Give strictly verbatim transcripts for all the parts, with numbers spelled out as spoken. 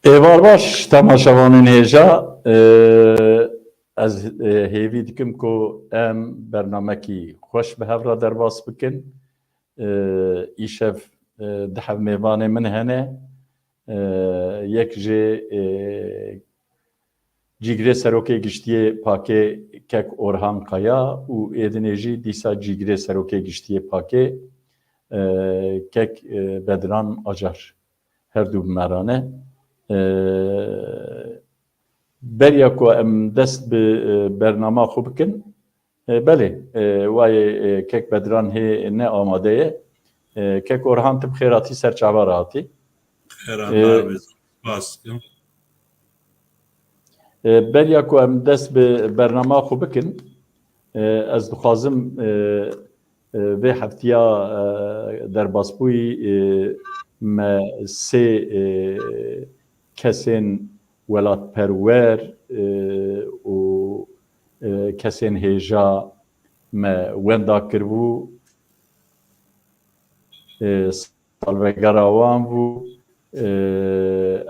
Êvar baş, temaşevanên hêja. Ee, ez, e, hêvî dikim ku em bernamekî xweş bi hev re derbas bikin. Ee, îşev, e, du hev mêvanê min hene. Ee, yek jê, e, cîgirê serokê giştiyê pakê kek Orhan Kaya û êdinê jî dîsa cîgirê serokê giştiyê pakê, e, kek, e, Bedran Acar. Her du bi me re ne. E, beriya ku em dest bi, e, bernama xwe bikin, e, belê, e, wayê, e, kek Bedran hê ne amade ye. E, kek Orhan, tu bi xêr hatî, ser çava re hatî. Xêran E, bar be, spas dikim. E, beriya ku em dest bi bernama xwe bikin, e, ez dixwazim, e, e, vê heftiya, e, derbasbûyî, e, me sê, e, kesên welatperwer, e, û, e, kesên hêja me wenda kiribû. E, salvegera wan bû. E,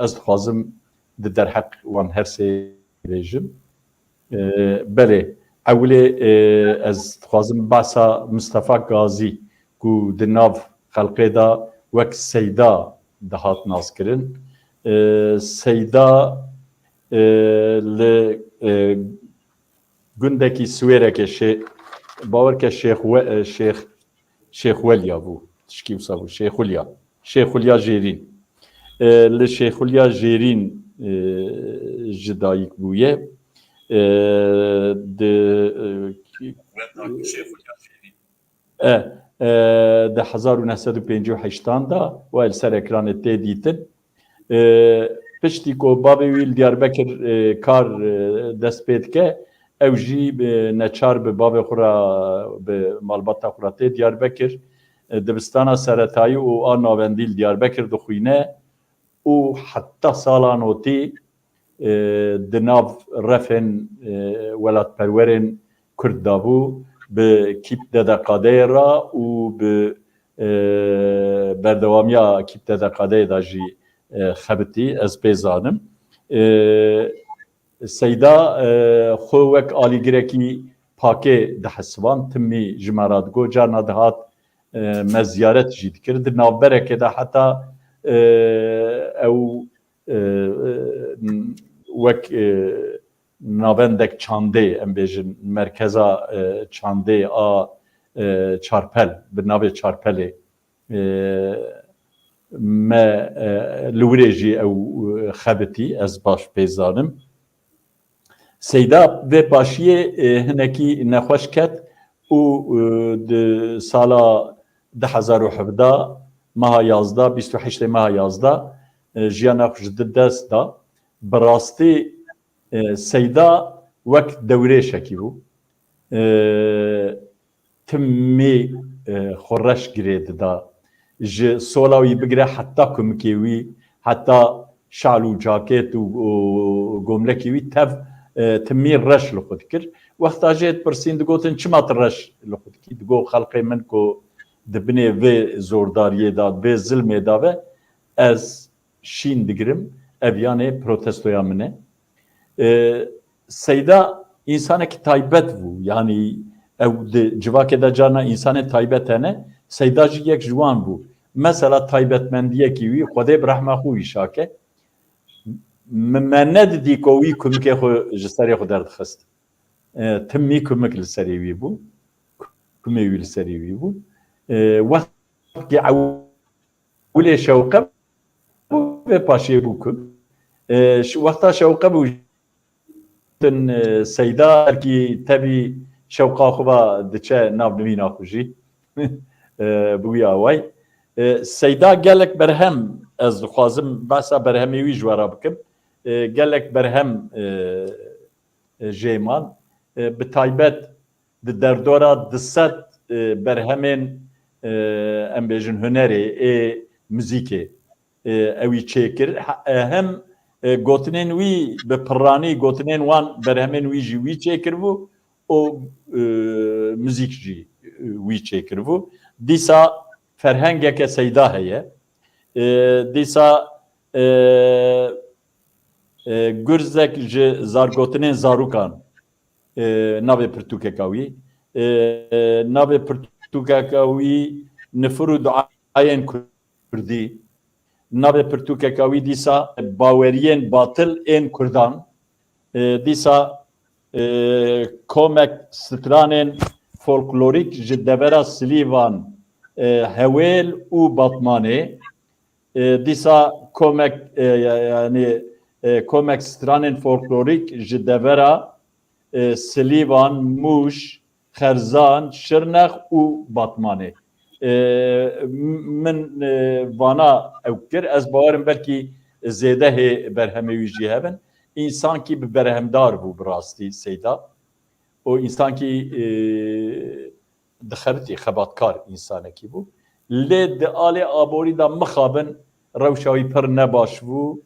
ez dixwazim di derheq wan her sê bêjim. E, belê, ewilê, e, ez dixwazim behsa Mistefa Gazî ku di nav xelqê de wek Seyda dihat naskirin. E, Seyda, e, li, e, gundekî Siwêrekê şê-, bawer ke Şêxwe-, e, Şêx-, Şêxwelya bû. Tişkî wisa bû. Şêxulya. Şêxulya Jêrîn. E, li Şêxulya Jêrîn, e, ji dayik bûye. E, di, e, Wenda ku Şêxulya Jêrîn. E, e, di hezar û neh sed û pêncî û heştan de we li ser ekranê tê dîtin. E, piştî ku bavê wî li Diyarbekir, e, kar, e, dest pê dike, ew jî, e, neçar bi bavê xwe re, bi malbata xwe re tê Diyarbekir. E, dibistana seretayî û a navendî li Diyarbekir dixwîne û heta sala notî, e, di nav refên, e, welatperwerên Kurd de bû, bi Kîp Dede Qadeyê re û bi, e, berdewamiya Kîp Dede Qadeyê de jî, e, xebitî, ez pê zanim. E, Seyda, e, xwe wek alîgirekî pakê dihesiband, timî ji me re digot, carna dihat, e, me ziyaret jî dikir. Di navberekê de heta, e, ew, e, e, wek, e, navendek çandê, em bêjin, merkeza, e, çandê a, e, Çarpel, bi navê Çarpelê, e, me, e, li wirê jî ew, e, xebitî, ez baş pê zanim. Seyda vê paşiyê, e, hinekî nexweş ket û, e, di sala du hezar û hevdeh meha yazdeh, bîst û heştê meha yazdeh, e, jiyana xwe ji di dest da. Bi rastî, e, Seyda wek dewrêşekî bû. E, timî, e, xwe reş girê dida. Ji sola wî bigire heta kumikê wî, heta şal û cakêt û, û gomlekê wî tev, e, timî reş li xwe dikir. Wexta jê dipirsîn digotin, çima tu reş li xwe dikî? Digot, xelkê min ku di binê vê zordariyê de, vê zilmê de ve, ez şîn digirim, ev yanê protestoya min e. E, Seyda însanekî taybet bû, yanî ew di civakê de carna însanên taybet hene, Seyda jî yek ji wan bû. Mesela taybetmendiyekî wî, Xwedê bi rehma xwe wî şake, me, me nedidî ku wî kumikê xwe ji serê xwe derdixist. E, timî kumik li serê wî bû, kumê wî li serê wî bû. E, wextê ew Gulê şewqe bû, vê paşê bû ku, e, ş-, wexta şewqe bû, tin, e, Seyda erkî tevî şewqa xwe va diçe nav nivîna xwe jî. E, bi wî away. E, Seyda gelek berhem, ez dixwazim behsa berhemê wî ji we re bikim. E, gelek berhem, e, e, jê man. E, bi taybet di derdora du sed, e, berhemên, e, em bêjin hunerê, ê muzîkê, e, ewî çêkir. Ha-, e, hem, e, gotinên wî bi pirranî, gotinên wan berhemên wî jî wî çêkiribû û, e, muzîk jî, e, wî çêkiribû. Dîsa ferhengeke Seyda heye. E, dîsa, e, E, gurzek ji zargotinên zarokan, e, navê pirtûkeka wî. E, navê pirtûkeka wî nifir û duayên kurdî. Navê pirtûkeka wî dîsa baweriyên batil ên kurdan. E, dîsa, e, komek stranên folklorîk ji devera Silîvan, e, Hewêl û Batmanê. E, dîsa komek, e, ya-, yanî, e, komek stranên folklorîk ji devera, e, Silîvan, Mûş, Xerzan, Şirnex û Batmanê. E, m-, min, e, vana ew kir. Ez bawerim belkî zêde hê berhemê wî jî hebin. Însankî bi berhemdar bû bi rastî Seyda. Û însankî, e, dixebitî, xebatkar însanekî bû. Lê di alê aborî de mixabin rewşa wî pir nebaş bû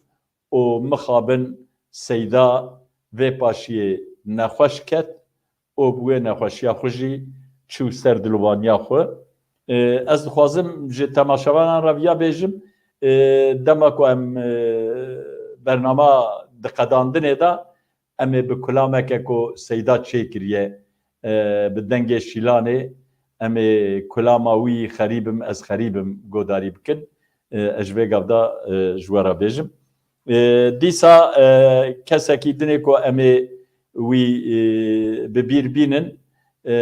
û mixabin Seyda vê paşiyê nexweş ket û bi wê nexweşiya xwe jî çû ser dilovaniya xwe. E, ez dixwazim ji temaşevanan re viya bêjim, e, dema ku em, e, bernama di qedandinê de, em ê bi kulameke ku Seyda çêkiriye, e, bi dengê Şîlanê, em ê kulama wî Xerîb im, ez xerîb im godarî bikin. E, ez ji vê gav de, e, ji we re bêjim. E, dîsa, e, kesekî dinê ku em ê wî, e, bi bîr bînin, e,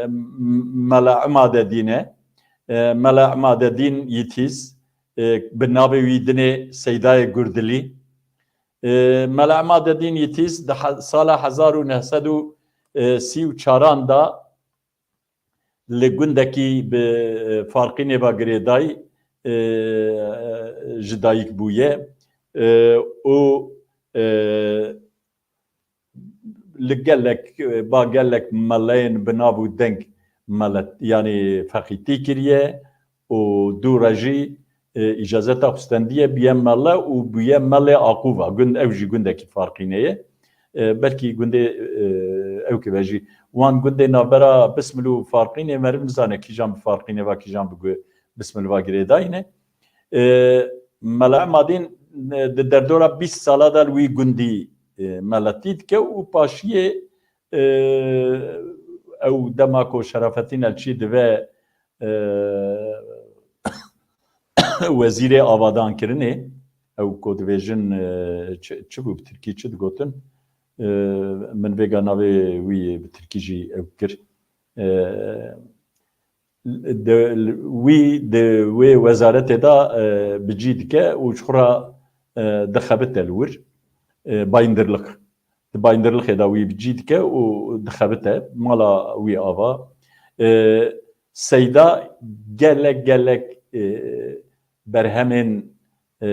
M-, Mela Imadedîn e. E, Mela Imadedîn Yitîz, e, bi navê wî dinê Seydayê Gurdilî. E, Mela Imadedîn Yitîz di he-, sala hezar û neh sed û sî û çaran de li gundekî bi, e, Farqînê ve girêdayî, e, ji dayik bûye, e, û, e, li gelek, ba gelek meleyên bi nav û deng melet, yanî feqîtî kiriye û dû re jî, e, îcazeta xwe stendiye, bûye mele û bûye melê Aqûva. Gund, ew jî gundekî Farqînê ye. E, belkî gundê, e, ew kive jî. Wan gundê navbera Bismil û Farqînê meriv nizane kîjan bi Farqînê va, kîjan bi gu-, Bismil va girêdayî ne. E, Mela Emadîn, e, di derdora bîst sala de li wî gundî, e, meletî dike û paşiyê, e, ew dema ku Şerafetîn Elçî dive, e, wezîrê avadankirinê, ew ku dibêjin, e, çi, çi bû bi tirkî çi digotin? E, min vêga navê wî bi tirkî jî ew kir. E, de, wî di wê wezaretê de, e, bi cî dike û ji xwe re, e, dixebite li wir, e, bayindirlik. Di bayindirlixê de wî bi cî dike û dixebite mala wî ava. E, Seyda gelek gelek, e, berhemên, e,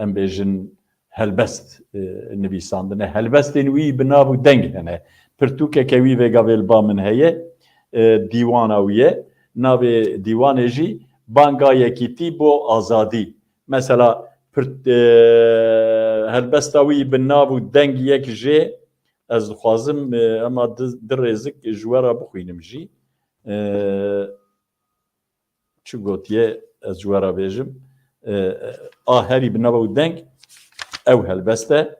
em bêjin helbest, e, nivîsandine. Helbestên wî bi nav û deng hene. Pirtûkeke wî vêga vê li ba min heye, e, dîwana wî ye. Navê dîwanê jî Banga Yekîtî bo Azadî. Mesela, pirt-, e, helbesta wî bi nav û deng yek jê ez dixwazim, e, ema di, di rêzik ji we re bixwînim jî. E, çi gotiye, ez ji we re bêjim. E, a herî bi nav û deng ew helbest e.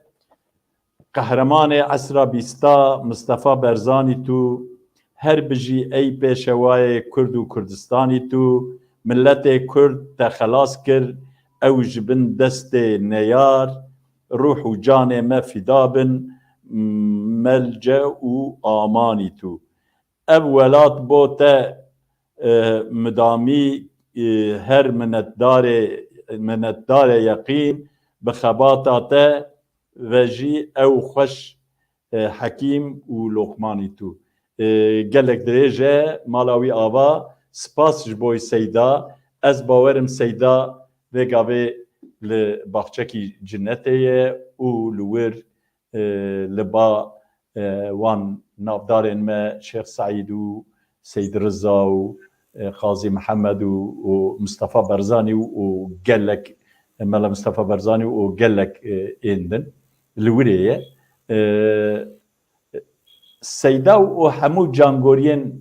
Qehremanê esra bîsta Mistefa Berzanî tu, her bijî ey pêşewayê Kurd û Kurdistanî tu, miletê Kurd te xelas kir, ew ji bin destê neyar, ruh û canê me fîda bin, melce û amanî tu. Ev welat bo te, e, midamî, e, her minetdarê, minetdarê yeqîn, bi xebata te ve jî ew xweş, e, Hekîm û Loqmanî tu. E, gelek dirêj e, mala wî ava, spas ji bo Seyda. Ez bawerim Seyda vê gavê li baxçekî cinetê ye û li wir, e, li ba, e, wan navdarên me Şêx Seîd û Seyd Riza û, e, Qazî Mihemed û, û Mistefa Berzanî û, û gelek, e, Mela Mistefa Berzanî û gelek, e, ên din li wirê ye. E, Seyda û hemû cangoriyên,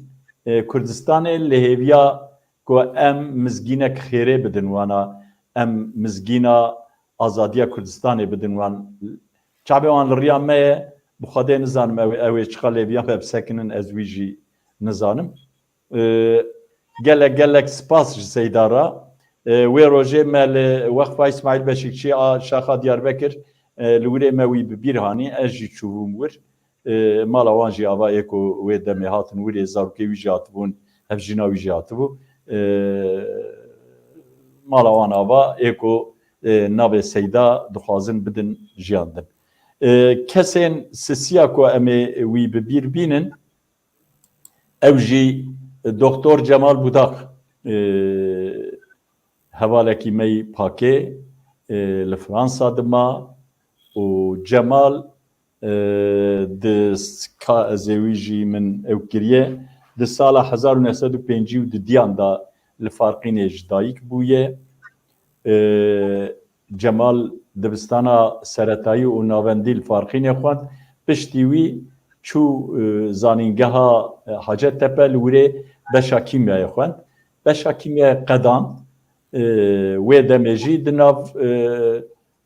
e, Kurdistanê li hêviya ku em mizgînek xêrê bidin wana, em mizgîna azadiya Kurdistanê bidin wan. Tabê wan li riya me ye, bi Xwedê nizanim ew, ew ê çiqa lêviya me bisekinin, ez wî jî nizanim. E, gelek gelek spas ji Seyda re. E, wê rojê me li Weqfa Îsmaîl Beşîkçî a Şaxa Diyarbekir, e, li wirê me wî bi bîr hanî, ez jî çûbûm wir. E, mala wan jî ava ê ku wê demê hatin wirê, zarokê wî jî hatibûn, hevjîna wî jî hatibû. E, mala wan ava ê ku, e, navê Seyda dixwazin bidin jiyan din. E, kesên sisiya ku em ê wî bi bîr bînin, ew jî Doktor Cemal Budak, e, hevalekî me yî pakê, e, li Fransa dima û Cemal, e, di s-, ka ez ê wî jî min ew kiriye, di sala hezar û neh sed û pêncî û dudiyan de li Farqînê ji dayik bûye. E, Cemal dibistana seretayî û navendî li Farqînê xwend. Piştî wî çû, e, zanîngeha, e, Hacettepe, li wirê beşa kîmyayê xwend. Beşa kîmyayê qedand, e, wê demê jî di nav, e,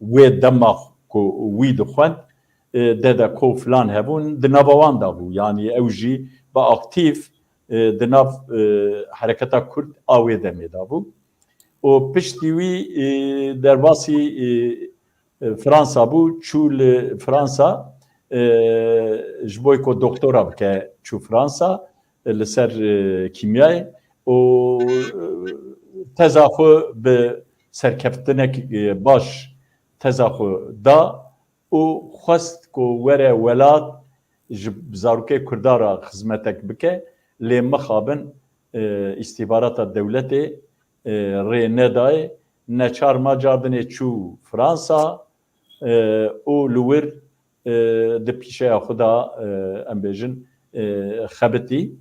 wê dema ku wî dixwend, e, dedeko filan hebûn, di nava wan de bû. Yanî ew jî bi aktîf, e, di nav, e, hereketa Kurd a wê demê de bû. Û piştî wî, e, derbasî, e, e, Fransa bû, çû li Fransa, e, ji bo ku doktora bike, çû Fransa, e, li ser, e, kîmyayê û, e, teza xwe bi serkeftinek, e, baş teza xwe da û xwest ku were welat ji zarokê Kurda re xizmetek bike, lê mixabin, e, îstîbarata dewletê, e, rê nedayê, neçar ma cardinê çû Fransa, e, û li wir, e, di pîşeya xwe de, e, em bêjin, e, xebitî.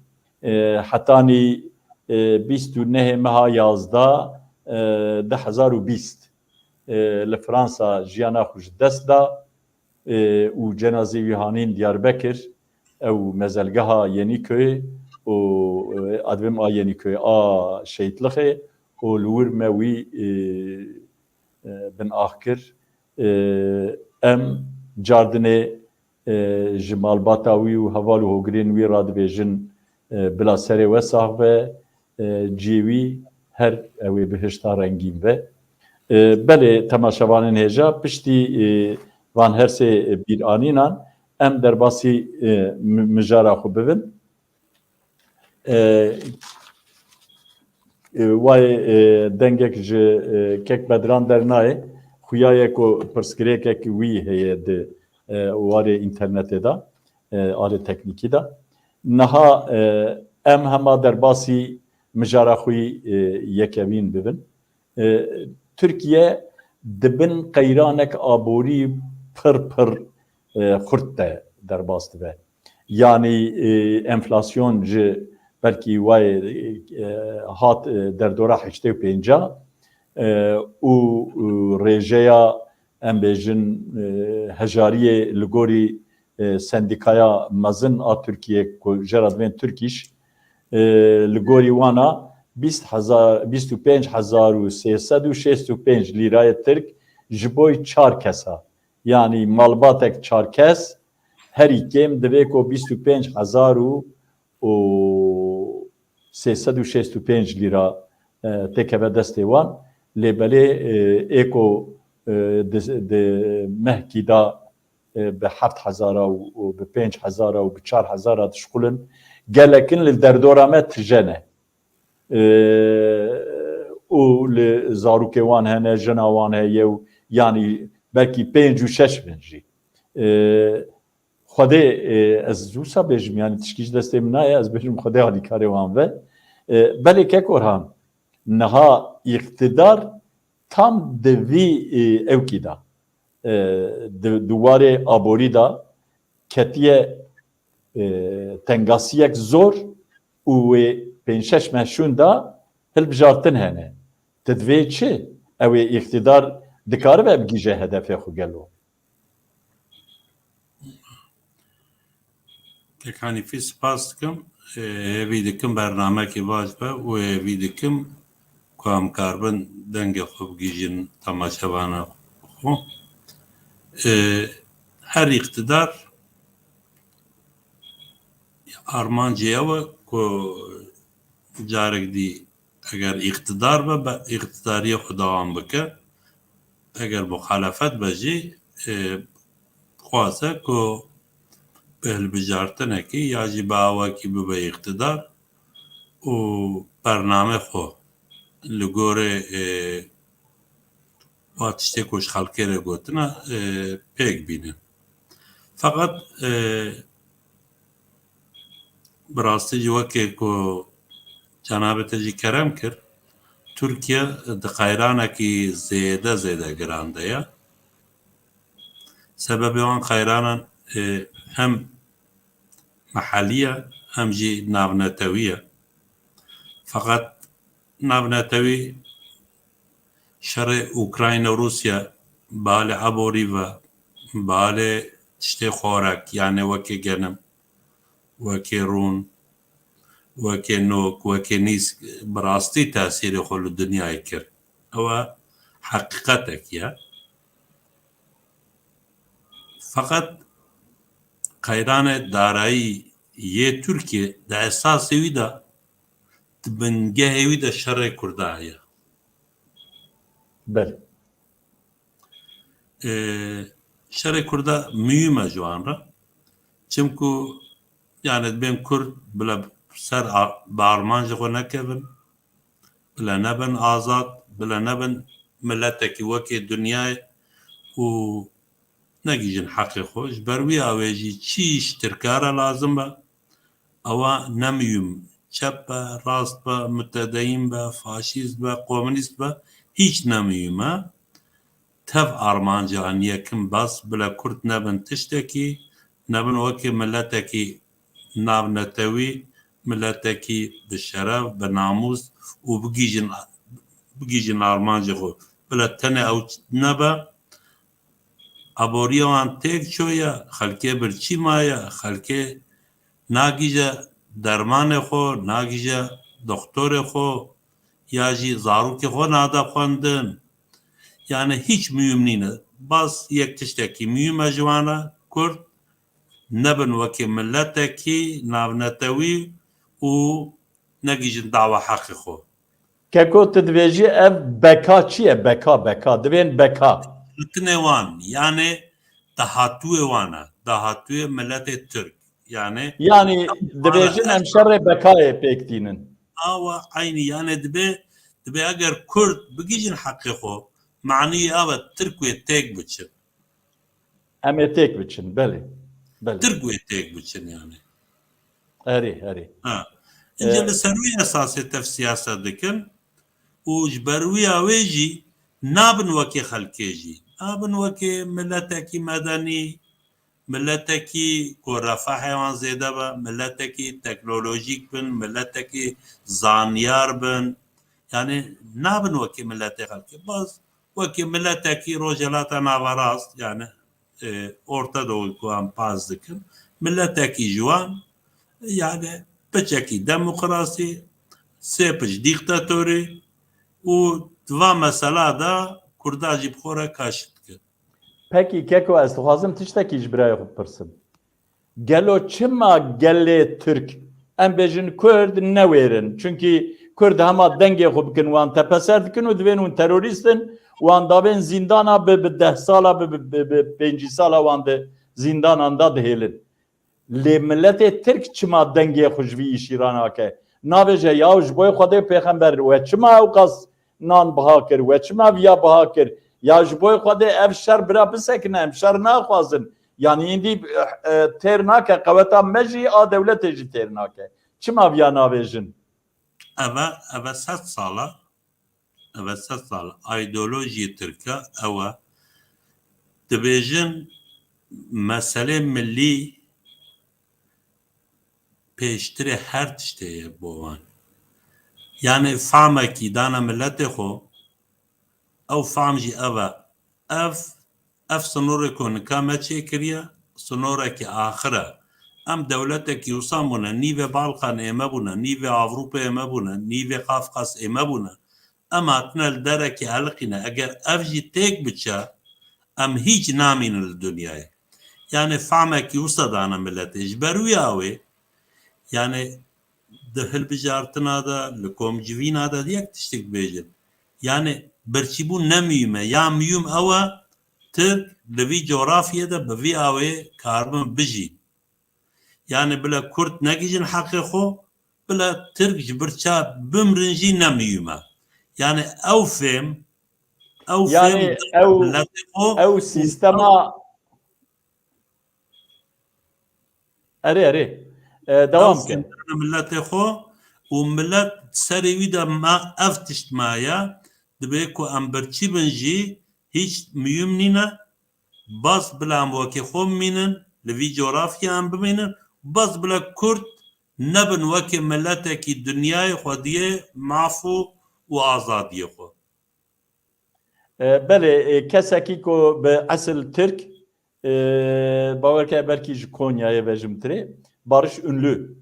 E, hetanî, e, bîst û nehê meha yazdeh, e, du hezar û bîst, e, li Fransa jiyana xwe ji dest da, e, û cenazê wî hanîn Diyarbekir, ew mezelgeha Yenîköyê û, e, adibêm a Yenîköyê, a Şehîtlixê û li wir me wî, e, e, bin ax kir. E, em cardinê, e, ji malbata wî û heval û hogirên wî re dibêjin, e, bila serê we sax be, e, cihê wî her ew ê bihişta rengîn be. E, belê temaşevanên hêja, piştî, e, van her sê bîranînan em derbasî, e, mi-, mijara xwe bibin. E, e, wayê, e, dengek ji, e, kek Bedran dernayê. Xuya ye ku pirsgirêkek wî heye di, e, warê înternetê de, e, arê teknîkî de. Niha, e, em hema derbasî mijara xwe yî, e, yekevîn bibin. E, Tirkiye di bin qeyranek aborî pir pir, e, xurt de derbas dibe. Yanî, e, enflasyon ji belkî wayê, e, hat, e, derdora heştê û pênca, e, û, û rêjeya, em bêjin, e, hejariyê li gorî, e, sendîkaya mezin a Tirkiye ku jê re divên Tirkîş, e, li gorî wana bîst hezar, bîst û pênc hezar û sê sed û şêst û pênc lîrayê Tirk ji bo çar kesa. Yanî malbatek çar kes herî kêm divê ku bîst û pênc hezar û sê sed û şêst û pênc lîra, e, têkeve destê wan. Lê belê, e, ê ku, e, di, di mehkî de, e, bi heft hezara û, û bi pênc hezara û bi çar hezara dişxulin, gelekin li derdora me tije ne. E, û li zarokê wan hene, jina wan heye û yanî belkî pênc û şeş bin jî. E, Xwedê, e, ez wisa bêjim, yanî tişkî ji destê min nayê, ez bêjim Xwedê alîkarê wan be. E, belê kek Orhan, niha îqtidar tam di vî, e, ewkî de, e, di, di warê aborî de ketiye, e, tengasiyek zor û wê pênc şeş meh şûn de hilbijartin hene. Ti divê çi? Ew ê îqtidar dikaribe bigihîje hedefê xwe gelo? Kek Hanîfî spas dikim. Ê, hêvî dikim bernamekî baş be û hêvî dikim ku em karibin dengê xwe bigihîjin temaşevana xwe. Ê, Her îqtidar armancê ew e ku carek dî eger îqtidar be, be îqtidariyê xwe dewam bike. Eger muxalefet be jî, e, bixwaze ku bi hilbijartinekî ya jî bi awakî bibe îqtidar û bername xwe li gorê, e, wa tiştê ku ji xelkê re gotine, e, pêk bînin. Feqet, e, bi rastî jî wekê ku cenabê te jî kerem kir, Tirkiye di qeyranekî zêde, zêde giran de ye. Sebebê wan qeyranan, e, hem mehellî ye, hem jî navnetewî ye. Feqet navnetewî şerê Ukrayna û Rûsya bi alê eborî ve, bi alê tiştê xorek, yanê wekê genim, wekê rûn, wekê nok, wekê nîsk, bi rastî tesîrê xwe li dinyayê kir. Ew e heqîqetek ye. Feqet qeyranê darayî yê Tirkiyê di esasê wî de, di bingehê wî de şerê Kurda heye. Belê. Ee, şerê Kurda muhîm e ji wan re. Çimku, yani, dibên Kurd bila ser ar-, bi armancê xwe nekevin, bila nebin azad, bila nebin miletekî wekê dinyayê û negihîjin heqê xwe. Ji ber wî awê jî çi ji Tirka re lazim be, ewa ne muhîm. Çep be, rast be, mutedeyîn be, faşîst be, komûnîst be, hîç ne muhîm e. Tev armancan yekim bes, bila Kurd nebin tiştekî, nebin wekî miletekî navnetewî, miletekî bi şeref, bi namûs û bigihîjin, bigihîjin armancê xwe. Bila tenê ew nebe, aboriya wan têk çûye, xelkê birçî maye, xelkê nagihîje dermanê xwe, nagihîje doxtorê xwe, ya jî zarokê xwe nade xwendin. Yani hîç muhîm nîne. Bas yek tiştekî muhîm e ji wan re, Kurd nebin wekî miletekî navnetewî û negihîjin dawa heqê xwe. Keko, tu dibêjî ev beka çi ye? Beka, beka. Dibên beka. Hatinê wan, yani dahatûyê wan e. Dahatûyê miletê Tirk. Yani, yani dibêjin em şerê bekayê pêk tînin. Awa eynî, yani dibe, dibe eger Kurd bigihîjin heqê xwe, manî ev e, Tirk wê têk biçin. Em ê têk biçin, belê. Belê. Tirk wê têk biçin yani. Erê, erê. Ha. Înca, e, li ser wî esasê tev siyaset dikin û ji ber wî awê jî nabin wekê xelkê jî. Nabin wekê miletekî medenî, miletekî ku refahê wan zêde be, miletekî teknolojîk bin, miletekî zanyar bin. Yani nabin wekî miletê xelkê. Bas wekî miletekî Rojhelata Naverast, yani, e, Orta Doğu ku em pas dikin, miletekî ji wan, yani piçekî demokrasî, sê piç dîktatorî û di va mesela de Kurda jî bi xwe re kaşî dikin. Pekî Keko, ez dixwazim tiştekî ji birayê xwe bipirsim. Gelo çima gelê Tirk, em bêjin Kurd, newêrin? Çunkî Kurd hema dengê xwe bikin, wan tepeser dikin û divên hûn terorîst in, wan davên zîndana bi, bi deh sala, bi, bi, bi, bi pêncî sala wan di zîndanan de dihêlin. Lê miletê Tirk çima dengê xwe ji vî îşî ranake? Nabêje, yaw ji bo Xwedê pêxember we çima ewqas nan biha kir, we çima viya biha kir? Ya ji bo Xwedê ev şer bira bisekine, em şer naxwazin. Yanî îndî, e, têr nake, qeweta me jî a dewletê jî têr nake. Çima viya nabêjin? Ev e, ev e sed sal e. Ev e sed sal. Îdeolojiyê Tirka ew e. Dibêjin meselê milî pêştirê her tiştê ye bo wan. Yani famekî dane miletê xwe, ew fam jî ev e. Ev, ev sinorê ku nika me çêkiriye, sinorekî axir e. Em dewletekî wisa bûne, nîvê Balkanê me bûne, nîvê Avrupayê me bûne, nîvê Qafqasê me bûne. Em hatine li derekê eliqîne. Eger ev jî têk biçe, em hîç namînin li dinyayê. Yani fehmekî wisa dane miletê. Ji ber wî awê, yani di hilbijartina de, li komcivîna de yek tiştik bêjin. Yani birçîbûn ne miyûm e. Ya miyûm ew e, Tirk li vî coğrafyê de bi vî awê karibin bijîn. Yani bile Kurd negihîjin heqê xwe, bile Tirk ji birça bimrin jî ne miyûm e. Yani ew fêm, ew fêm Yani ew, miletê xwe ew û sîstema Erê, erê. E, devam ke. Miletê xwe û milet serê wî de ma ev tişt maye, dibê ku em birçî bin jî hîç miyûm nîne, bas bila em wekî xwe bimînin, li vî coğrafya em bimînin, bas bila Kurd nebin wekî miletekî dinyayê xwediyê maf û, û azadiyê xwe. E, belê, e, kesekî ku bi esil Tirk, e, bawer ke belkî ji Konyayê ve ji min tirê, Barış Ünlü.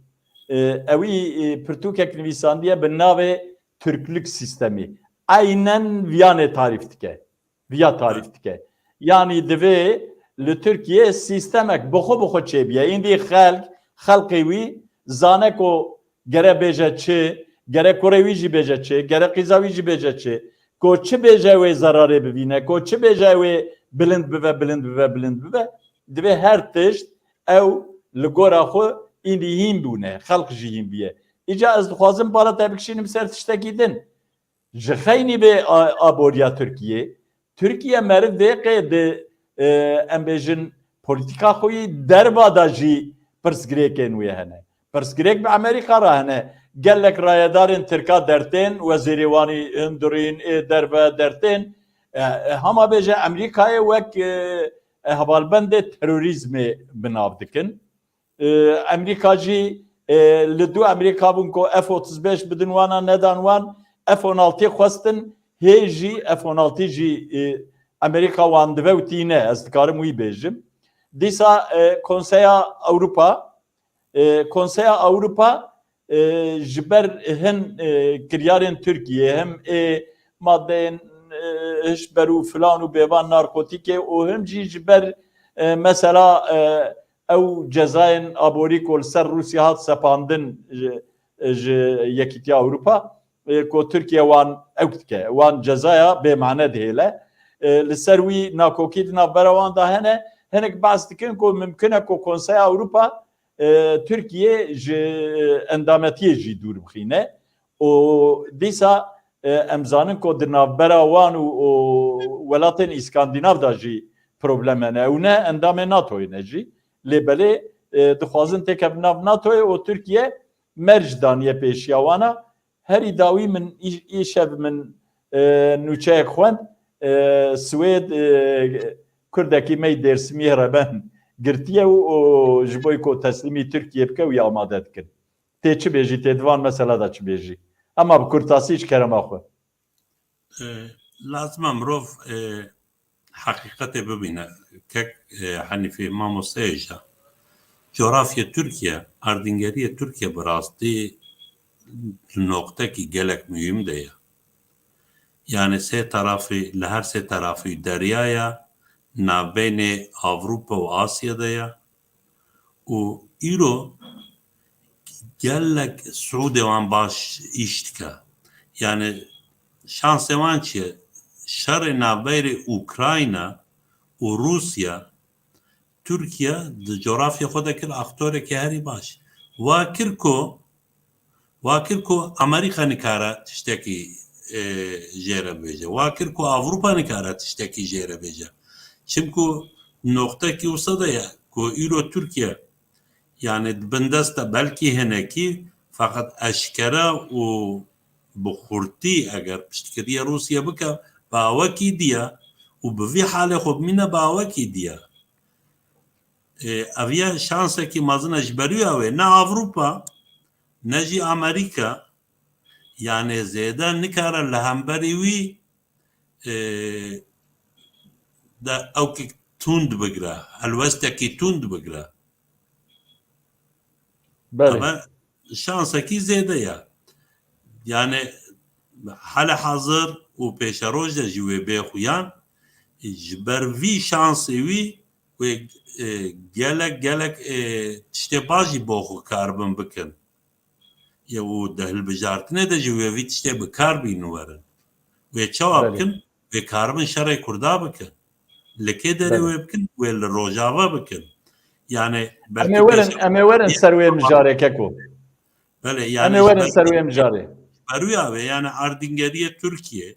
E, ewî, e, pirtûkek nivîsandiye bi navê Türklük sistemi. Aynen viyanê tarîf dike. Viya tarîf dike. Yanî divê li Tirkiye sistemek bi xwe bi xwe çêbiye. Îndî xelk, xelkê wî zane ku gere bêje çi, gere kurê wî jî bêje çi, gere qîza wî jî bêje çi. Ku çi bêje wê zerarê bivîne, ku çi bêje wê bilind bibe, bilind bibe, bilind bibe. Divê her tişt ew li gora xwe îndî hîn bûne, xelk jî hîn biye. Îca ez dixwazim bala te bikişînim ser tiştekî din. Ji xeynî bê a-, aboriya Tirkiyê. Tirkiye meriv vê qê di, e, em bêjin, polîtîka xwe yî derva de jî pirsgirêkên wê hene. Pirsgirêk bi Amerîka re hene. Gelek rayedarên Tirka dertên, wezîrê wan î hundirîn, ê derve dertên. E, e, hema bêje Amerîkayê wek, e, e, hevalbendê terorîzmê bi nav dikin. E, Amerîka jî, e, li dû Amerîka bûn ku F otuz beş bidin wana, nedan wan. F on altı xwestin, hê jî F on altı jî, e, Amerîka wan dive û tîne, ez dikarim wî bêjim. Dîsa, e, Konseya Ewropa, e, Konseya Ewropa, e, ji ber hin, e, kiryarên Tirkiye, hem ê madeyên, e, hişber û filan û bêvan narkotîkê û him jî ji ber, e, mesela, e, ew cezayên aborî ku li ser Rûsya hat sepandin ji, ji Yekîtiya Ewropa, e, ku Tirkiye wan ewk dike, wan cezaya bêmane dihêle. E, li ser wî nakokî di navbera wan de hene, hinek behs dikin ku mimkin e ku Konseya Ewropa, e, Tirkiye ji endametiyê jî dûr bixîne. Û dîsa, e, em zanin ku di navbera wan û, û welatên Îskandînav de jî problem hene. Ew ne endamê NATOyê ne jî. Lê belê, e, dixwazin têkevin nav NATOyê û Tirkiye merc daniye pêşiya wana. Herî dawî min î-, îşev min, e, nûçeyek xwend. E, Swêd, e, Kurdekî me yî Dêrsimiyê reben girtiye û, û ji bo ku teslîmî Tirkiyê bike wî amade dikin. Tê çi bêjî, tê di van mesela de çi bêjî? Ema bi kurtasî ji kerema xwe. E, lazim e mirov, e, heqîqetê bibîne. Kek, e, Henîfê, mamoste hêja. Coğrafya Tirkiye, erdîngeriyê Tirkiye bi rastî li noqtekî gelek muhîm de ye. Yani sê tarafî, li her sê tarafî derya ye, navbeynê Avrupa û Asya de ye. Û îro gelek Siûdê wan baş îş dike. Yani şansê wan çi ye? Şerê navbeyrê Ukrayna û Rûsya, Tirkiye di coğrafya xwe de kir aktorekî herî baş. Wa kir ku, wa kir ku Amerîka nikare tiştekî, e, jê re bêje. Wa kir ku Avrupa nikare tiştekî jê re bêje. Çimku noqtekî wisa de ye ku îro Tirkiye, yani di bin dest de belkî hinekî, feqet eşkere û bi xurtî eger piştgiriye Rûsya bike, bi awekî diye û bi vî halê xwe bimîne bi awekî diye. E, ev ye şansekî mezin e ji ber wî ew ê ne Avrupa, ne jî Amerîka, yani zêde nikare li hemberî wî, e, de ewkek tund bigire, helwestekî tund bigire. Belê. Ama şansekî zêde ye. Yani hele hazir û pêşeroj de jî wê bê xuyan, ji ber vî şansê wî wê, e, gelek, gelek, e, tiştê baş jî bo xwe karibin bikin. Ya û di hilbijartinê de jî wê vî tiştê bi kar bînin werin. Wê çawa Belê. bikin? Wê karibin şerê Kurda bikin. Li kê derê Belê. wê bikin? Wê li Rojava bikin. Yani Em belkî ê werin, pêşe em ê werin ser wê mijarê Keko. Belê, Em yani ê werin ber-, ser wê mijarê. Beruya wê, yani erdîngeriye Tirkiye,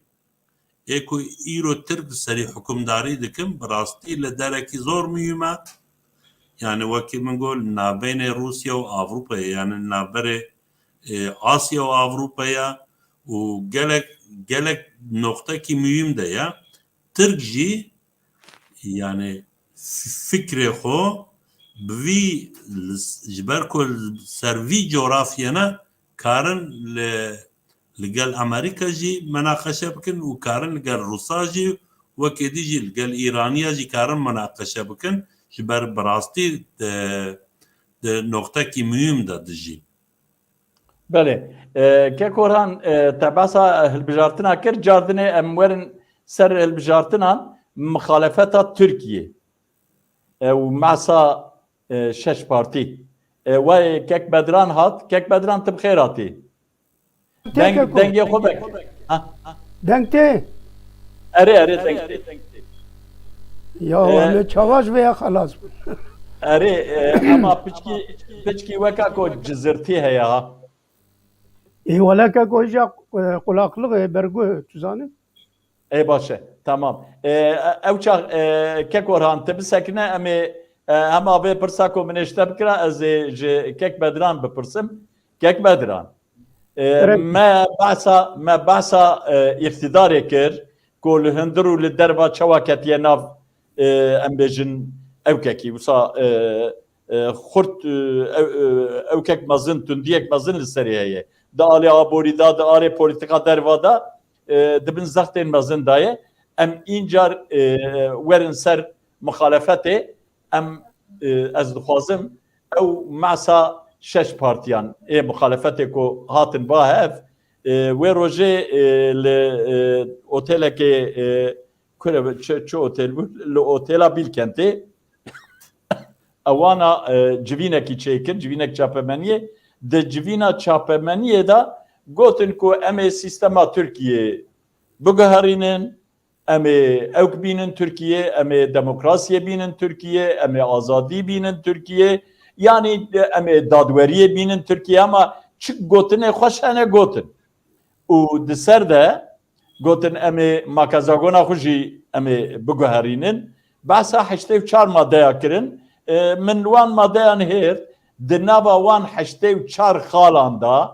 ê ku îro Tirk di serî hukimdarî dikin, bi rastî li derekî zor muhîm e. Yani wekî min got, li navbeyne Rûsya û Avrupayê, yani li navberê, e, Asya û Avrupaya û gelek, gelek noqtekî muhîm de ye. Tirk jî, yani fi-, fikrê xwe bi vî, li s-, ji ber ku li ser vî coğrafyê ne, karin li, li gel Amerîka jî menaqeşe bikin û karin li gel Rûsa jî, wekê dî jî li gel Îraniya jî karin menaqeşe bikin. Ji ber bi rastî di, di noqtekî muhîm de dijîn. Belê. E, Kek Orhan, e, te behsa hilbijartina kir, cardinê em werin ser hilbijartinan mixalefeta Tirkiyê. E, û masa, e, şeş partî. E, wayê Kek Bedran hat. Kek Bedran, tu bi xêr hatî. Tê Deng, Keko. Dengê xwe vek. Ha, ha. Deng tê. Erê, erê, deng tê. Ya, Ee, em ê çawa ji vê ya xelas bin? Erê, e, ama piçkî, piçkî weka ku cizirtî heye ha. Ê, wele Keko, îja, e, qulaqlixê berguh, tu zanî? Ê, baş e, tamam. E, ew çax, e, Kek Orhan, tu bisekine, em ê, e, hema vê pirsa ku min ê ji te bikira, ez ê ji Kek Bedran bipirsim. Kek Bedran. E, Gerek. me behsa, me behsa, e, îqtîdarê kir ku li hundir û li derva çawa ketiye nav, e, em bêjin, ewkekî. Wisa, e, e, xurt, e, ew, e, ewkek mezin, tundiyek mezin li serê heye. Di alê aborî de, di alê polîtîka derva de, e, di bin zextên mezin de ye. Em încar, e, werin ser mixalefetê, em, e, ez dixwazim ew masa şeş partiyan ê mixalefetê ku hatin ba hev, e, wê rojê, e, li, e, otelekê, e, kure çi, çi otel bû? Li otela Bilkentê ewana, e, civînekî çêkir, civînek çapemeniyê. Di civîna çapemeniyê de gotin ku em ê sîstema Tirkiyê biguherînin, em ê ewk bînin Tirkiye, em ê demokrasiyê bînin Tirkiye, em ê azadî bînin Tirkiye, yanî em ê dadweriyê bînin Tirkiye, ama çi gotinê xweş hene gotin. Û di ser de gotin, em ê makezagona xwe jî em ê biguherînin. Behsa heştê û çar madeya kirin. E, min li wan madeyan hêrt, di nava wan heştê û çar xalan de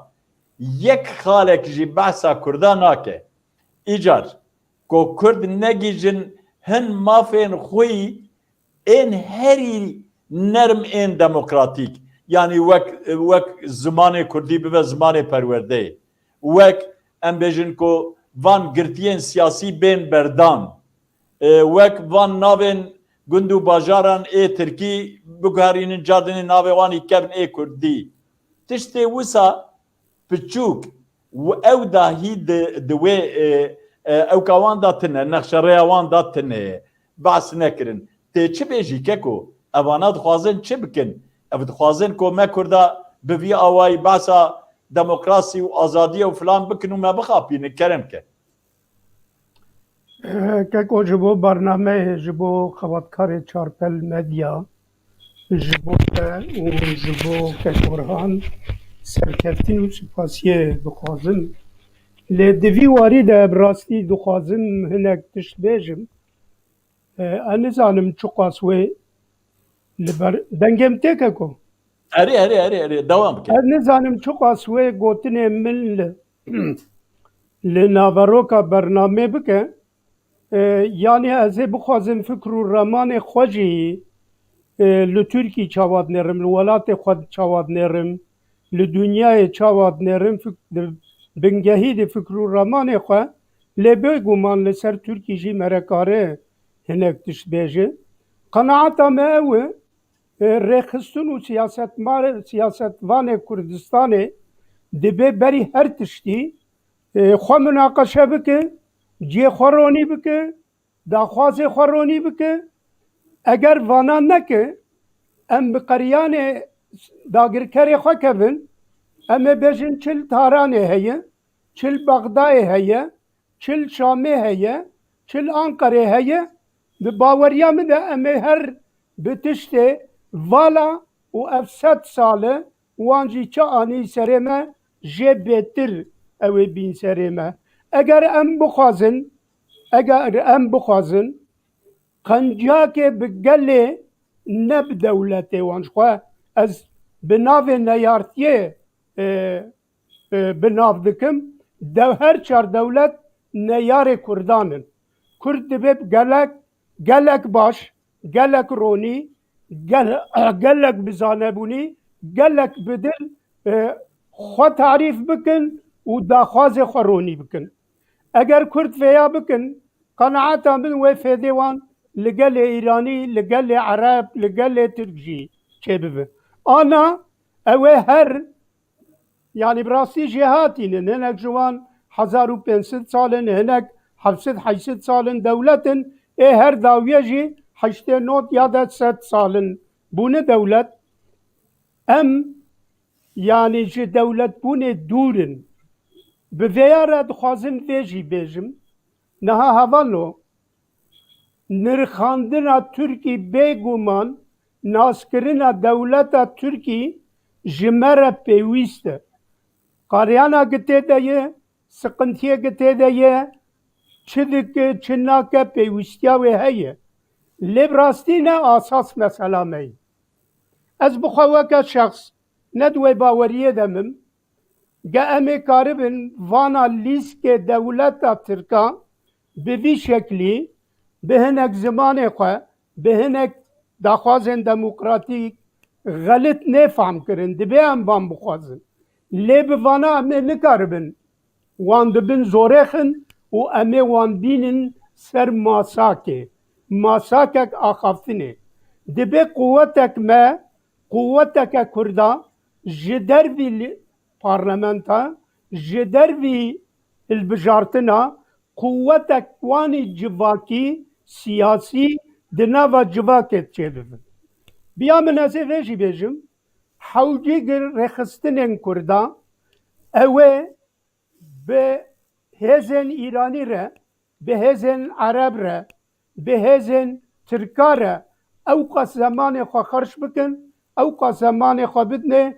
yek xalek jî behsa Kurda nake. Îcar, ku Kurd negihîjin hin mafên xwe yî ên herî nerm, ên demokratîk, yanî wek, wek zimanê kurdî bibe zimanê perwerdeyê, wek, em bêjin, ku van girtiyên siyasî bên berdan, e, wek van navên gund û bajaran ê tirkî biguherînin, cardinê navê wan î kevin ê kurdî. Tiştê wisa piçûk û ew dahî di, di wê, e, e, ewka wan de tine, nexşerêya wan de tine ye. Behs nekirin. Tê çi bê jî Keko? Evana dixwazin çi bikin? Ev dixwazin ku me Kurda bi vî awayî behsa demokrasî û azadiye û filan bikin û me bixapînin, kerem ke. Keko, ji bo bernameyê, ji bo xebatkarê Çarpel Medya, ji bo te û ji bo Kek Orhan serkeftin û spasiyê dixwazim. Lê di vî warî de bi rastî dixwazim hinek tişt bêjim. E, ez nizanim çiqas wê li ber dengê min tê, Keko? Erê, erê, erê, erê, dewam bike. Ez nizanim çiqas wê gotinê min li, li naveroka bernamê bike. E, yanî ez ê bixwazim fikr û ramanê xwe jî, e, li Tirkî çawa dinêrim, li welatê xwe çawa dinêrim, li dinyayê çawa dinêrim, fik-, di bingehî di fikr û ramanê xwe, lê bêguman li ser Tirkî jî me re kare hinek tişt bêje. Qenaeta me ew e, e, rêxistin û siyasetmar-, siyasetvanê Kurdistanê dibe berî her tiştî, e, xwe munaqeşe bike, cihê xwe ronî bike, daxwazê xwe ronî bike, Eger vana neke, em bi qeriyanê dagirkerê xwe kevin, em ê bêjin çil Taranê heye, çil Bexdayê heye, çil Şamê heye, çil Anqerê heye, bi baweriya min de em ê her bi tiştê vala û ev sed sal e wan jî çi anî serê me jê bêtir ew ê bîn serê me. Eger em bixwazin, eger em bixwazin, qenciyakê bi gelê ne bi dewletê wan ji xwe ez bi navê neyartiyê, e, e, bi nav dikim. De her çar dewlet neyarê Kurdan in. Kurd dibe gelek, gelek baş, gelek ronî, gel-, gelek bi zanebûnî, gelek bi dil, e, xwe tarîf bikin û daxwazê xwe ronî bikin. Eger Kurd vêya bikin, qenaeta min wê fêdê wan li gelê Îranî, li gelê Ereb, li gelê Tirk jî çêbibe. Ana ew ê her, yanî bi rastî jêhatî ne, hinek ji wan hezar û pênc sed sal in, hinek heft sed heşt sed sal in dewlet in, ê her dawiye jî heştê not ya de sed sal in bûne dewlet. Em, yanî ji dewletbûnê dûr in. Bi vêya re dixwazim vê jî bêjim. Niha hevalno, nirxandina Tirkî bêguman naskirina dewleta Tirkî ji me re pêwîst e. Qaryana gi tê de ye, siqintiyê gi tê de ye, çi dike, çi nake, pêwîstiya wê heye. Lê bi rastî ne asas mesela me ye. Ez bi xwe weke şexs ne di wê baweriyê de mim, ge em ê karibin vana lîskê dewleta Tirka bi vî şeklî, bi hinek zimanê xwe, bi hinek daxwazên demokratîk xelit nêfam kirin, dibê em van bixwazin. Lê bi vana em ê nikaribin wan di bin zorê xin û em ê wan bînin ser masakê, masakek axaftinê. Dibê quwetek me, quweteke Kurda ji dervî li-, parlamenta, ji dervî hilbijartina, quwetek wanî civakî, siyasî di nava civakê çêbibin. Biya min ez ê vê jî bêjim, hewcî gi rêxistinên Kurda, ew ê bi hêzên Îranî re, bi hêzên Ereb re, bi hêzên Tirka re ewqas zemanê xwe xerc bikin, ewqas zemanê xwe bidinê,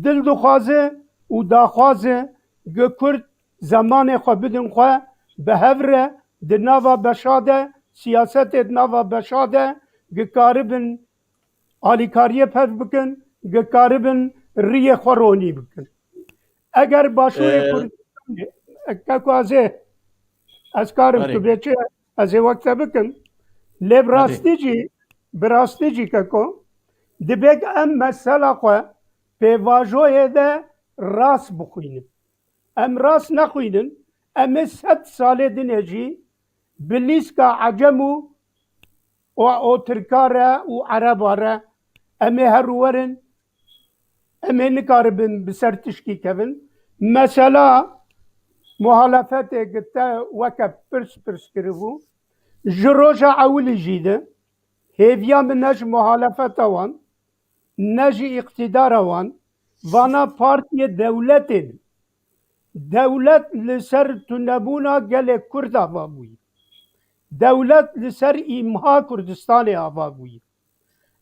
dil dixwaze û daxwaze gi Kurd zemanê xwe bidin xwe bi hev re di nava beşa de, siyasetê di nava beşa de gi karibin alîkariyê pev bikin, gi karibin riyê xwe ronî bikin. Eger Başûrê Ee, Kurdistanê, keko ez ê, ez karim tu Erê. bêçi, ez ê wek te bikim. Lê bi Erê. rastî jî, bi rastî jî keko, dibê em mesela xwe pêvajoyê de rast bixwînin. Em rast nexwînin, em ê sed salê dinê jî bi lîska Ecem û, û, û Tirka re û Ereba re em ê her werin, em ê nikaribin bi ser tişkî kevin. Mesela muhalefetê gi te weke pirs pirs kiribû, ji roja ewilî jî de hêviya min ne ji muhalefeta wan, ne ji îqtîdara wan, vana partiyê dewletê ne. Dewlet li ser tunebûna gelê Kurd ava bûye. Dewlet li ser îmha Kurdistanê ava bûye.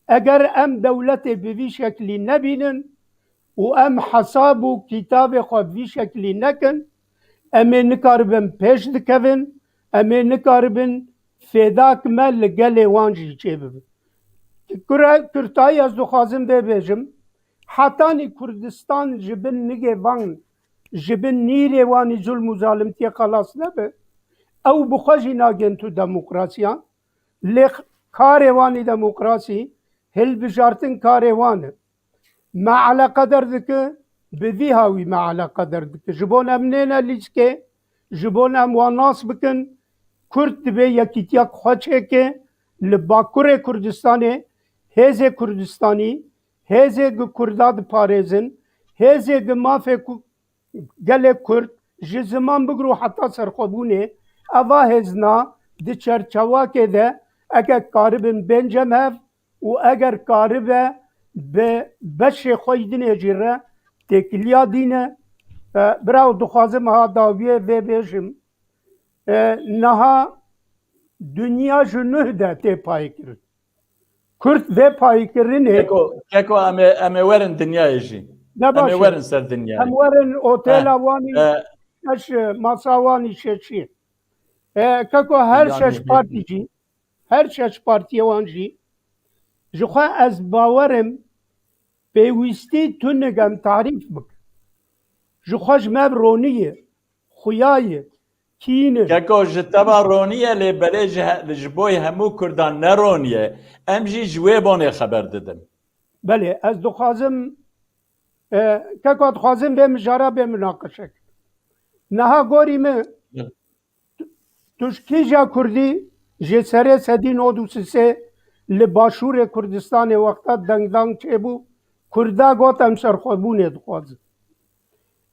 Eger em dewletê bi vî şeklî nebînin û em hesab û kitavê xwe vî şeklî nekin, em ê nikaribin pêş dikevin, em ê nikaribin fêdak me li gelê wan jî çêbibin. Kure-, kurtayî ez dixwazim vê bêjim, hetanî Kurdistan ji bin nigê van, ji bin nîrê wan î zulm û zalimtiyê xelas nebe, ew bi xwe jî nagên tu demokrasiya, lê karê wan î demokrasî, hilbijartin karê wan e. Me eleqeder dike, bi vî hawî me eleqeder dike. Ji bo em nêne lîskê, ji bo em wan nas bikin, Kurd dibê yekîtiya xwe çêke, li Bakurê Kurdistanê, hêzê Kurdistanî, hêzê gi Kurda diparêzin, hêzê gi mafê ku-, gelê Kurd ji ziman bigiro heta serxwebûnê, eva hêzna di çerçewakê de Eger karibin bên cem hev û eger karibe bi beşê xwe yî dinê jî re têkiliya dîne. E, biraw dixwazim ha dawiyê vê bêjim. E, niha dinya ji nuh de tê paykirin. Kurd vê paykirinê Keko, keko em ê, em ê werin dinyayê jî. Ne Em ê baş e. werin ser dinyayê. Em werin otela Eh, Wanî eh. şeş, masa Wanî şeşî. E, keko her Yanî şeş hê- partî jî, her şeş partiyê wan jî, ji xwe ez bawerim pêwîstî tunik em tarîf bikin. Ji xwe ji me ronî ye, xuya ye, kîn in. Keko ji te ve ronî ye lê belê ji he-, ji bo hemû Kurdan ne ronî ye. Em jî ji wê bonê xeber didin. Belê, ez dixwazim, e, keko dixwazim vê mijara bê minaqeşe kirin. Niha gorî min, Hı. tu ji kîja Kurdî ji serê sedî nod û sisê li başûrê Kurdistanê wexta dengdang çêbû, Kurda got em serxwebûnê dixwazin.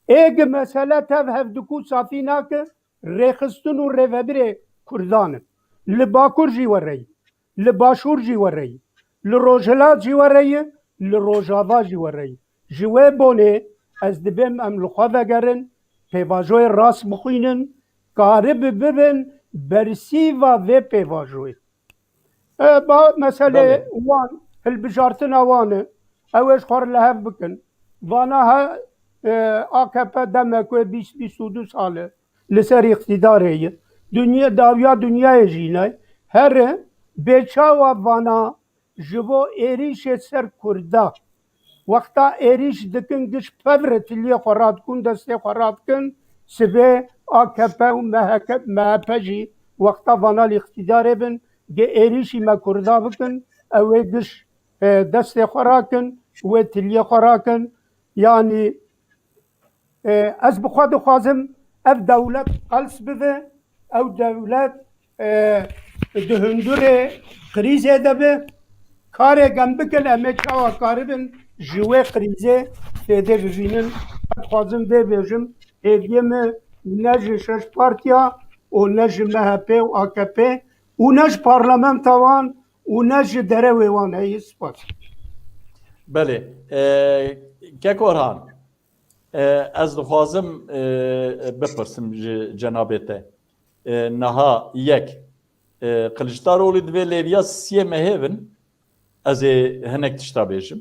Êg mesele tev hevdikû safî nake, rêxistin û rêvebirê Kurdan in. Li Bakur jî were ye, li Başûr jî were ye, li Rojhilat jî were ye, li Rojava jî were ye. Ji wê bonê ez dibêm em li xwe vegerin, pêvajoyê rast bixwînin, karib bibin bersîva vê pêvajoyê. E, ba, meselê Belê. wan, hilbijartina wan e. Ew ê ji xwe re li hev bikin. Vana he, e, A K P demek wê bîst, bîst û du sal e li ser îqtîdarê ye. Dinya, dawiya dinyayê jî ne. Here bê çawa vana ji bo êrîşê ser Kurda. Wexta êrîş dikin, giş pevre tiliyê xwe radikin, destê xwe radikin, sibê A K P û M H K, M H P jî wexta vana li îqtîdarê bin, gi êrîşî me Kurda bikin, ew ê giş, e, destê xwe rakin, wê tiliyê xwe rakin. Yanî, e, ez bi xwe dixwazim ev dewlet qels bibe, ew dewlet, e, di hundurê krîzê de be. Karê em bikin, em ê çawa karibin ji wê krîzê fêdê bibînin. Ez dixwazim vê bêjim, hêviyê min ne ji şeş partiya û ne ji M H P û A K P û ne ji parlamenta wan û ne ji derewê wan heye. Spas. Belê. E, Kek Orhan, e, ez dixwazim, e, bipirsim ji cenabê te. E, niha yek, e, Kiliçdaroglu divê lêviya siyê mehê bin, ez ê hinek tişta bêjim.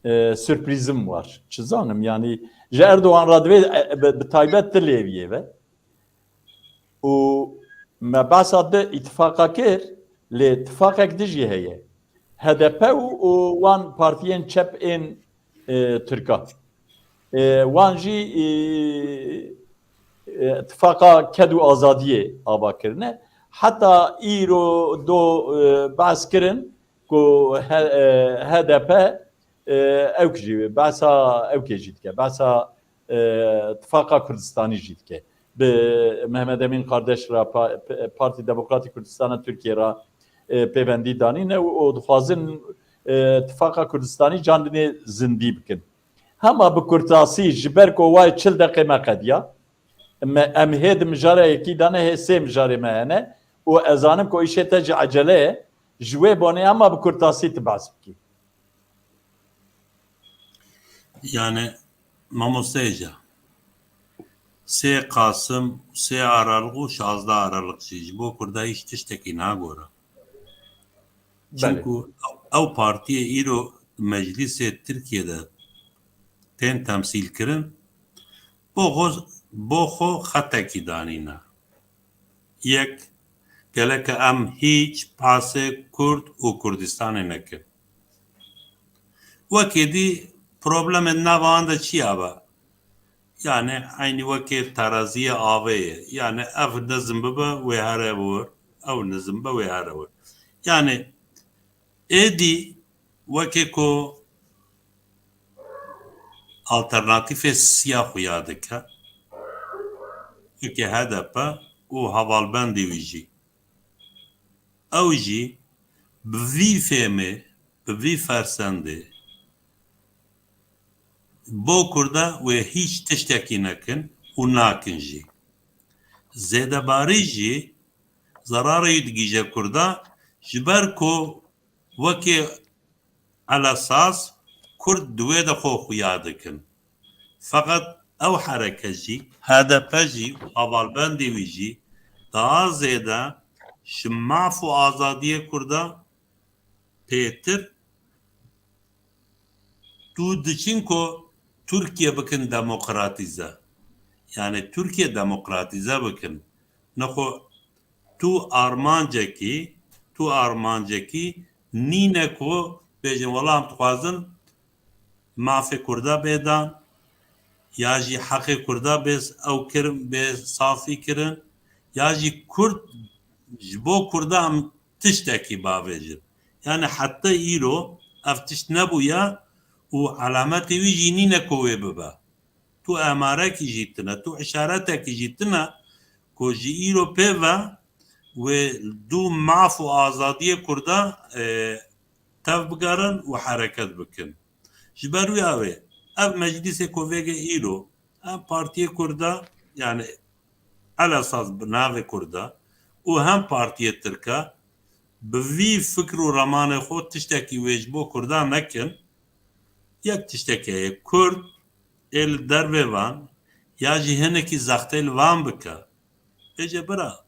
E, surprîzim war. Çi zanim, yanî ji Erdogan re divê, e, bi, bi taybet ti lêviyê ve. Û me behsa di îtifaqa kir, lê tifaqek di jî heye. H D P û, û wan partiyên çep ên, e, Tirka. E, wan jî, e, e, tifaqa ked û azadiyê ava kirine. Heta îro do, e, behs kirin ku H-, e, H D P, e, ewk jî, behsa ewkê jî dike. Behsa e, Tifaqa Kurdistanî jî dike. Bi Mehmet Emîn Kardeş re, Pa-, P-, Partî Demokratîk Kurdistana Tirkiye re, e, pêvendî danîne û, û dixwazin, e, Tifaqa Kurdistanî candinê zindî bikin. Hema bi kurtasî, ji ber ku wayê çil deqê me qediya, me, em hê di mijara yekî de ne, hê sê mijarê me hene û ez zanim ku îşê te jî ecele ye, ji wê bonê hema bi kurtasî tu behs bikî. Yani, mamoste Êca, sê Qasim, sê Aralık û şazdeh Aralık jî ji bo Kurda hiç tiştekî nagore. Belê. Çimku ew, ew partiyê îro meclîsê Tirkiye de tên temsîl kirin, bo xwe, bo xwe xetekî danîne. Yek, gereke em hîç behsê Kurd û Kurdistanê nekin. Wekê dî problemê di nava wan de çi ya be? Yani eynî wekê teraziyê avê ye. Yani ev nizm bibe, wê here wir, ew nizm be, wê here wir. Yani êdî wekê ku alternatîfê siya xuya dike, wekê H D P û hevalbendê wî jî. Ew jî bi vî fêmê, bi vî fersendê bo Kurda wê hîç tiştekî nekin û nakin jî. Zêdebarî jî zerarê wî digihîje Kurda, Ji ber ku wekî elesas Kurd di wê de xwe xuya dikin. Feqet ew hereke jî, H D P jî, hevalbendê wî jî daha zêde ji maf û azadiyê Kurda pêtir tu diçin ku Tirkiye bikin demokratîze. Yani Tirkiye demokratîze bikin. Nexwe tu armancekî, tu armancekî nîne ku bêjin, wela em dixwazin mafê Kurda bê dan, ya jî heqê Kurda bê ew kirin, bê safî kirin, ya jî Kurd, ji bo Kurda em tiştekî bavêjin. Yani heta îro ev tişt nebûye û alametê wî jî nîne ku wê bibe. Tu emarekî jî tine, tu işaretekî jî tine ku ji îro pê ve wê du maf û azadiyê Kurda, e, tev bigerin û hereket bikin. Ji ber wî ew ê, ev meclîsê ku vêge îro hem partiyê Kurda, yani elesas bi navê Kurda û hem partiyê Tirka bi vî fikr û ramanê xwe tiştekî wê ji bo Kurda nekin, yek tiştekê heye, Kurd ê li dervê van ya jî hinekî zextê li van bike. Bêje bira,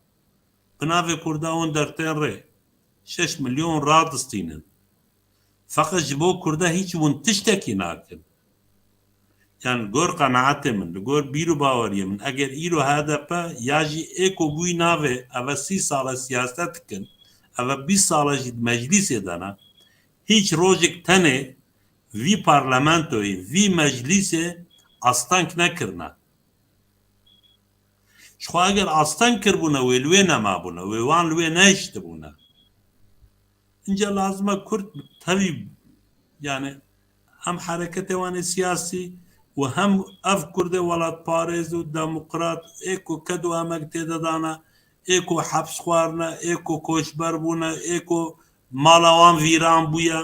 bi navê Kurda hûn dertên rê şeş milyon radistînin. Feqet ji bo Kurda hîç hûn tiştekî nakin. Yani li gor qenaetê min, li gor bîr û baweriyê min, eger îro H D P ya jî ê ku bûyî navê, eve sî sal e siyaset dikin, eve bîst sal e jî di meclîsê de ne, hîç rojek tenê vî parlamentoyê, vî meclîsê asteng nekirine. Ji xwe eger asteng kiribûne, wê li wê nemabûne, wê wan li wê nehiştibûne. Înca lazim e Kurd tevî, yani hem hereketê wan ê siyasî û hem ev Kurdê welatparêz û demokrat ê ku ked û emek tê de dane, ê ku heps xwarine, ê ku koçber bûne, ê ku mala wan vîran bûye.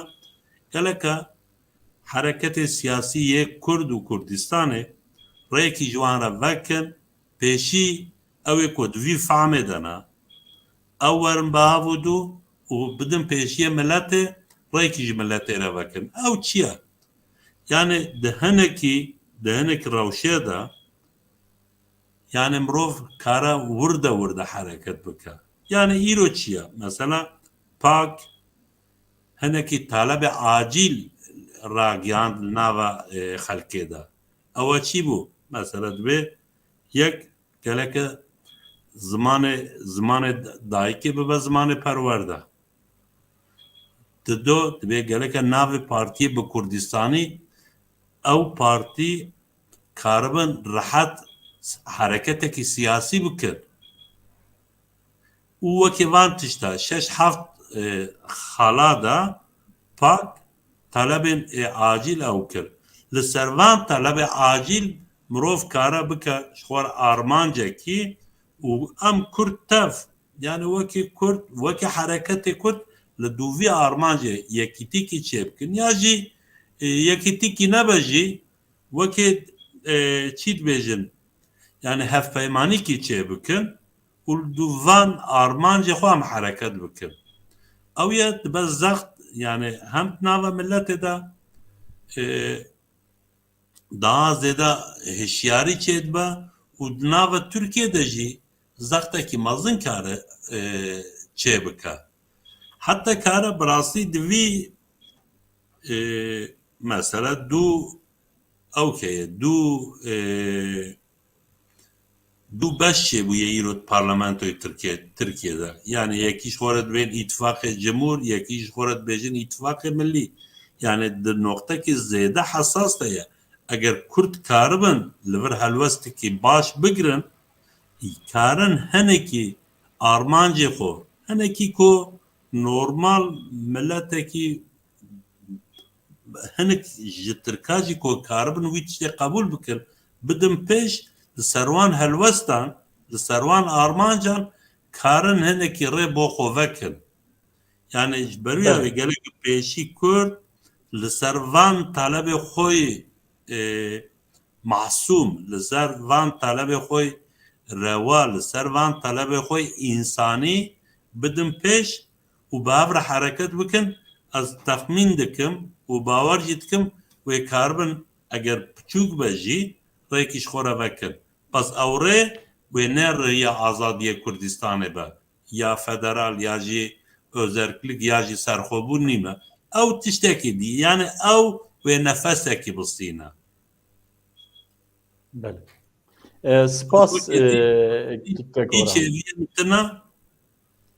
Gelek e hereketê siyasî yê Kurd û Kurdistanê rêyekî ji wan re vekin, pêşî ew ê ku di vî famê de ne, ew werin bi av û dû û bidin pêşiyê miletê, rêkî ji miletê re vekin. Ew çi ye? Yani di hinekî, di hinekî rewşê de, yani mirov kare wirde wirde hereket bike. Yani îro çi ye? Mesela PAK hinekî talebê acîl ragihand li nava, e, xelkê de. Ew çi bû? Mesela dibê yek geleke zimanê, zimanê dayikê bibe zimanê perwerde. Dido dibê geleke navê partiyê bi Kurdistanî, ew partî karibin rehet hereketekî siyasî bikin. Û wekî van tişta şeş heft, e, xala de PAK talebên, e, acîl ew kir. Li ser van talebê acîl mirov kare bike ji xwe re armancekî û em Kurd tev, yani wekî Kurd, wekî hereketê Kurd li dûvî armancê yekîtîkî çêbikin. Ya jî, e, yekîtîkî nebe jî, wekî, e, çî dibêjin, yani hevpeymanîkî çêbikin û li dû van armancê xwe em hereket bikin. Ew ye dibe zext, yani hem di nava miletê de, e, daha zêde hişyarî çêdibe û di nava Tirkiyê de jî zextekî mezin kare, e, çêbike. Heta kare bi rastî di vî, e, mesela du ew heye, du, e, du beş çêbûye îro di parlamentoyê Tirkiye, Tirkiye de. Yani yekî ji xwe re dibên îtifaqê cimûr, yekî ji xwe re dibêjin îtifaqê milî. Yani di noqtekî zêde hesas de ye. Eger Kurd karibin li vir helwestekî baş bigirin, karin hinekî armancê xwe, hinekî ku normal miletekî hinek ji Tirka jî ku karibin wî tiştê qebûl bikin, bidin pêş, li ser wan helwestan, li ser wan armancan karin hinekî rê bo xwe vekin. Yani ji ber wî Evet. Ev ê gelek pêşî Kurd li ser van talebê xwe yê, e, masûm, li ser van talebê xwe rewa, li ser van talebê xwe însanî bidin pêş û bi hev re hereket bikin, ez texmîn dikim û bawer jî dikim wê karibin eger piçûk be jî rêkî ji xwe re vekin. Bes ew rê wê ne rêya azadiyê Kurdistanê be, ya federal, ya jî özerklik, ya jî serxwebûn nîme. Ew tiştekî dî, yani ew wê nefesekî bistîne. Belê. E, spas, e, Kek Orhan. Hiç hêviyê min tine,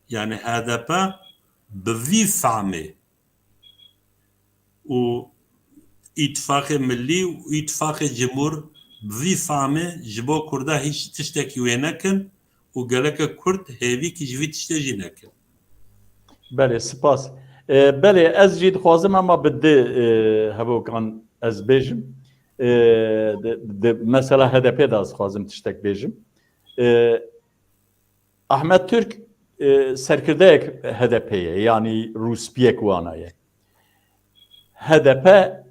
yani H D P bi vî fehmê û Îtifaqê Millî û Îtifaqê Cimûr bi vî fehmê ji bo Kurda hiç tiştekî wê nekin û geleke Kurd hêvîkî ji vî tiştê jî nekin. Belê, spas. E, belê, ez jî dixwazim, ema bi di, e, hevokan ez bêjim. E, di, di, mesela H D P de ez dixwazim tiştek bêjim. E, Ahmet Türk, e, serkirdeyek H D P ye, yanî rûspiyek wana ye. H D P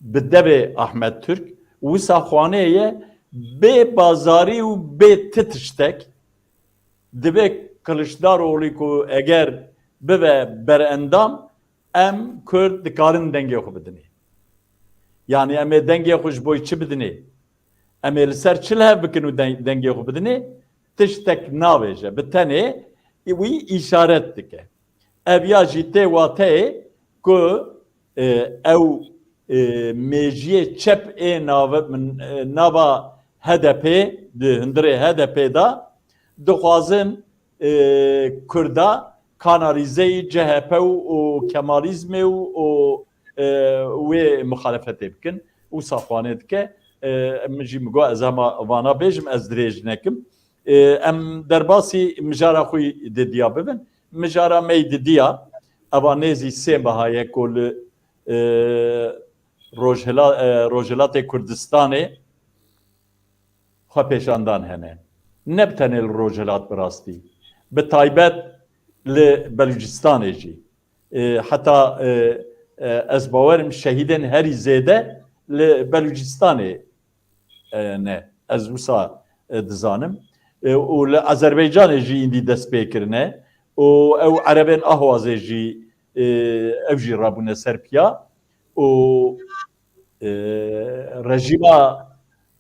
bi devê Ahmet Türk wisa xwanê ye, bê bazarî û bê ti tiştek, divê Kiliçdaroglu ku eger bibe berendam, em Kurd dikarin dengê xwe bidinê. Yani em ê dengê xwe ji bo çi bidinê? Em ê li ser çi li hev bikin û den-, dengê xwe bidinê? Tiştek nabêje. Bi tenê wî îşaret dike. Ev ya jî tê wateyê ku, e, ew, e, mêjiyê çep ê nave-, min, e, nava H D P, di hundirê H D P de dixwazin, e, Kurda kanalîzeyî C H P û, û Kemalîzmê û, û, e, wê muxalefetê bikin û saxwanê dike. E, min jî min got ez hema vana bêjim, ez dirêj nekim. E, em derbasî mijara xwe didiya bibin. Mijara me yî didiya, eva nêzî sê meha ye ku li, e, Rojhila-, e, Rojhilatê Kurdistanê xwepêşandan hene. Ne bi tenê li Rojhilat bi rastî. Bi taybet li Belûcistanê jî. E, heta, e, e, ez bawerim şehîdên herî zêde li Belûcistanê, e, ne. Ez wisa, e, dizanim. E, û li Azerbaycanê jî îndî dest pê kirine. Û ew Erebên Ahwazê jî, e, ew jî rabûne ser piya. Û, e, rejîma,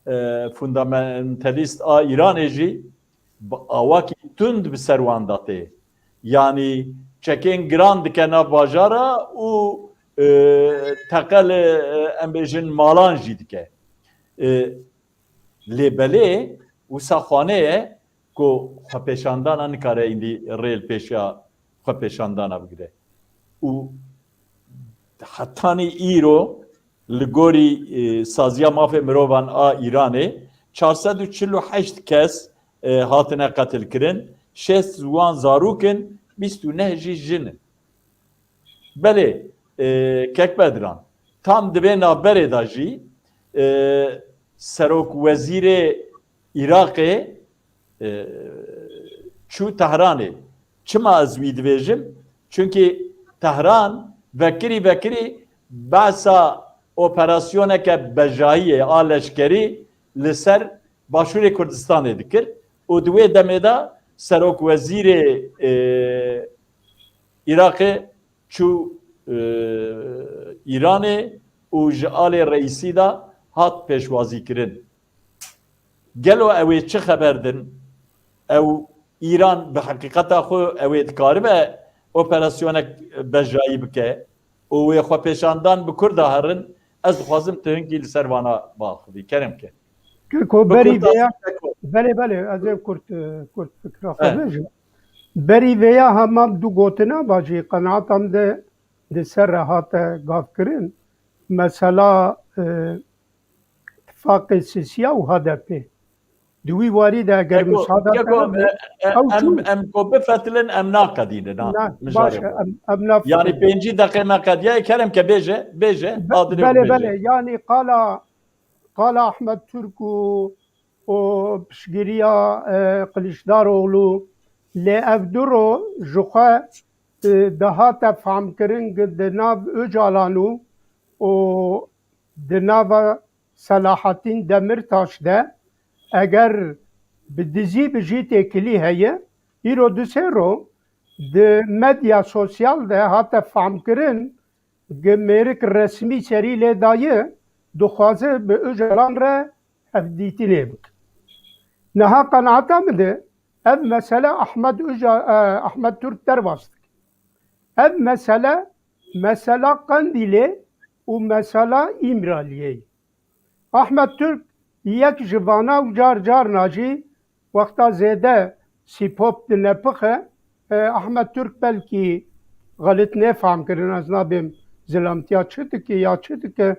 e, fundamentalîst a Îranê jî bi awakî tund bi ser wan de tê. Yanî çekên giran dike nav bajara û, e, teqe li, e, em bêjin malan jî dike. E, lê belê wisa xwane ye ku xwepêşandana nikare îndî rê li pêşiya xwepêşandana bigire. Û hetanî îro li gorî, e, Saziya Mafê Mirovan a Îranê çar sed û çil û heşt kes, e, hatine qetilkirin, şêst ji wan zarok in, bîst û neh jî jin in. Belê, e, Kek Bedran, tam di vê navberê de jî, e, serokwezîrê Iraqê, e, çû Tehranê. Çima ez wî dibêjim? Çunkî Tehran vekirî vekirî behsa operasyoneke bejayiyê a leşkerî li ser Başûrê Kurdistanê dikir û di wê demê de serokwezîrê, e, Iraqê çû, e, Îranê û ji alê Reîsî de hat pêşwazîkirin. Gelo ew ê çi xeber din? Ew Îran bi heqîqeta xwe ew ê dikaribe operasyonek bejayî bike û wê xwepêşandan bi Kurda herin? Ez dixwazim tu hinkî li ser vana biaxivî. Kerem ke. Keko berî vêya, belê, belê, ez ê kurt, e, kurt fikra xwe bêjim. Berî vêya hema du gotina va jî qenaeta min de di ser re hate gavkirin. Mesela, e, Tifaqê Sisiya û H D P. Di wî warî de eger Keko, müsaade keko, kene, e, e, ew em, çûn. Em ku bifetilin, em naqedînin, ha, Na, mijarê baş, xwe. Em, em naf- Yani pêncî deqê me qediye, kerem ke bêje, bêje, Be-, adilê belê, xwe bêje. Belê, yani qala, qala Ahmet Türk û, û piştgiriya, e, Kiliçdaroglu, lê ev du ro ji xwe, e, dihate famkirin di nav Ocalan û, û di nava Selahattin Demirtaş de eger bi dizî bi jî têkilî heye, îro du sê ro Di medya sosyal de hate famkirin, gi mêrik resmî serî lê daye, dixwaze bi Ocalan re hevdîtinê bike. Niha qenaeta min de ev mesele Ahmed Oca-, e, Ahmed Türk derbas dike. Ev mesele, mesela Qendîlê û mesela Îmraliyê ye. Ahmed Türk yek ji vana û car carna jî wexta zêde sîpop dinepixe, e, Ahmed Türk belkî xelit nêfam kirin, ez nabêm zilamtiya çi dike ya çi dike.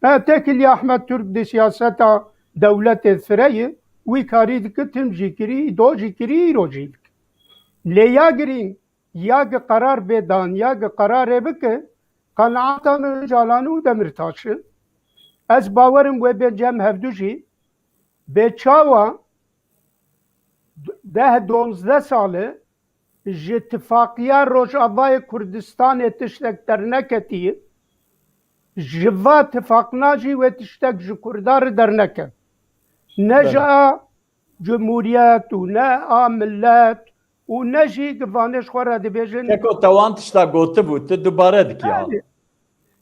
E, tekilî Ahmed Türk di siyaseta dewletê fireyî, wî karî dike, tim jî kirî, do jî kirî, îro jî dike. Lê ya girîng, ya gi qerar bê dan, ya gi qerarê bike, qenaeta min Ocalan û Demirtaş e. Ez bawerim wê bên cem hevdu jî bê çawa deh donzdeh sal e ji tifaqiya Rojavayê Kurdistanê tiştek derneketiye, ji va tifaqna jî wê tiştek ji Kurda re derneket. Ne ji Belê. a cumhuriyet û ne a millet û ne jî givanê ji xwe re dibêjin. Keko, te wan tişta gotibû, tu dubare dikî ha. Belê.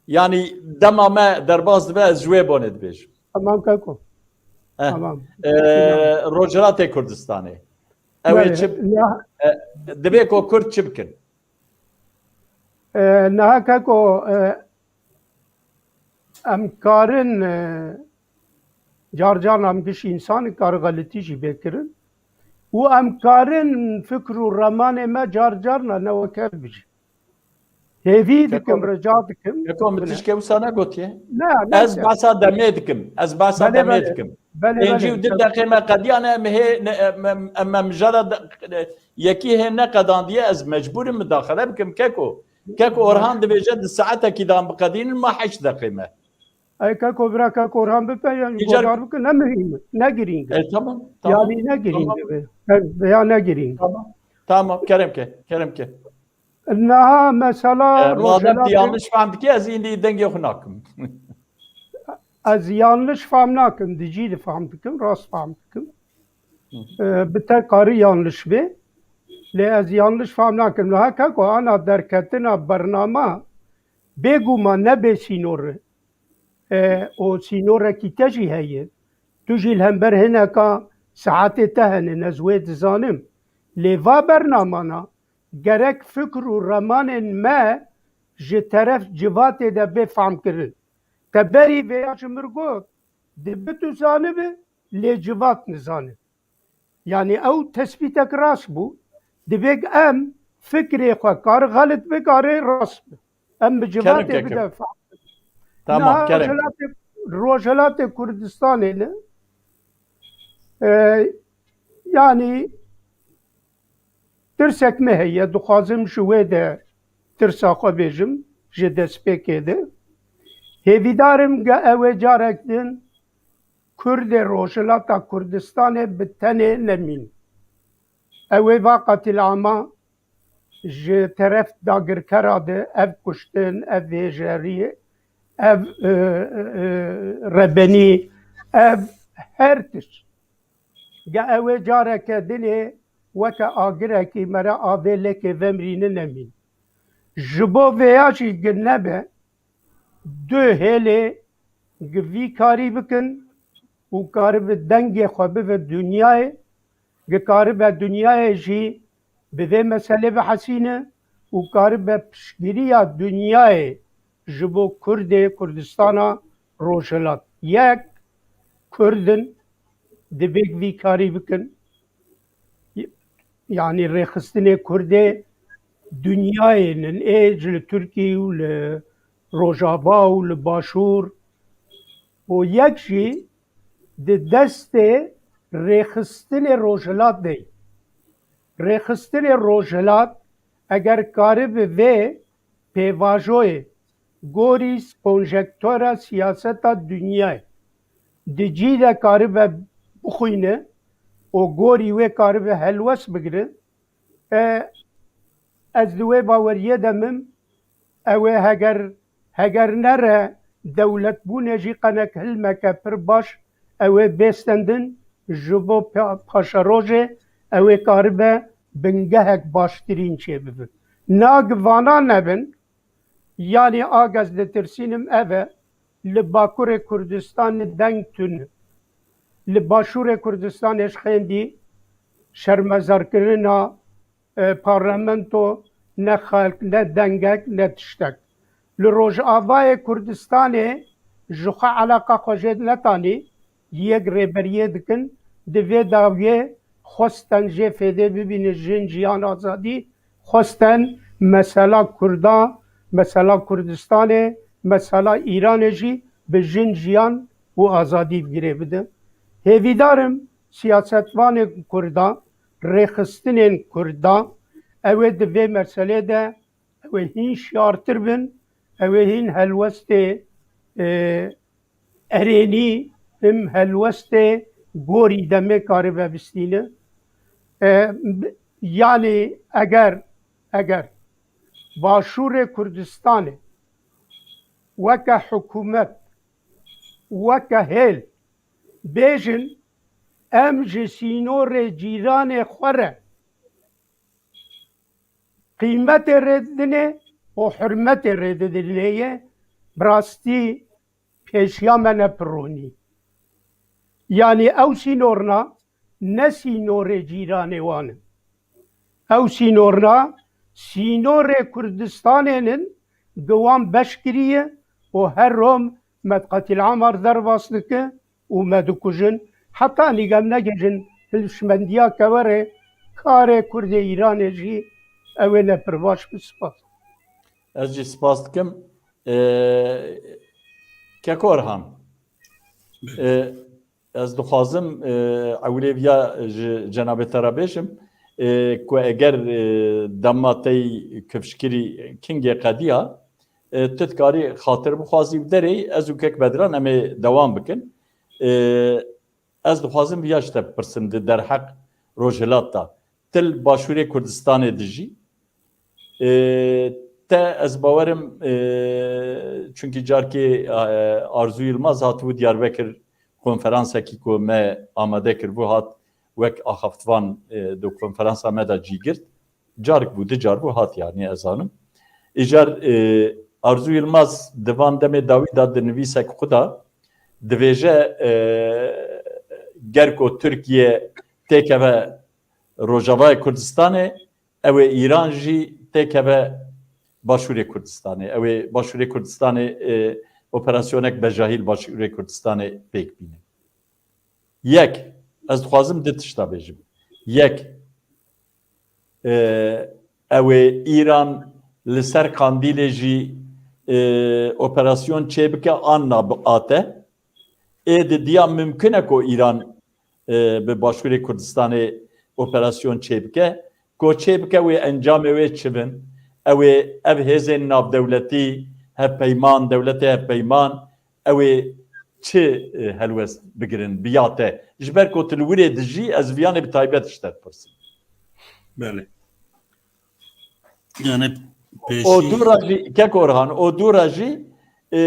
Yanî dema me derbas dibe, ez ji wê bonê dibêjim. Tamam Keko. Eh, Tamam. e, Rojhilatê Kurdistanê. Ew ê Belê. çi, Ya e, divê ku Kurd çi bikin? E, niha Keko, e, em karin, e, car caran em giş însan in, kar xelitî jî bê kirin. Û em karin fikr û remanê me car carna ne wek ev bijî. Hêvî Keko, dikim, rica dikim. Keko, min Bine. tişkê wisa negotiye. Ne, ne Ez te. behsa demê dikim. Ez behsa Belê, demê belê. dikim. Belê, Pêncî belê. û du deqê me qediyane, em hê, ne, em, em, em, em jara de, yekî hê neqedandiye, ez mecbûr im midaxele bikim, Keko. Keko Orhan dibêje di saetekî de em biqedînin, ma heşt deqê me. Ey Keko, bira Keko Orhan bipe, yani Îcar- godar bikin, ne mühim, ne girîng. E, tamam, tamam. Yani ne girîng Tamam. be? Ben veya ne girîng? Tamam. Tamam, kerem ke, kerem ke. Niha mesela E, madem tu Rojhilatê yanlış fam dikî, ez îndî dengê xwe nakim. Ez yanlış fam nakim, di cî de fam dikim, rast fam dikim. Hı. E, bi te karî yanlış be. Lê ez yanlış fam nakim. Niha Keko, ana derketina bernama bêguman ne bê sînor e. E, û sînorekî te jî heye. Tu jî li hember hineka saetê te hene, ez wê dizanim. Lê va bernamana gerek fikr û remanên me ji teref civatê de bê famkirin. Te berî vêya ji mir got, dibe tu zanibe, lê civat nizane. Yani ew tespîtek rast bû. Divê em fikrê xwe kar xelit bikarê rast bi. Em bi Kerem civatê kekim. bide fa- Tamam, Niha kerem. Rojhilatê, Rojhilatê Kurdistanê ne. E, yani tirsek me heye, dixwazim ji wê de tirsa xwe bêjim, ji destpêkê de. Hêvîdarim ge ew ê carek din Kurdê Rojhilata Kurdistanê bi tenê nemîn. Ew ê va qatilama ji teref dagirkera de ev kuştin, ev vêjerî, ev, e, e, rebenî, ev her tişt. Ge ew ê careke dinê weke agirekî mere avê lêkê vemirîne nemîn. Ji bo vêya jî gi nebe, du hêlê gi vî karî bikin û karibe dengê xwe bive dinyayê, gi karibe dinyayê jî bi vê meselê bihesîne û karibe piştgiriya dinyayê ji bo Kurdê Kurdistana Rojhilat. Yek, Kurd in, divê vî karî bikin. Yanî rêxistinê Kurdê dinyayê nin ê ji li Tirkî û li Rojava û li Başûr û yek jî di destê rêxistinê Rojhilat de ye. Rêxistinê Rojhilat eger karibe vê pêvajoyê gorî konjektora siyaseta dinyayê di cî de karibe bixwîne û gorî wê karibe helwest bigire, e, ez di wê baweriyê de mim, ew ê heger, heger nere dewletbûnê jî qenek hilmeke pir baş ew ê bê stendin ji bo pa-, paşerojê ew ê karibe bingehek baştirîn çêbibin. Nag vana nebin, yanî a gez ditirsînim ev e, li Bakurê Kurdistanê deng tune. Li Başûrê Kurdistanê ji xêndî şermezarkirina, e, parlamento ne xelk, ne dengek, ne tiştek. Li Rojavayê Kurdistanê ji xwe eleqa xwe jê netanî, yek rêberiyê dikin, di vê dawiyê xwestin jê fêdê bibînin jin, jiyan, azadî, xwestin mesela Kurda, mesela Kurdistanê, mesela Îranê jî bi jin, jiyan û azadî girê bidin. Hêvîdar im siyasetvanên Kurda, rêxistinên Kurda, ew ê di vê meselê de ew ê hîn şiyartir bin, ew ê hîn helwestê, e, erênî, him helwestê gorî demê karibe bistîne. E, b-, yanî eger, eger Başûrê Kurdistanê weke hikûmet, weke hêl bêjin, em ji sînorê cîranê xwe re qîmetê rê didinê û hurmetê rê didinê ye, bi rastî pêşiya me ne pironî. Yanî ew sînorna ne sînorê cîranê wan in. Ew sînorna sînorê Kurdistanê nin, gi wan beş kiriye û her rom me di qetilama re derbas dike û me dikujin. Heta nîgem negihîjin hilişmendiya kewerê, karê Kurdê Îranê jî ew ê ne pir baş bi. Spas. Ez jî spas dikim. Ee, Keko Orhan, ee, ez dixwazim, ee, ewlê viya ji cenabê te re bêjim, ee, ku eger, ee, dema tey kifşkirî kingê qediya, ee, tu dikarî xatir bixwazî û derê, ez û Kek Bedran em ê dewam bikin. Ee, Ez dixwazim viya ji te bipirsim di derheq Rojhilat de. Tu li Başûrê Kurdistanê dijî. Ê, te ez bawerim, ê, çunkî carkê, ê, Arzu Yilmaz hatibû Diyarbekir konferansekî ku me amade kiribû hat wek axaftvan, ê, di konferansa me de cî girt. Carek bû, du car bû, hat, yanî ez zanim. Îcar, e, Arzu Yilmaz di van demê dawî de di nivîsek xwe de divêje, e, ger ku Tirkiye têkeve Rojavayê Kurdistanê, ew ê Îran jî têkeve Başûrê Kurdistanê. Ew ê Başûrê Kurdistanê, e, operasyonek bejahî li Başûrê Kurdistanê pêk bîne. Yek, ez dixwazim du tişta bêjim. Yek, e, ew ê Îran li ser Qandîlê jî, e, operasyon çêbike an na biate. Ê di diya mimkun e ku Îran, e, bi Başûrê Kurdistanê operasyon çêbike. Ku çêbike wê encamê wê çi bin? Ew ê ev hêzên navdewletî, hevpeyman, dewletê hevpeyman, ew ê çi, e, helwest bigirin, bi ya te? Ji ber ku tu li wirê dijî, ez viyanê bi taybet ji te dipirsim. Belê. Yani O pêşî dû re jî, Kek Orhan, o dû re jî, e,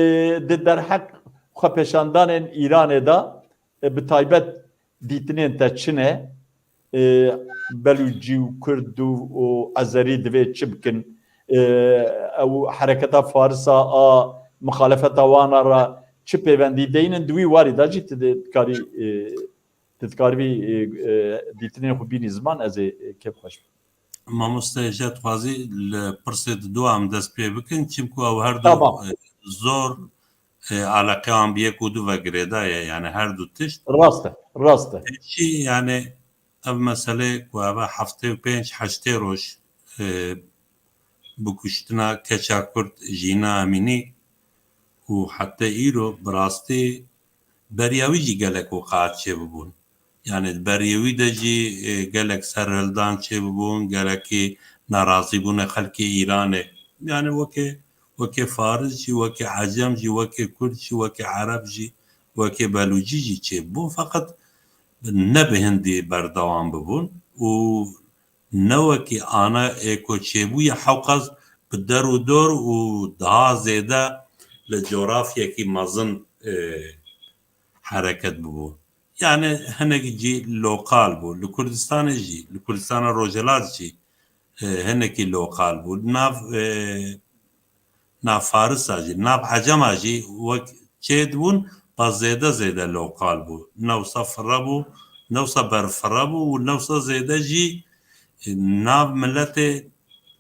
di derheq xwepêşandanên Îranê de, e, bi taybet dîtinên te çi ne? E, Belûcî û Kurd û, û Ezerî divê çi bikin? E, ew hereketa Farisa a mixalefeta wana re çi pêvendî deynin? Di wî warî de jî tu dê dikarî, e, tu dikarî vî, e, e, dîtinên xwe bînî ziman, ez ê, e, kêf xweş bim. Mamoste, ez dixwazî li pirsê di du em dest pê bikin, çimku ew her du, Tamam. e, zor, e, eleqeyan bi yek û du ve girêdaye, yani her du tişt. Rast e, rast e. Pêşî, yani ev mesele ku ev e heftê û pênc, heştê roj, e, bi kuştina keça Kurd Jîna Emînî û heta îro bi rastî beriya wî jî gelek weqaet çêbibûn. Yani di beriyê wî de jî, e, gelek serhildan çêbibûn, gelekî nerazîbûna xelkê Îranê. Yani wekê, wekê Faris jî, wekê Ecem jî, wekê Kurd jî, wekê Ereb jî, wekê Belûcî jî çêbûn. Feqet ne bi hindî berdewam bibûn û ne wekî ana ê ku çêbûye hewqas bi der û dor û daha zêde li coğrafyekî mezin, e, hereket bibû. Yani hinek cî lokal bû. Li Kurdistanê jî, li Kurdistana Rojhilat jî e, hinekî lokal bû. Nav e, nav Farisa jî, nav Ecema jî wek çê dibûn, ba zêde zêde lokal bû. Newsa fire bû, newsa berfire bû û newsa zêde jî e, nav miletê,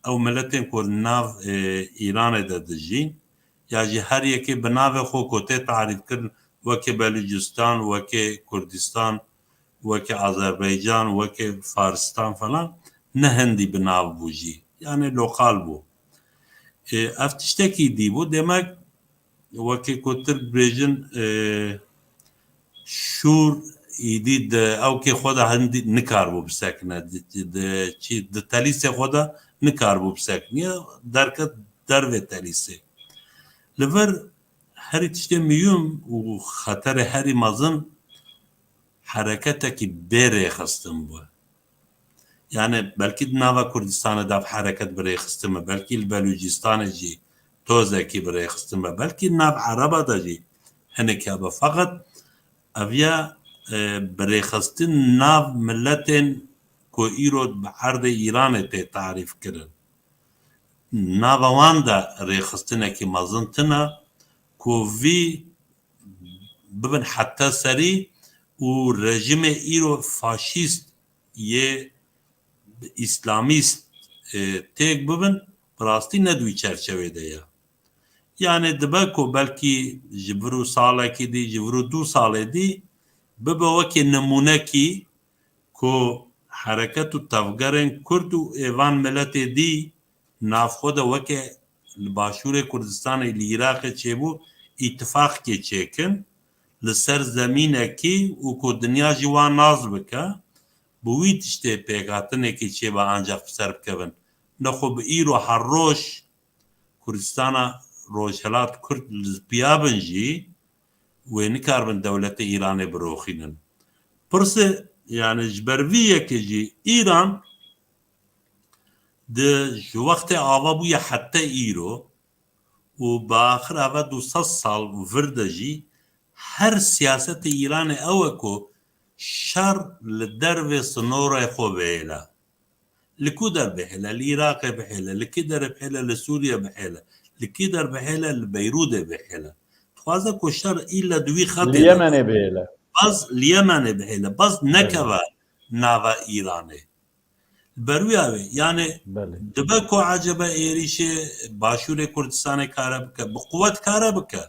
ew miletên ku nav e, Îranê de dijîn, ya jî her yekê bi navê xwe ku tê tarîf kirin, wekê Belûcistan, wekê Kurdistan, wekê Azerbaycan, wekê Faristan falan, ne hindî bi nav bû jî. Yani lokal bû. E, ev tiştekî dî bû. Demek wekê ku Tirk bêjin, e, şûr îdî di ewkê xwe de hindî nikaribû bisekine. Di, di, çi, di telîsê xwe de nikaribû bisekine. Derket dervê telîsê. Li vir herî tiştê miyûm û xeterê herî mezin hereketekî bê rêxistin bû. Yani belkî di nava Kurdistanê de ev hereket bi rêxistin be, belkî li Belûcistanê jî tozekî bi rêxistin be, belkî nav Ereba de jî hinek hebe. Feqet ev ya e, bi rêxistin nav miletên ku îro bi erdê Îranê tê tarîf kirin. Nava wan de rêxistinekî mezin tune ku vî bibin heta serî û rejîmê îro faşîst yê îslamîst e, têk bibin, bi rastî ne di wî çerçevê de ye. Yani dibe ku belkî ji vir û salekî dî, ji vir û du salê dî bibe wekî nimûnekî ku hereket û tevgerên Kurd û êvan miletê dî navxwe de weke li Başûrê Kurdistanê, li Iraqê çêbû, îtifaqkê çêkin li ser zemînekî û ku dinya jî wan nas bike, bi wî tiştê pêkhatinekî çêbe ancax bi ser bikevin. Nexwe bi îro her roj Kurdistana Rojhilat Kurd li piya bin jî wê nikaribin dewletê Îranê biroxînin. Pirsê, yani ji ber vî yekê jî Îran di ji wextê ava bûye heta îro û bi axir ava du sed sal vir de jî her siyasetê Îranê ew e ku şer li dervê sinorê xwe bihêle. Li ku der bihêle? Li Iraqê bihêle, li kî derê bihêle? Li Sûriye bihêle, li kî der bihêle? Li Beyrûdê bihêle. Dixwaze ku şer îlle di wî xetê de Yemenê bihêle. Baz li Yemenê bihêle, baz nekeve nava Îranê. Li ber wî avê, yani Belê. Dibe ku ecebe êrîşê Başûrê Kurdistanê kare bike, bi quwet kare bike.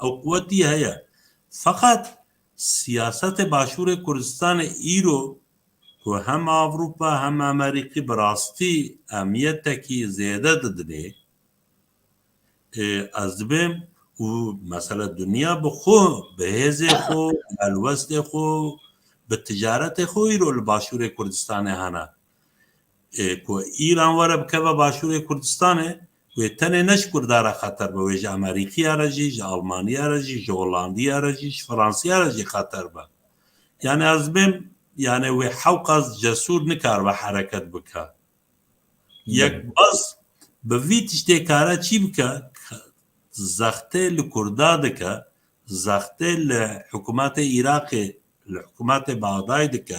Ew quwetî heye. Feqet siyasetê Başûrê Kurdistanê îro ku hem Avrupa hem Amerîkî bi rastî emniyetekî zêde didinê, e, ez dibêm û mesela dinya bi xwe, bi hêzê xwe, bi helwestê xwe, bi ticaretê xwe îro li Başûrê Kurdistanê hene. E, ku Îran were bikeve Başûrê Kurdistanê, wê tenê ne ji Kurda re xeter be, wê ji Amerîkiya re jî, ji Almaniya re jî, ji Holandiya re jî, ji Fransiya re jî xeter be. Yani ez dibêm, yani wê hewqas cesûr nikaribe hereket bike. Yek bas bi vî tiştê kare çî bike, zextê li Kurda dike, zextê li hikûmetê Iraqê, li hikûmetê Baxdayê dike,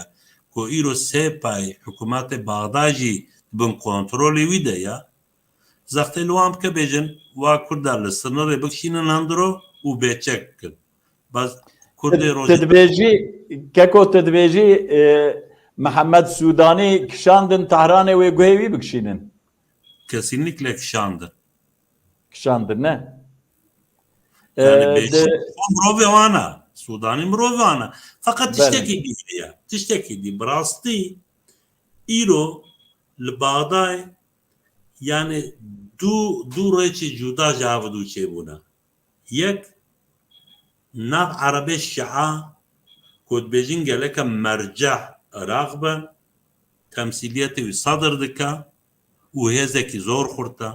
ku îro sê pay hikûmetê Baxdayê jî bin kontrolê wî de ye. Zextê li wan bike, bêjin, wa Kurda li sinirê bikişînin hindiro û bêçek bikin. Bas Kurdê Rojê. Tu dibêjî, keko, tu dibêjî, e, Mihemed Sûdanî kişandin Tehranê, wê guhê wî bikişînin? Kesinlikle kişandin. Kişandin, ne? Yani e, bêjî, de- mirovê wan e. Sûdanî mirovê wan e. Feqet tiştekî dî heye. Tiştekî dî. Bi rastî îro li Baxdayê, yani du, du rêçê cuda ji hev du çêbûne. Yek, nav erebê şia ku dibêjin geleke merceh Iraq be, temsîliyetê wî Sadr dike û hêzekî zor xurt e.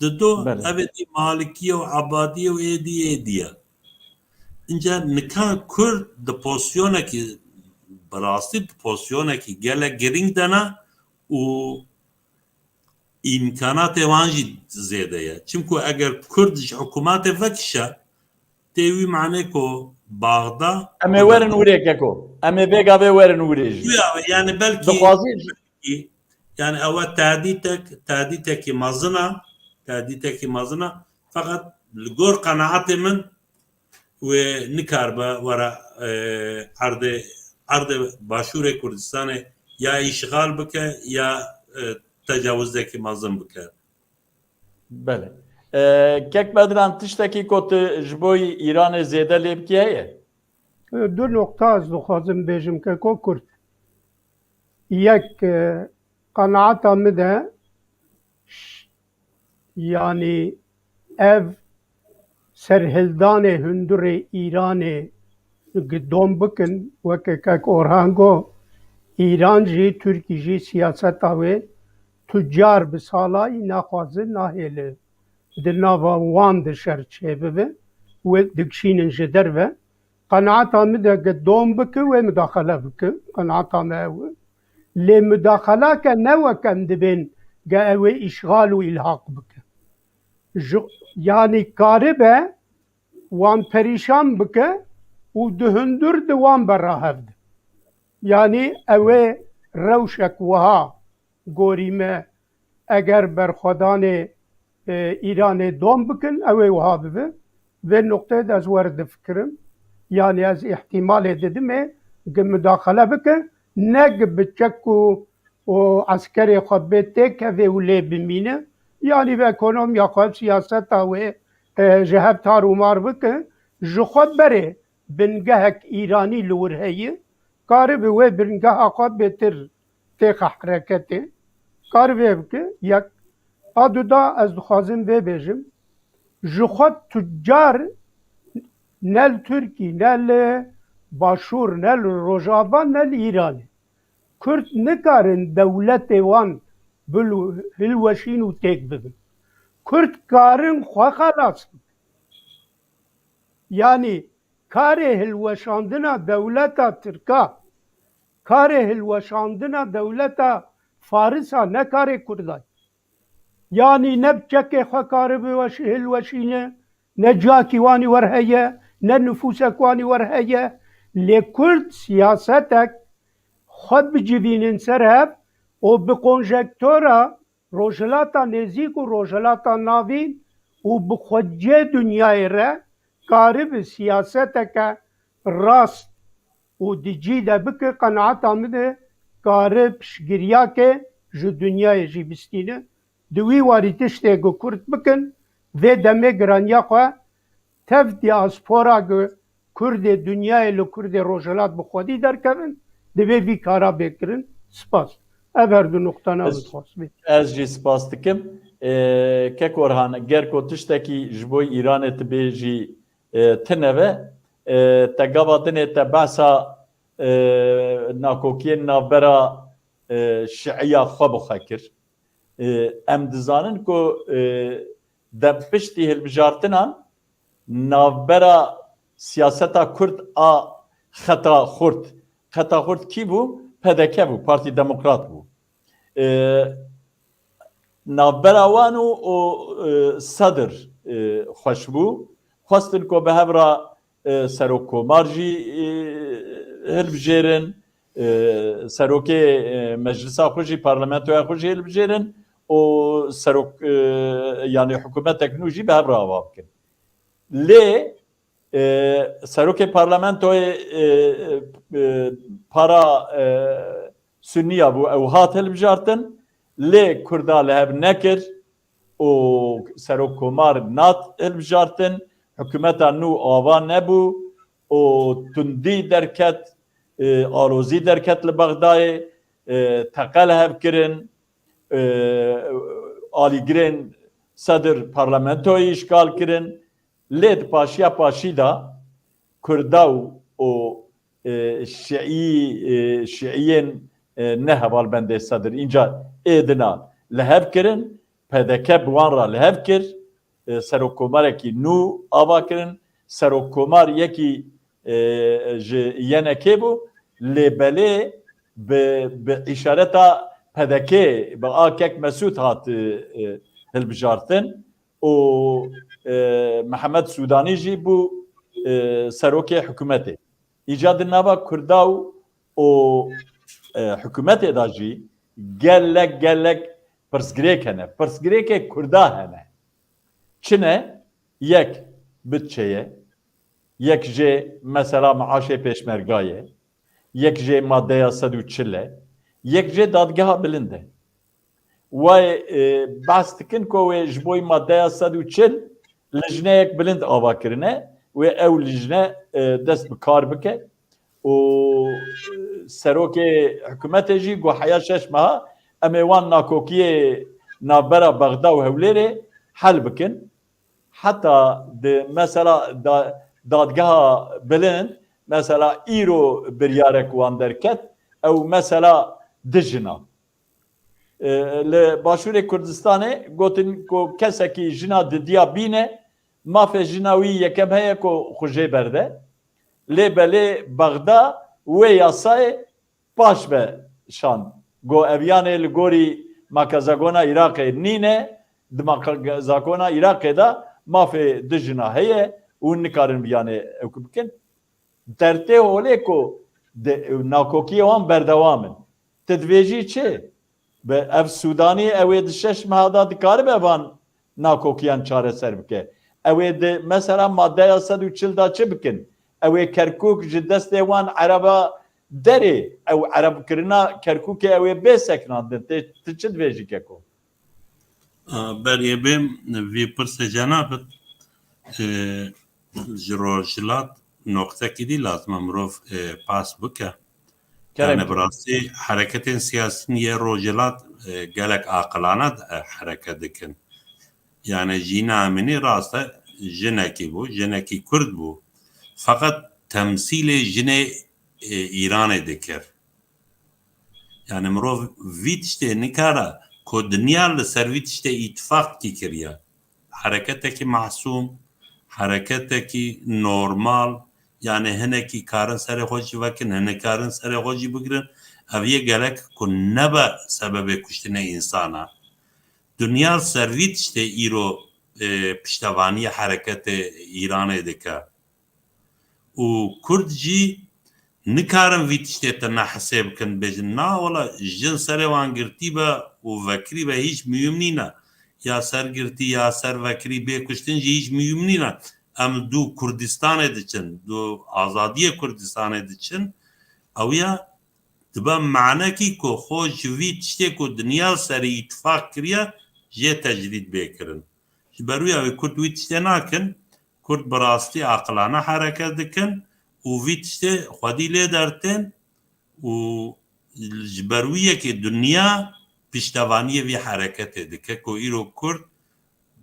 Dido, Belê. Ev êdî Malikî ye û Ebadî ye û êdî êdî ye. Înca nika Kurd di pozisyonekî, bi rastî di pozisyonekî gelek girîng de ne û îmkanatê wan jî zêde ye. Çimku eger Kurd ji hikûmetê vekişe, tê wî manê ku Baxda. Em ê werin wirê keko. Em ê vêga vê werin wirê jî. Guya yani belki Dixwazî yani ew tehdîtek, tehdîtekî mezin e, tehdîtekî mezin e. Feqet li gor qenaetê min wê nikaribe were, e, erdê, erdê Başûrê Kurdistanê ya îşxal bike ya, e, tecawizekî mezin bike. Belê. E, Kek Bedran, tiştekî ku tu ji bo Îranê zêde lê bikî heye? Du noqta ez dixwazim bêjim keko Kurd. Yek, e, qenaeta min de ş-, yanî ev serhildanê hundurê Îranê gi dom bikin, weke kek Orhan got, Îran jî, Tirkî jî siyaseta wê tucar bi salayî naxwazin, nahêlin di nava wan de şer çêbibe, wê dikişînin ji derve. Qenaeta min de ge dom bike, wê mudaxele bike. Qenaeta me ew e. Lê mudaxelake ne wek em dibên ge ew ê îşxal û îlhaq bike. Ji, yanî karibe wan perîşan bike û di hundir di wan bera hev de. Yanî ew ê rewşek wiha gorî me, eger berxwedanê, e, Îranê dom bikin, ew ê wiha bibe. Vê noqteyê de ez were difikirim. Yanî ez îhtîmalê didim ê gi mudaxele bike, ne gi bi çek û, û eskerê xwe bê têkevê û lê bimîne. Yanî bi ekonomiya xwe, siyaseta wê, e, ji hev tar û mar bike, ji xwe berê bingehek Îranî li wir heye, karibe wê bingeha xwe bêtir têxe hereketê. Karibe bike, yek. A duda ez dixwazim vê bêjim. Ji xwe tucar ne li Tirkî, ne li Başûr, ne li Rojava, ne li Îranê. Kurd nikarin dewletê wan bil-, hilweşîn û têk bibin. Kurd karin xwe xelas bikin. Yanî karê hilweşandina dewleta Tirka, karê hilweşandina dewleta Farisa, ne karê Kurda ye. Yanî ne bi çekê xwe karibe weş-, hilweşîne, ne ciyakî wanî wer heye, ne nifûsek wanî wer heye. Lê Kurd siyasetek xwe bicivînin ser hev û bi konjektora Rojhilata Nêzîk û Rojhilata Navîn û bi xweciyê dinyayê re karibe siyaseteke rast û di cî de bike, qenaeta min de kare piştgiriyake ji dinyayê jî bistîne. Di wî warî tiştê ku Kurd bikin, vê demê giraniya xwe tev diaspora ku Kurdê dinyayê li Kurdê Rojhilat bi xwedî derkevin, divê vî kara bê kirin. Spas. Ev her du nuqtana Ez- min dixwest bê. Ez jî spas dikim. Ee, Kek Orhan, ger ku tiştekî ji bo Îranê tu bê jî, e, tine ve, e, te gava dinê te behsa, e, nakokiyên navbera, e, şiiya xwe bi xwe kir. E, em dizanin ku, e, de piştî hilbijartinan navbera siyaseta Kurd a xeta xurt. Xeta xurt kî bû? P D K bû, Partî Demokrat bû. E, navbera wan û, û, e, Sedir, e, xweş bû. Xwestin ku bi hev re, e, serokkomar jî, e, hilbijêrin, e, serokê, e, meclisa xwe jî, parlamentoya xwe jî hilbijêrin û serok, e, yanî hikûmetek nû jî bi hev re ava bikin. Lê, e, serokê parlamentoyê, e, e, para, e, Sunniya bû, ew hat hilbijartin, lê Kurda li hev nekir û serokkomar nat hilbijartin, hikûmeta nû ava nebû û tundî derket, e, alozî derket li Bexdayê, e, teqe li hev kirin, e, alîgirên Sedir parlamentoyê îşgal kirin, lê di paşiya paşî de Kurda û, û, e, Şiî, e, Şiîyên, e, ne hevalbendê Sedir înca êdina li hev kirin, P D K bi wan re li hev kir, e, serokkomarekî nû ava kirin, serokkomar yekî, e, ji Y N K'ê bû, lê belê bi, bi îşareta P D K'ê, bi a Kek Mesûd hat, e, e, hilbijartin û, e, Mihemed Sûdanî jî bû, e, serokê hikûmetê. Îca di nava Kurda û, û, e, hikûmetê de jî gelek, gelek pirsgirêk hene. Pirsgirêkê Kurda hene. Çi ne? Yek, bütçe ye. Yek jê mesela maaşê pêşmerga ye. Yek jê maddeya sed û çil e. Yek jê dadgeha bilind e. Wê, e, behs dikin ku wê ji bo maddeya sed û çil lijneyek bilind ava kirine, wê ew lijne, e, dest bi kar bike û, e, serokê hikûmetê jî got heya şeş meha em ê wan nakokiyê navbera Bexda û Hewlêrê hel bikin. Heta di mesela da-, dadgeha bilind, mesela îro biryarek wan derket, ew mesela di jina. E, li Başûrê Kurdistanê gotin ku kesekî jina didiya bîne, mafê jina wî yekem heye ku xwe jê berde. Lê belê Bexda wê yasayê paş ve şand. Got ev yanê li gorî makezagona Iraqê nîne, di makezagona Iraqê de mafê du jina heye û nikarin bi yanê ew bikin. Dertê holê ku de, nakokiyê wan berdewam in. Ti divêjî çi? Bi ev Sûdanî ew ê di şeş meha de dikaribe van nakokiyan çareser bike. Ew ê di mesela maddeya sed û çil de çi bikin? Ew ê Kerkûk ji destê wan Ereba derê, ew Erebkirina Kerkûkê ew ê bê sekinandin. Tê, ti çi divêjî keko? A, berê bêm vî pirsê cenabit, e, ji Rojhilat noqtekî dî lazim e mirov, e, pas bike. Kerem Yani ki. bi rastî hereketên siyasî yê Rojhilat, e, gelek aqilane, e, hereket dikin. Yani Jîna Emînî rast e, jinekî bû, jinekî Kurd bû. Feqet temsîlê jinê, e, Îranê dikir. Yani mirov vî tiştê nikare ku dinya li ser vî tiştê îtifaqkî kiriye. Hereketekî masûm, hereketekî normal, yani hinekî karin serê xwe jî vekin, hinek karin serê xwe jî bigirin. Ev yê gelek ku nebe sebebê kuştinê însana. Dinya li ser vî tiştê îro, e, piştevaniya hereketê Îranê dike. Û Kurd jî nikarin vî tiştê tune hesê bikin, bêjin, na wela jin serê wan girtî be û vekirî be hîç muhîm nîne. Ya ser girtî ya ser vekirî bê kuştin jî hîç muhîm nîne. Em dû Kurdistanê diçin, dû azadiyê Kurdistanê diçin. Ew ya dibe manekî ku xwe ji vî tiştê ku dinya serî îtifaq kiriye jê tecrîd bê kirin. Ji ber wî ew ê Kurd wî tiştê nakin. Kurd bi rastî aqilane hereket dikin û vî tiştê xwedî lê dertên û ji ber wî yekê dinya piştevaniyê vî hereketê dike ku îro Kurd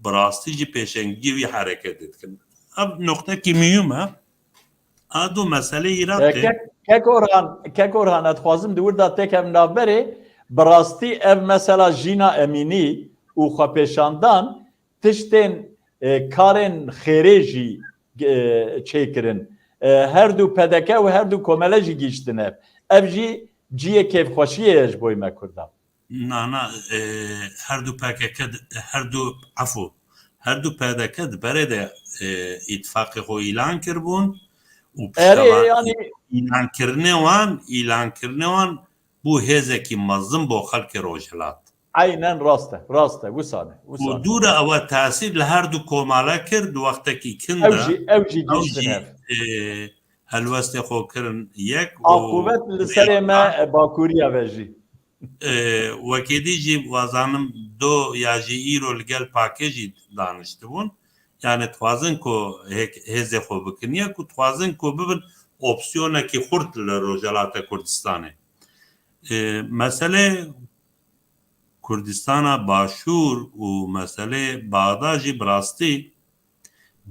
bi rastî jî pêşengiyê wî hereketê dikin. Ev noqtekî muhîm e. A du meselê E, Iraqê. Kek, Kek Orhan, Kek Orhan, ez dixwazim di wir de têkevim navberê, bi rastî ev mesela Jîna Emînî û xwepêşandan tiştên, e, karên xêrê jî, e, çêkirin. E, her du P D K û her du komele jî gihîştine. Ev jî cihê kêfxweşiyê ye ji bo me Kurdan. Na, na, e, her du P K K, her du, efû, her du P D K di berê de, e, îtifaqê xwe îlan kiribûn û Erê, piştevan-, yanî îlankirinê wan, îlankirinê wan bû hêzekî mezin bo xelkê Rojhilat. Eynen rast e, rast e, wisa ne, wisa Û ne. dû re ew e tesîr li her du komale kir, di wextekî kin Ew de. jî, ew jî Ew gihîştin jî, hev. e, helwestê xwe kirin yek û Aqûbet li serê me, e, Bakûriya ve jî. E, wekê dî jî wazanim do ya jî îro li gel pakê jî daniştibûn. Yani dixwazin ku hêk-, hêzê xwe bikin ya ku dixwazin ku bibin opsiyonekî xurt li Rojhelata Kurdistanê. E, mesele Kurdistana Başûr û meselê Baxda jî bi rastî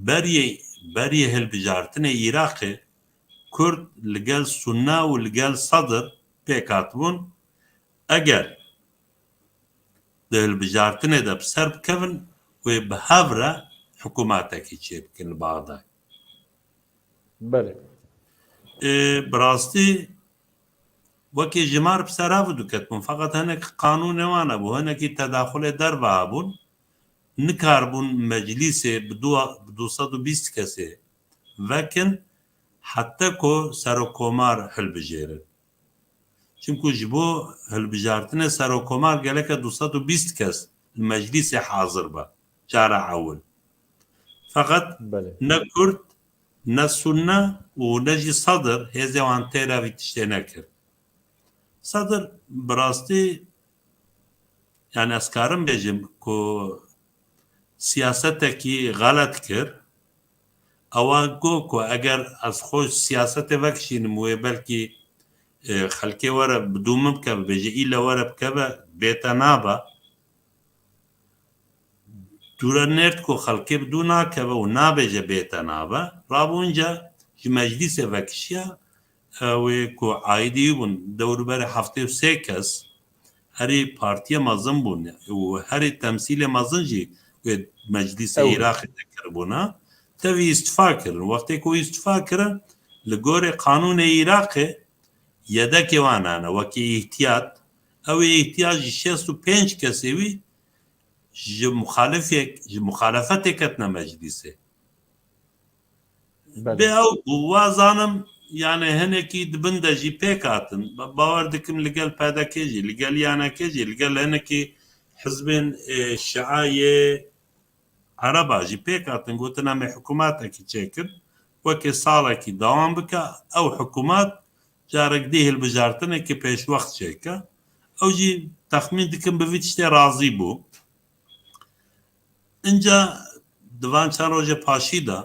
beriyê, beriyê hilbijartinê Iraqê Kurd li gel Sunne û li gel Sedr pêk hatibûn. Eger di hilbijartinê de bi ser bikevin, wê bi hev re hikûmatekî çêbikin li Baxdayê. Belê. Ê, bi rastî wekî ji mar bi ser hev diketibûn. Feqet hinek qanûnê wan hebû, hinekî tedaxulê derve hebûn. Nikaribûn meclîsê bi du, bi du sed û bîst kesê vekin heta ku serokkomar hilbijêrin. Çimku ji bo hilbijartinê serokkomar geleke du sed û bîst kes li meclîsê hazir be. Cara ewil. Feqet Belê. ne Kurd, ne Sunne û ne jî Sedir hêzê wan têra vî tiştê nekir. Sedir bi rastî, yani ez karim bêjim ku siyasetekî xelet kir. Ewa got ku eger ez xwe siyasetê vekişînim wê belkî, e, xelkê were bi dû min bikeve, bêje île were bikeve, bête nabe. Dûre nêrt ku xelkê bi dû nakeve û nabêje bête nabe. Rabû înca ji meclîsê vekişiya, e, wê ku aîdî wî bûn, dewrûberê heftê û sê kes, herî partiyê mezin bûn û herî temsîlê mezin jî wê meclîsê Ew. Iraqê de kiribûna. Tevî îstifa kirin. Wextê ku îstifa kirin, li gorê qanûnê Iraqê yedekê wan nane, wekî îhtiyat. Ew ê îhtiyat ji şêst û pênc kesê wî ji muxalifek, ji muxalefetê ketine meclîsê. Belê. Bê ew bû, wa zanim, yani hinekî di bin de jî pêk hatin. Ba-, bawer dikim li gel P D K jî, li gel Y N K jî, li gel hinekî hizbên, e, şia yê Ereba jî pêk hatin, gotin em ê hikûmatekî çêkin, wekê salekî dewam bike, ew hikûmat carek dî hilbijartinekî pêşwext çêke. Ew jî texmîn dikim bi vî tiştê razî bû. Înca di van çend rojê paşî de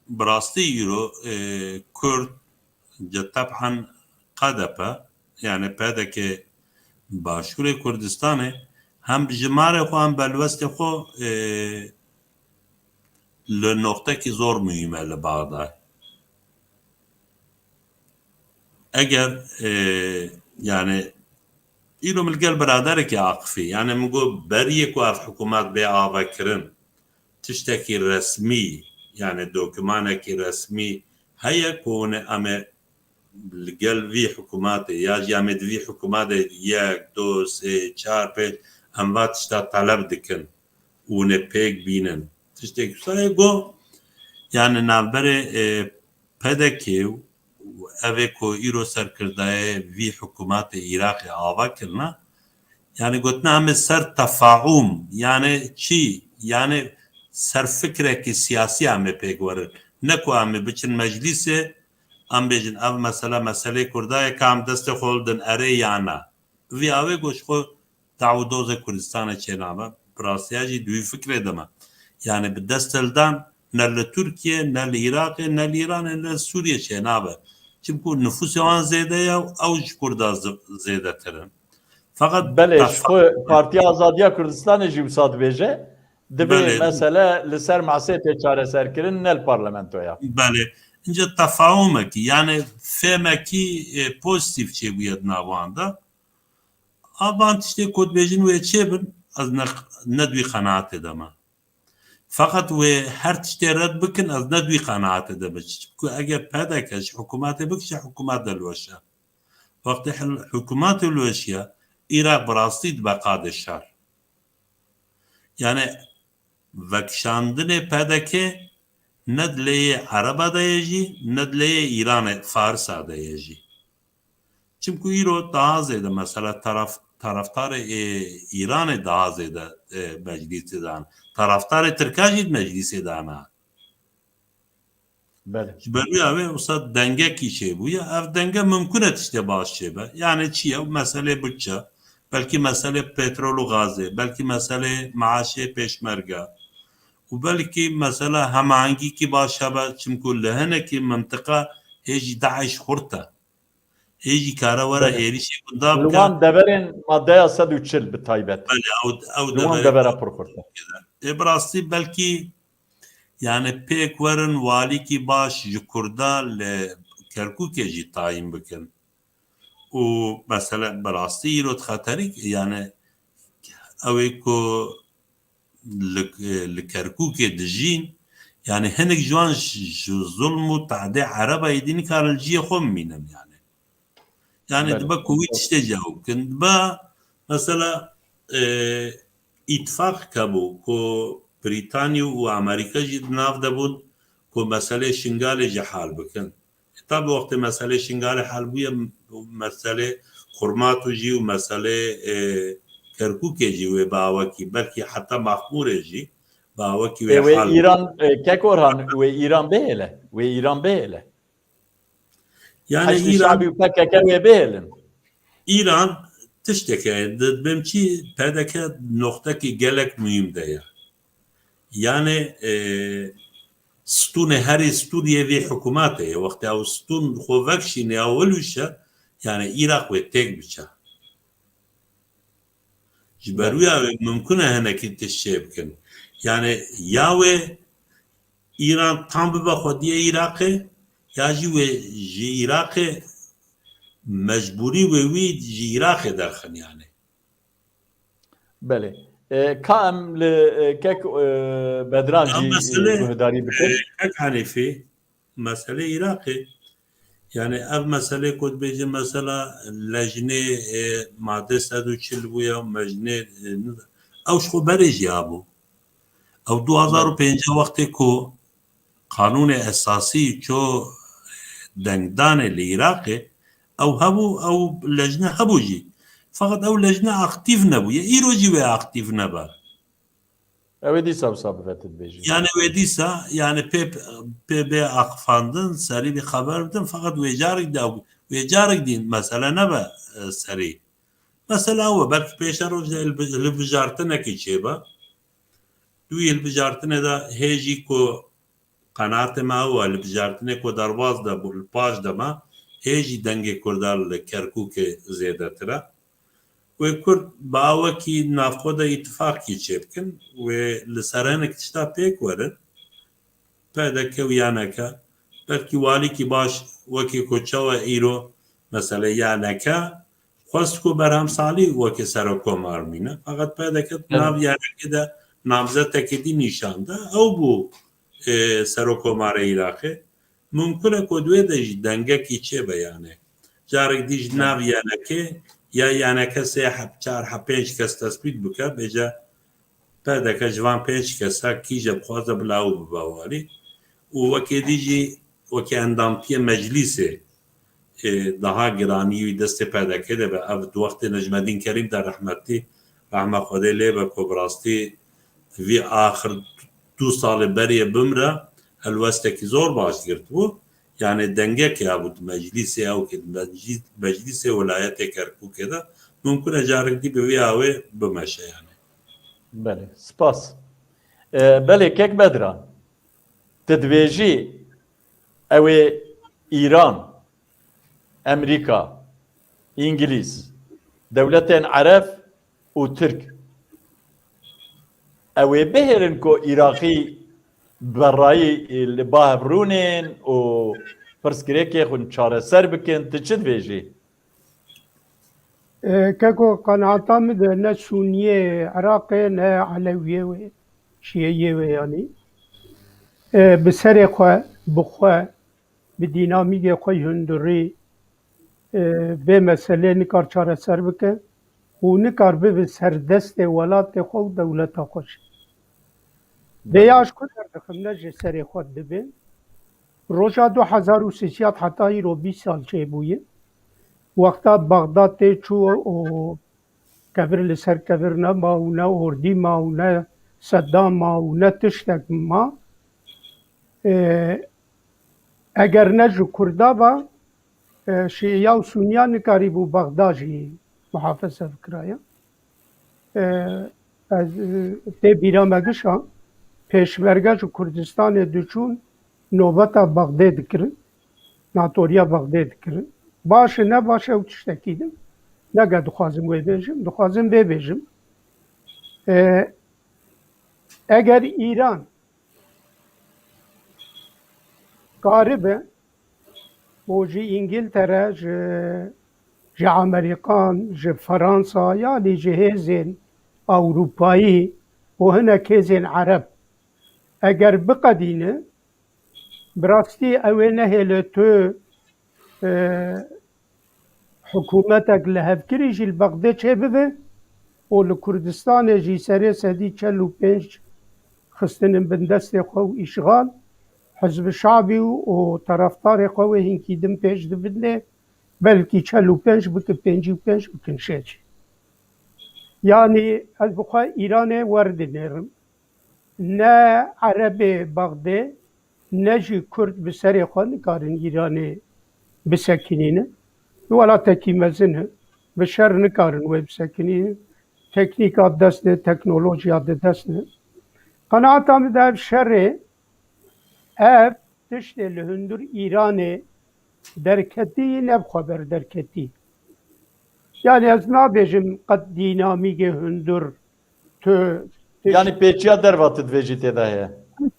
bi rastî îro, e, Kurd, ce teb'en K D P, yani P D K Başûrê Kurdistanê hem bi jimarê xwe hem belwestê xwe, e, li noqtekî zor muhîm e li Bexdayê. Eger, e, yani, îro min li gel biraderekî aqifî, yani min got beriyê ku ev hikûmet bê avekirin, tiştekî resmî, yani dokümanekî resmî heye ku hûn ê em ê li gel vî hikûmetê ya jî em ê di vî hikûmetê yek, du, sê, çar, pênc, em va tişta teleb dikin û hûn ê pêk bînin. Tiştek wisa ye got, yani navberê, e, P D K û ev ê ku îro serkirdayê vî hikûmetê Iraqê ava kirine, yani gotine em ê ser tefaûm, yani çi, yani ser fikrekî siyasî em ê pêk werin. Ne ku em ê biçin meclîsê, em bêjin ev mesele, meselê Kurda ye, ka em destê xwe hildin erê ya na. Vî awê ku ji xwe daw û dozê Kurdistanê çênabe. Bi rastiya jî di wî fikrê de me. Yani bi dest hildan ne li Tirkiye, ne li Iraqê, ne li Îranê, ne li Sûriye çênabe. Çimku nifûsê wan zêde ye û ew ji Kurda zi-, zêdetir in. Feqet Belê, ji tefa- xwe Partiya Azadiya Kurdistanê jî wisa dibêje, divê Belê. mesele li ser masê tê çareserkirin, ne li parlamentoya. Belê. Înca tefahumekî, yani fêmekî, e, pozîtîf çêbûye di nav wan de. A van tiştê ku dibêjin wê çêbin, ez ne, ne di wî qenaatê de me. Feqet wê her tiştê red bikin, ez ne di wî qenaatê de me. Çimku eger P D K ji hikûmetê bikişe, hikûmet dilweşe. Wextê hil-, hikûmetê dilweşiye, Iraq bi rastî dibe qadê şer. Yani vekişandinê P D K ne di leyê Ereba de ye jî, ne di leyê Îranê, Farisa de ye jî. Çimku îro daha zêde mesela taraf-, taraftarê, e, Îranê daha zêde, e, meclîsê de ne. Taraftarê Tirka jî di meclîsê de ne. Belê. Ji ber wî ev ê wisa dengekî çêbûye. Ev denge mimkun e tiştê baş çêbe. Yani çi ye? Meselê budçe, belkî meselê petrol û gazê, belkî meselê maaşê pêşmerge û belkî mesela hemahengîkî baş hebe, çimku li hinekî mintiqa hê jî DAIŞ xurt e. Hê jî kare were Belê. êrîşê gunda Li bike. wan deverên maddeya sed û çil bi taybet. Belê, ew, ew Li wan deverê devera pir xurt e. Ê, bi rastî belkî, yani pêk werin walîkî baş ji Kurda li Kerkûkê jî tayîn bikin. Û mesela bi rastî îro di xeterî, yani ew ê ku li, li Kerkûkê dijîn, yani hinek ji wan ji, ji zulm û tadê Erebayê dî nikarin li cihê xwe bimînin yani. Yani Belê. dibe ku wî tiştê cewab bikin. Dibe mesela, e, îtifaq hebû ku Brîtanya û Amerîka jî di nav de bûn ku meselê Şingalê jî hal bikin. E, tabi wextê meselê Şingalê hal bûye, meselê Xurmato jî û meselê, e, Kerkûkê jî wê bi awekî, belkî heta Maxmûrê jî bi awekî wê Ê, wê hal Îran, e, Kek Orhan, wê Îran bihêle. Wê Îran bihêle. Yani Heşdî Şabî û P K K wê bihêlin. Îran tişteke, dibêm çi, P D K noxtekî gelek muhîm de ye. Yani, e, stûnê herî stûriyê vî hikûmetê ye. Wextê ew stûn xwe vekişîne ya welûşe, yani Îraq wê têk biçe. Ji ber wî ya wê mimkun e hinekî tişt çê bikin. Yani ya wê Îran tam bibe xwediyê Iraqê, ya jî wê ji Iraqê mecbûrî wê wî ji Iraqê derxin yani. Belê. E, ka em li, e, kek, e, Bedran Ya jî, e, meselê, guhdarî bikin. E, kek Hanîfî, meselê Iraqê. Yani ev meselê ku dibêje mesela lejnê, e, madde sed û çil bûye, mejnê, e, ew ji xwe berê jî hebû. Ew du hazar û pêncî wextê ku Qanûnê Esasî ço dengdanê li Iraqê, ew hebû, ew lejne hebû jî. Feqet ew lejne aktîf nebûye. Îro jî wê aktîf nebe. Ew ê dîsa wisa bive tu dibêjî. Yani wê dîsa, yani pê, pê bê axifandin, serî bir xeber bidin, feqet wê carek de, wê carek dîn mesele nebe, e, serî. Mesela ew e, belkî pêşeroj de hilbi-, hilbijartinekî çêbe. Dû hilbijartinê de hê jî ku qenaatê me ew e, hilbijartinê ku derbas de bû, li paş de me, hê jî dengê Kurda li Kerkûkê zêdetir e. Wê Kurd bi awekî navxwe de îtifaqkî çêbikin, wê li ser hinek tişta pêk werin. P D K û Y N K, belkî walîkî baş wekî ku çawa îro, mesele Y N K, xwest ku Berhem Salî wekî serokomar bîne. Feqet P D K di Evet. nav Y N K de namzetekî dî nîşan da. Ew bû, e, serokomarê Iraqê. Mumkin e ku di wê de jî dengekî çêbe yani. Carek dî ji Evet. nav Y N K ya Y N K sê heb, çar heb, pênc kes tespît bike, bêje P D K ji van pênc kesa kîje bixwaze bila ew bibe walî û wekê dî jî wekî endamtiyê meclîsê, e, daha giranî wî destê P D K de be. Ev di wextê Necmedîn Kerîm de rehmetî, rehma Xwedê lê be, ku bi rastî vî axir du salê berê bimre helwestekî zor baş girtibû. Yani dengekê hebû di meclîsê ew kê di meclî-, meclîsê welayetê Kerkûkê de mumkin e carek dî bi vî awê bimeşe yani. Belê, spas. E, belê, kek Bedran, tu dibêjî ew ê Îran, Emerîka, Îngilîz, dewletên Ereb û Tirk, ew ê bihêlin ku Iraqî berayî li ba hev rûnên û pirsgirêkê xwe çareser bikin, tu çi dibêjî? E, keko qenaeta min de ne Sûniyê Iraqê, ne Elewiyê wê, Şiyeyê wê yanî. E, bi serê xwe, bi xwe, bi dînamîkê xwe ji hundirî, e, vê meselê nikar çareser bike û nikar bibe serdestê welatê xwe û dewleta xwe jî. Vêya ji ku derdixim, ne ji serê xwe dibê. Roja du hezar û sisiyat heta îro bîst sal çêbûye. Wexta Bexdad tê çû û kevir li ser kevir nema û ne ordî ma û ne Seddam ma û ne tiştek ma. E, eger ne ji Kurda ba, e, Şiya û Suniya nikarîbû Bexda jî muhafeze bikiraya. E, ez, e, tê bîra me gişa, pêşmerge ji Kurdistanê diçûn, nobeta Bexdê dikirin, natoriya Bexdê dikirin. Baş e, ne baş e, ew tiştekî din. Nege dixwazim wê bêjim, dixwazim vê bêjim. E, eger Îran karibe û ji Îngiltere, ji, ji Amerîkan, ji Fransa, yanî ji hêzên Ewropayî û hinek hêzên Ereb eger biqedîne, bi rastî ew ê nehêle tu, e, hikûmetek lihevkirî jî li Bexdê çêbibe û li Kurdistanê jî serê sedî çel û pênc xistinin bin destê xwe û îşxal, Hizb Şabî û, û terefdarê xwe wê hinkî din pêş dibin lê belkî çel û pênc bikin, pêncî û pênc bikin şeş. Yanî ez bi xwe Îranê werdinêrim. Ne Erebê Bexdê, ne jî Kurd bi serê xwe nikarin Îranê bisekinînin. Welatekî mezin e. Bi şer nikarin wê bisekinînin. Teknîka dest ne, teknolojiya de dest ne. Qenaeta min de ev şerê, ev tiştê li hundir Îranê derketî, ne bi xwe ber derketî. Yani ez nabêjim qet dînamîkê hundir tu tişt- Yanî pêçiya derva tu dibêjî tê de heye.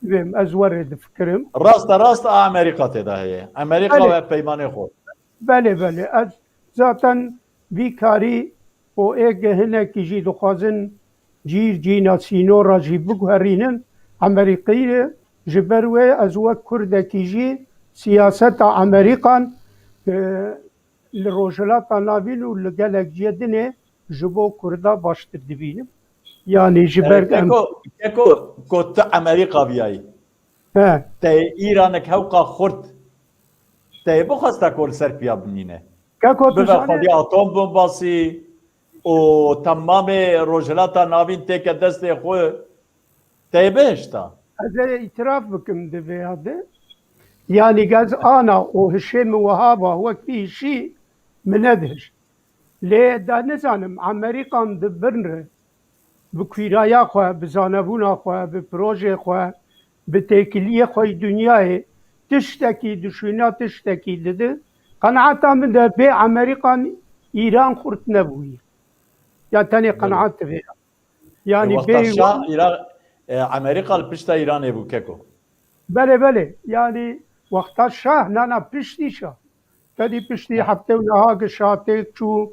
Dibêm, ez werê difikirim. Rasta rast a Amerîka tê de heye. Amerîka Belê. Ve peymanê xwe. Belê, belê. Ez zaten vî karî û ê ge hinekî jî dixwazin cîr cîna sînora jî biguherînin Amerîkayê. Ji ber wê ez wek Kurdekî jî siyaseta Amerîkan, e, li Rojhilata Navîn û li gelek cihê dinê ji bo Kurda baştir dibînim. Yanî ji ber Keko, keko, ko tu Amerîka biyayî. He. Te Îranek hewqa xurt. Te bixwesta ku li ser piya bimîne. Keko tu Bibe zanî xwedî atom bombasî û temamê Rojhilata Navîn têke destê xwe. Te bihişta. Ez ê îtiraf bikim di vê ya de. Yanî ez ana û hişê min wiha ba wek hişî min nedihişt. Lê da nizanim Amerîkan di bin re bi kûraya xwe, bi zanebûna xwe, bi projê xwe, bi têkiliyê xwe yê dinyayê tiştekî dişûna tiştekî didi. Qenaeta min de bê Amerîkan Îran xurt nebûyî. Ya tenê Belê. Qenaet divê. Yani E, wexta bê Şah Îra-, e, Amerîka li pişta Îranê bû keko. Belê, belê. Yani wexta Şah, na, na, piştî Şah. Tedî piştî Ya. Hefte û neha ki Şah têk çû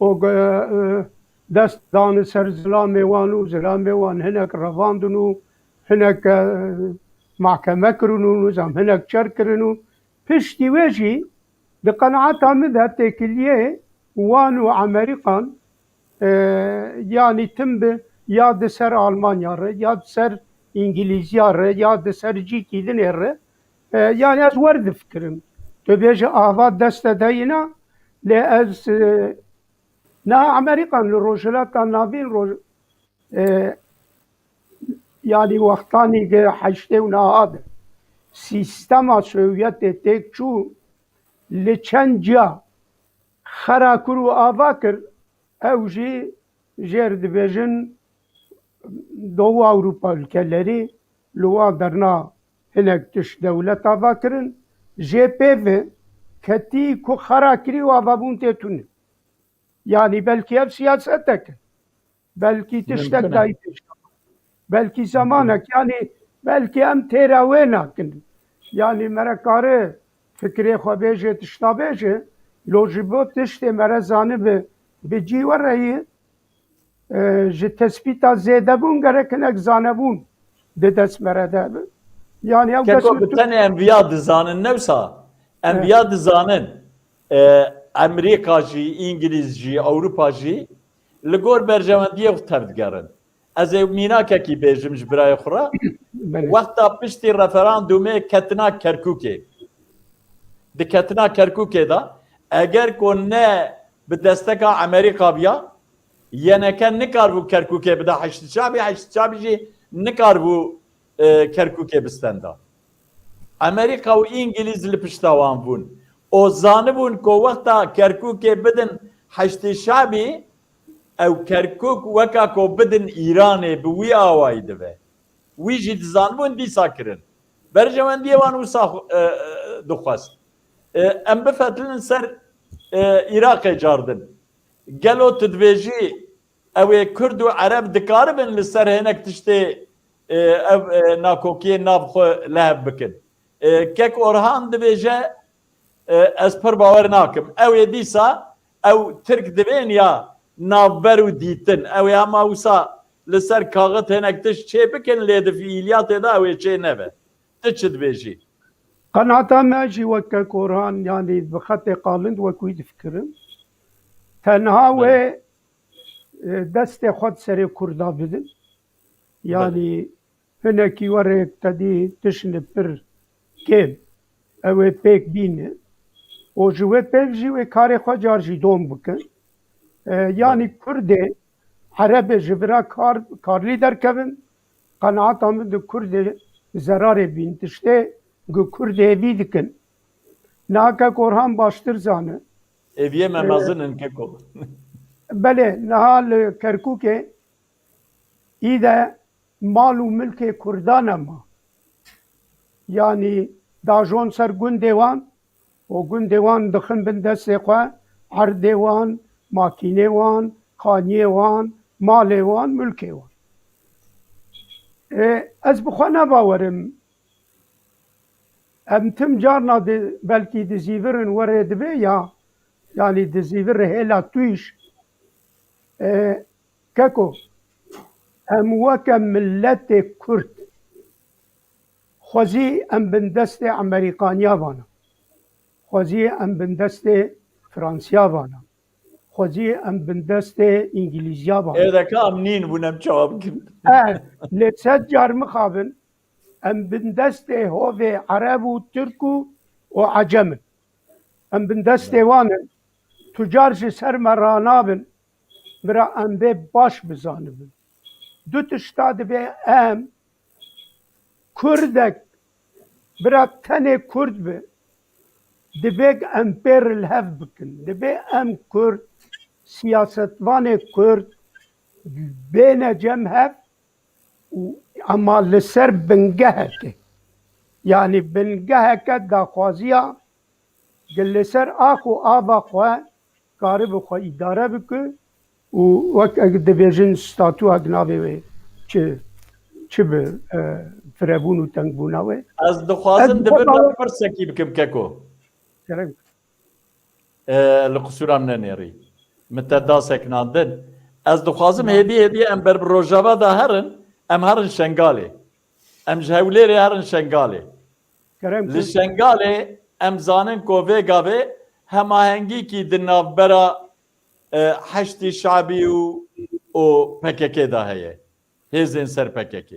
û ge-, e, dest dani ser zilamê wan û zilamê wan hinek revandin û hinek, e, mahkeme kirin û nizam hinek çer kirin û piştî wê jî di qenaeta min de têkiliyê wan û Amerîkan, e, yanî tim bi ya di ser Almanya re, ya di ser Îngilîziya re, ya di ser cîkî dinê re, e, yanî ez wer difikirim. Tu bêje ava deste deyîna, lê ez, e, na Amerîkan li Rojhilata Navîn roj-, e, yanî wextanî ki heştê û neha de sîstema Sovyetê têk çû li çend ciya xera kir û ava kir, ew jî jêr dibêjin Doğu Avrupa ülkeleri li wan derna hinek tişt dewlet ava kirin. Jê pê ve ketî ku xera kirî û avabûn tê tune. Yanî belkî ev siyasetek e. Belkî tiştek Mümkün e. Dayî pêş. Belkî zemanek, yanî belkî em têra wê nakin. Yanî mere kare fikrê xwe bêje, tişta bêje, lo ji bo tiştê mere zanibe bi cî we re yî, e, ji tespîta zêdebûn gerek hinek zanebûn di dest mere de be. Yanî ew Keko, bi dest tenê em viya dizanin, ne wisa? Em Evet. Viya dizanin, e, Amerîka jî, Îngilîz jî, Ewropa jî li gor berjewendiyê xwe tevdigerin. Ez ê mînakekî bêjim ji birayê xwe re. Belê. Wexta piştî referandumê ketina Kerkûkê. Di ketina Kerkûkê de, eger ku ne bi desteka Amerîka biya, Y N K nikaribû Kerkûkê bide Heşdî Şabî, Heşdî Şabî jî nikaribû, e, Kerkûkê bistenda. Amerîka û Îngilîz li pişta wan bûn. O zanibûn ku wexta Kerkûkê bidin Heşdî Şabî, ew Kerkûk weka ku bidin Îranê bi wî awayî dibe. Wî jî dizanibûn dîsa kirin. Berjewendiyê wan wisa xwe, e, e, dixwest. E, em bifetilin ser, e, Iraqê cardin. Gelo tu dibêjî ew ê Kurd û Ereb dikaribin li ser hinek tiştê, e, ev, e, nakokiyê nav xwe li hev bikin? E, Kek Orhan dibêje, e, ez pir bawer nakim. Ew ê dîsa, ew Tirk divên ya navber û dîtin. Ew ê hema wisa li ser kaxit hinek tişt çê bikin, lê di fiîliyatê de ew ê çê nebe. Tu çi dibêjî? Qenaeta me jî wek Kek Orhan, yanî bi xetê qalind wek wî difikirim. Tenha Belê. Wê, e, destê xwe di serê Kurda bidin. Belê. Yanî hinekî werê te dî tişt li pir kêm. Ew ê pêk bîne. Û ji wê pêk jî wê karê xwe car jî dom bikin. E, yanî Kurdê, Erebê ji vira kar, karlî derkevin, qenaeta min di Kurdê zerarê bîn. Tiştê ku Kurd hêvî dikin. Niha kek Orhan baştir zane. Hêviyê me E, mezin in keko. Belê, niha li Kerkûkê î de mal û milkê Kurdan e ma. Yanî dajon ser gundê wan û gundê wan dixin bin destê xwe, erdê wan, makînê wan, kaniyê wan, malê wan, milkê wan. Ê, ez bi xwe ne bawerim. Em tim carna di, belkî di zîvirin werê dibe ya, yanî di zîvir hêla tûj. E, keko, em weke miletê Kurd, xwezî em bin destê Emerîkaniya vana. Xwezî em bin destê Fransiya vana. Xwezî em bin destê Îngilîziya vana. Êdeke em nîn bûn em çawa bikin? E, lê sed car mixabin, em bin destê hovê Ereb û Tirk û, û Ecem in. Em bin destê wan in. Tu car ji ser me ranabin. Bira em bê baş bizanibin. Du tişta dibe em Kurdek, bira tenê Kurd bi, dibe em pê re li hev bikin. Dibe em Kurd, siyasetvanê Kurd bêne cem hev û ema li ser bingeheke, yanî bingeheke daxwaziya, li ser ax û ava xwe karibe xwe îdare bike û wek eg dibêjin statûyek navê wê çi, çi bi, e, firebûn û tengbûna wê. Ez dixwazim Ez dibin bawer- pirsekî bikim keko. Kerem. E, li qisûra min nenêrî. Min te da sekinandin. Ez dixwazim hêdî hêdî em ber bi Rojava de herin, em herin Şengalê. Em ji Hewlêrê herin Şengalê. Kerem Li Şengalê em zanin ku vê gavê hemahengîkî di navbera, e, Heşdî Şabî û, û P K K de heye. Hêzên ser P K K.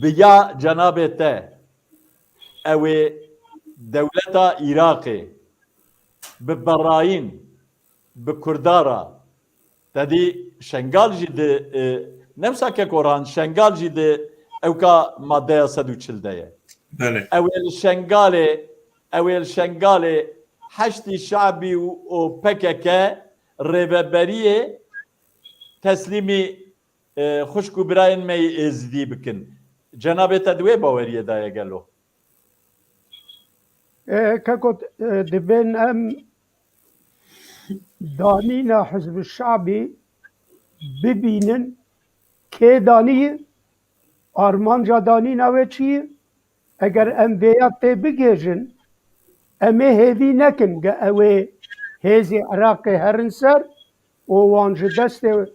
Bi ya cenabê te, ew ê dewleta Iraqê bi berayîn, bi Kurda re, te dî Şengal jî di, e, ne wisa kek Orhan, Şengal jî di ewka maddeya sed û çil de ye. Belê. Ew ê li Şengalê, ew ê li Şengalê Heşdî Şabî û, û P K K rêveberiyê teslîmî, e, xwişk û birayên me yê Êzidî bikin. Cenabê te di wê baweriyê de ye gelo? E, keko, e, dibên em danîna Hizb Şabî bibînin, kê danî, armanca danîna wê çi ye? Eger em vêya tê bigihêjin, em ê hêvî nekin ge ew ê hêzê Iraqê herin ser û wan ji destê,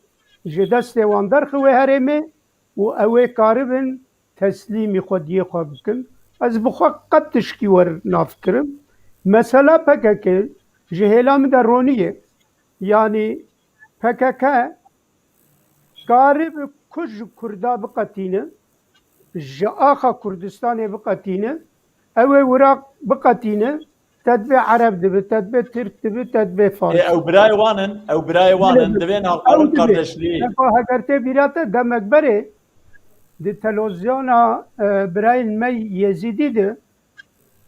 ji destê wan derxiwe herêmê û ew ê karibin teslîmî xwediyê xwe bikin. Ez bi xwe qet tişkî wer nafikirim. Mesela P K K ji hêla min de ronî ye. Yanî P K K karibe ku ji Kurda biqetîne, ji axa Kurdistanê biqetîne, ew ê wira biqetîne, te dibê Ereb dibe, te dibê Tirk dibe, te dibê Fars. Ê, ew birayê wan in, ew birayê wan in, Belê, divê ew navbarin dibe. Kardeşlî. Efa heger tê bîra te demek berê di televîzyona, e, birayên me Yezîdî de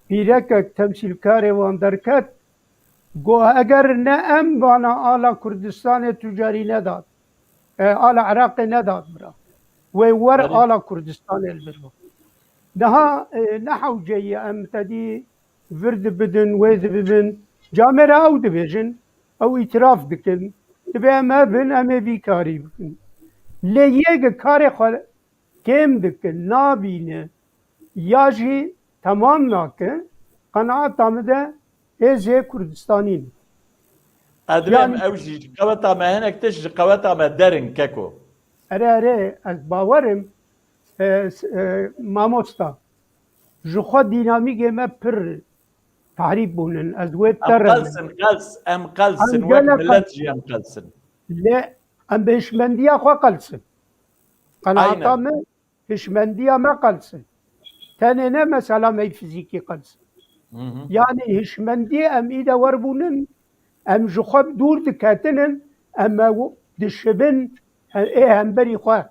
pîrekek temsîlkarê wan derket, got, eger ne em vana ala Kurdistanê tu carî nedat, e, ala Iraqê nedat bira. Wê wer Erê. Ala Kurdistanê li vir bixwe. Niha, e, ne hewce ye em tedî vir dibidin, wê dibibin. Camêra ew dibêjin, ew îtiraf dikin. Dibe em ev bin, em ê vî karî bikin. Lê yê ge karê xwe kêm dike, nabîne, ya jî temam nake, qenaeta min de hêzê Kurdistanî ne. Ez dibêm Yanî ew jî ji qeweta me hinek tişt ji qeweta me derin keko. Erê, erê, ez bawerim, e, s-, e, mamosta, ji xwe dînamîkê me pir tahrîb bûnin. Ez wê Em te re qels in, qels, em qels in, Em wek gelek milet qels jî em qels in. Lê em bi hişmendiya xwe qels in. Qenaeta Aynen. min, hişmendiya me qels in. Tenê ne mesela me fizîkî qels. Yanî hişmendiyê em î de werbûnin, em ji xwe dûr diketinin, em me dişibin ê hemberî xwe.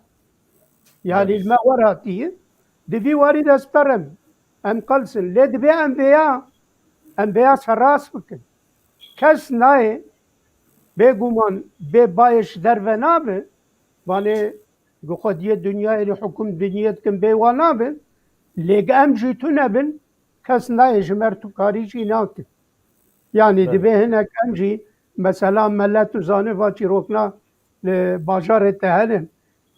Yanî li me wer hatiye, di vî warî de ez perim, em qels in. Lê divê em vêya, em vêya serrast bikin. Kes nayê, bêguman bê bayê ji derve nabe, vanê bi xwediyê dinyayê li hukûm dinyê dikin bê wan nabe, lê em jî tune bin, kes nayê ji me r tu karî jî nake. Yanî divê hinek em jî mesela mele tu zanî va çîrokna li bajarê te hene,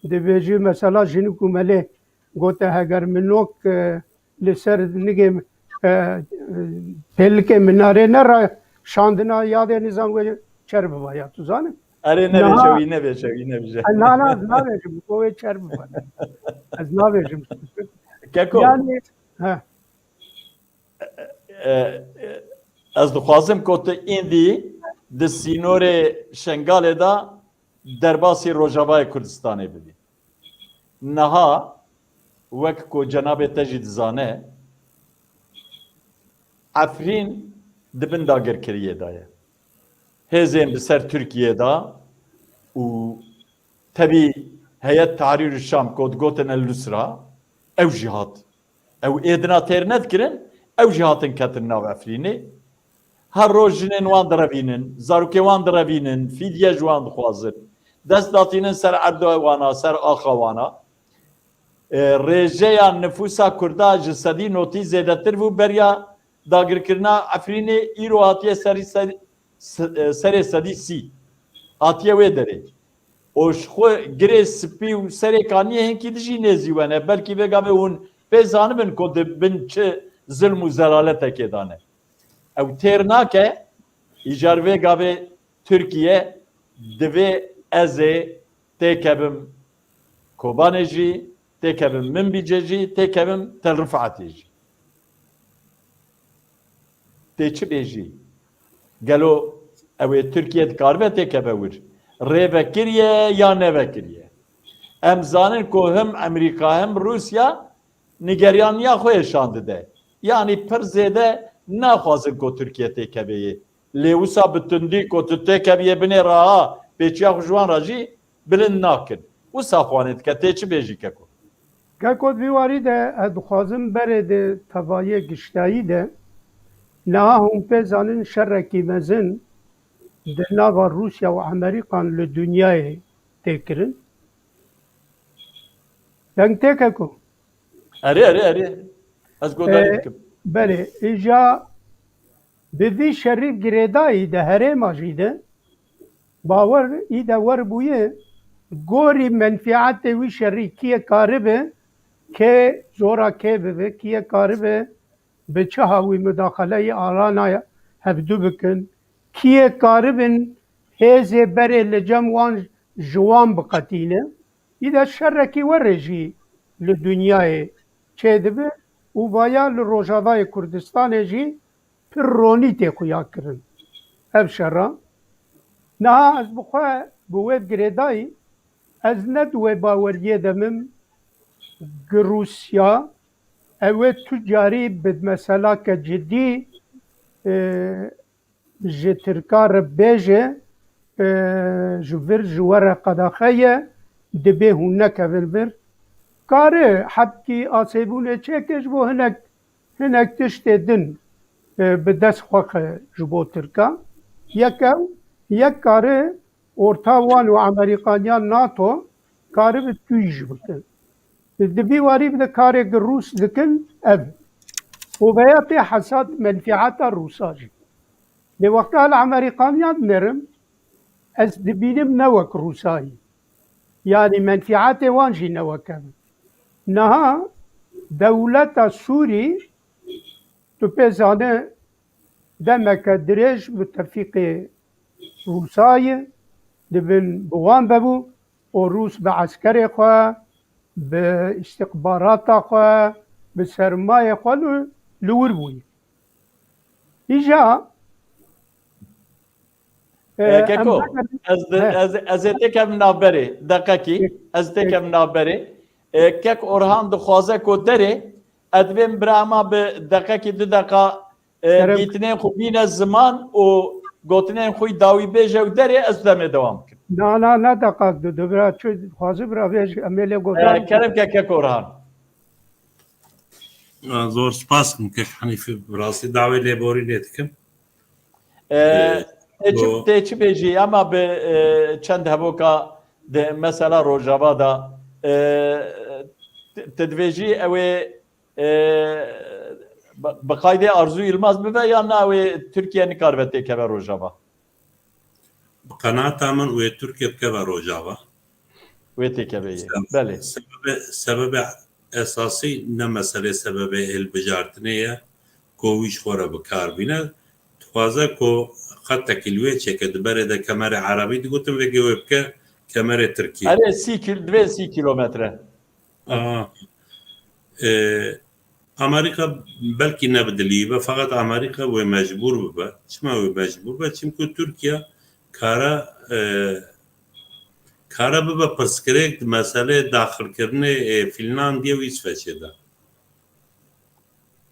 divê jî mesela jinik û melê gote heger min nok, e, li ser nigê, e, pêlikê minarê nera şandina yadê nizan wê çer biba ya tu zanî. Erê, nebêje wî, nebêje wî, nebêje. Na, na, ez nabêjim, ko wê çer biba. Ez nabêjim. Keko. Yanî, he. E, e, ez dixwazim ku tu êndî di sînorê Şengalê de derbasî Rojavayê Kurdistanê bibî. Niha, wek ku cenabê te jî dizane, Efrîn di bin dagirkiriyê de ye. Hêzên bi ser Tirkiyê de û tevî Heyet Tehrîr Şam ku digotin El Nusra, ew jî hat. Ew êdina têr nedikirin, ew jî hatin ketin nav Efrînê. Her roj jinên wan direvînin, zarokê wan direvînin, fîdye ji wan dixwazin. Dest datînin ser erda wana, ser axa wana. E, rêjeya nifûsa Kurda ji sedî notî zêdetir bû beriya dagirkirina Efrînê, îro hatiye serî ser-, se-, e, serê sedî sî. Hatiye wê derê. Û ji xwe girê spî û serê kaniyê hinkî dijî nêzî wene. Belkî vê gavê hûn pê zanibin ku di bin çi zilm û zelaletekê de ne. Ew têr nake, îcar vê gavê Tirkiye divê ez ê têkevim Kobanê jî, têkevim Minbicê jî, têkevim Tel Rifatê jî. Tê çi bêjî? Gelo ew ê Tirkiye dikaribe têkeve wir? Rê vekiriye ya nevekiriye? Em zanin ku him Amerîka him Rûsya nigeriyaniya xwe yê şan dide. Yanî pir zêde naxwazin ku Tirkiye têkeve yê. Lê wisa bi tundî ku tu têkeviyê binê re ha, pêçiya xwe ji wan re jî bilind nakin. Wisa xwanê dike, tê çi bêjî keko? Keko, di vî warî de ez dixwazim berê di tevayê giştayî de, niha hûn pê zanin şerekî mezin di nava Rûsya û Amerîkan li dinyayê tê kirin. Deng tê keko? Erê, erê, erê. Ez guhdarî E, dikim. Belê, îja bi vî şerî girêdayî de herêma jî de bawer î de wer bûye, gorî menfîetê wî şerî kî yê karibe, kê zora kê bibe, kî yê karibe bi çi hawî mudaxaleyê alana hevdu bikin, kî yê karibin hêzê berê li cem wan ji wan biqetîne. Î de şerekî werê jî li dinyayê çêdibe û vaya li Rojavayê Kurdistanê jî pir ronî tê xuya kirin ev şera. Niha ez bi xwe bi wê girêdayî, ez ne di wê baweriyê de mim gi Rûsya ew ê tu carî bi meselake cidî, e, ji Tirka re bêje, e, ji vir ji we re qedaxe ye, dibê hûn nekevin vir. Kare hebkî asêbûnê çêke ji bo hinek, hinek tiştê din, e, bi dest xwe xe ji bo Tirka. Yek ew, yek kare orta wan û Amerîkaniya NATO karibe tûj bikin. Di vî warî de karê gi Rûs dikin ev. Û veya tê hesat menfîeta Rûsa jî. Lê wexta li Amerîkaniya dinerim, ez dibînim ne wek Rûsayî. Yanî menfîetê wan jî ne wek ev. Niha dewleta Sûrî, tu pê zane, demeke dirêj mutefîqê Rûsa ye, dibin bi wan vebû û Rûs bi eskerê xwe, bi îstixbarata xwe, bi sermayê xwe li, li wir bûye. Îja, e, E, em Keko, vegerin, ez, di, he. ez, ez ê têkevim navberê. Deqekî, Peki, ez peki. têkevim navberê. E, Kek Orhan dixwaze ku derê Ez divêm bira ma bi deqekî du deqa, e, Kerem. Dîtinên xwe bîne ziman û gotinên xwe dawî bêje û derê ez demê dewam bikim. Na, na, ne deqa du, du bira çi dixwazi bira vêj, em ê lê gotin. E, kerem ke kek Orhan. Zor spas kim kek Hanîfî, bi rastî dawê lêborînê dikim. E, Ee, tê çi, do- tê çi bêjî, ama bi, e, çend hevoka di mesela Rojava da, e, ti, ti divêjî ew ê, e, bi, bi qaydê Arzu Yilmaz bibe ya na ew ê Tirkiye nikaribe têkeve Rojava? Bi qenaeta min wê Tirkiye bikeve Rojava. Wê têkeve yê. Seb-, Belê. Sebebe, sebebe esasî ne meselê sebebê hilbijartinê ye ku wî ji xwe re bi kar bîne. Dixwaze ku xetekî li wê çêke, di berê de kemerê erebî digotin, vêgê wê bike kemerê tirkî. Erê sî kil-, divê sî kilometre. Aha. E, Amerîka belkî ne bi dilî be, feqet Amerîka wê mecbûr bibe. Çima wê mecbûr be? Çimku Tirkiye kare, e, kare bibe pirsgirêk di meselê daxilkirinê ê Fînlandiyê û Îsveçê de.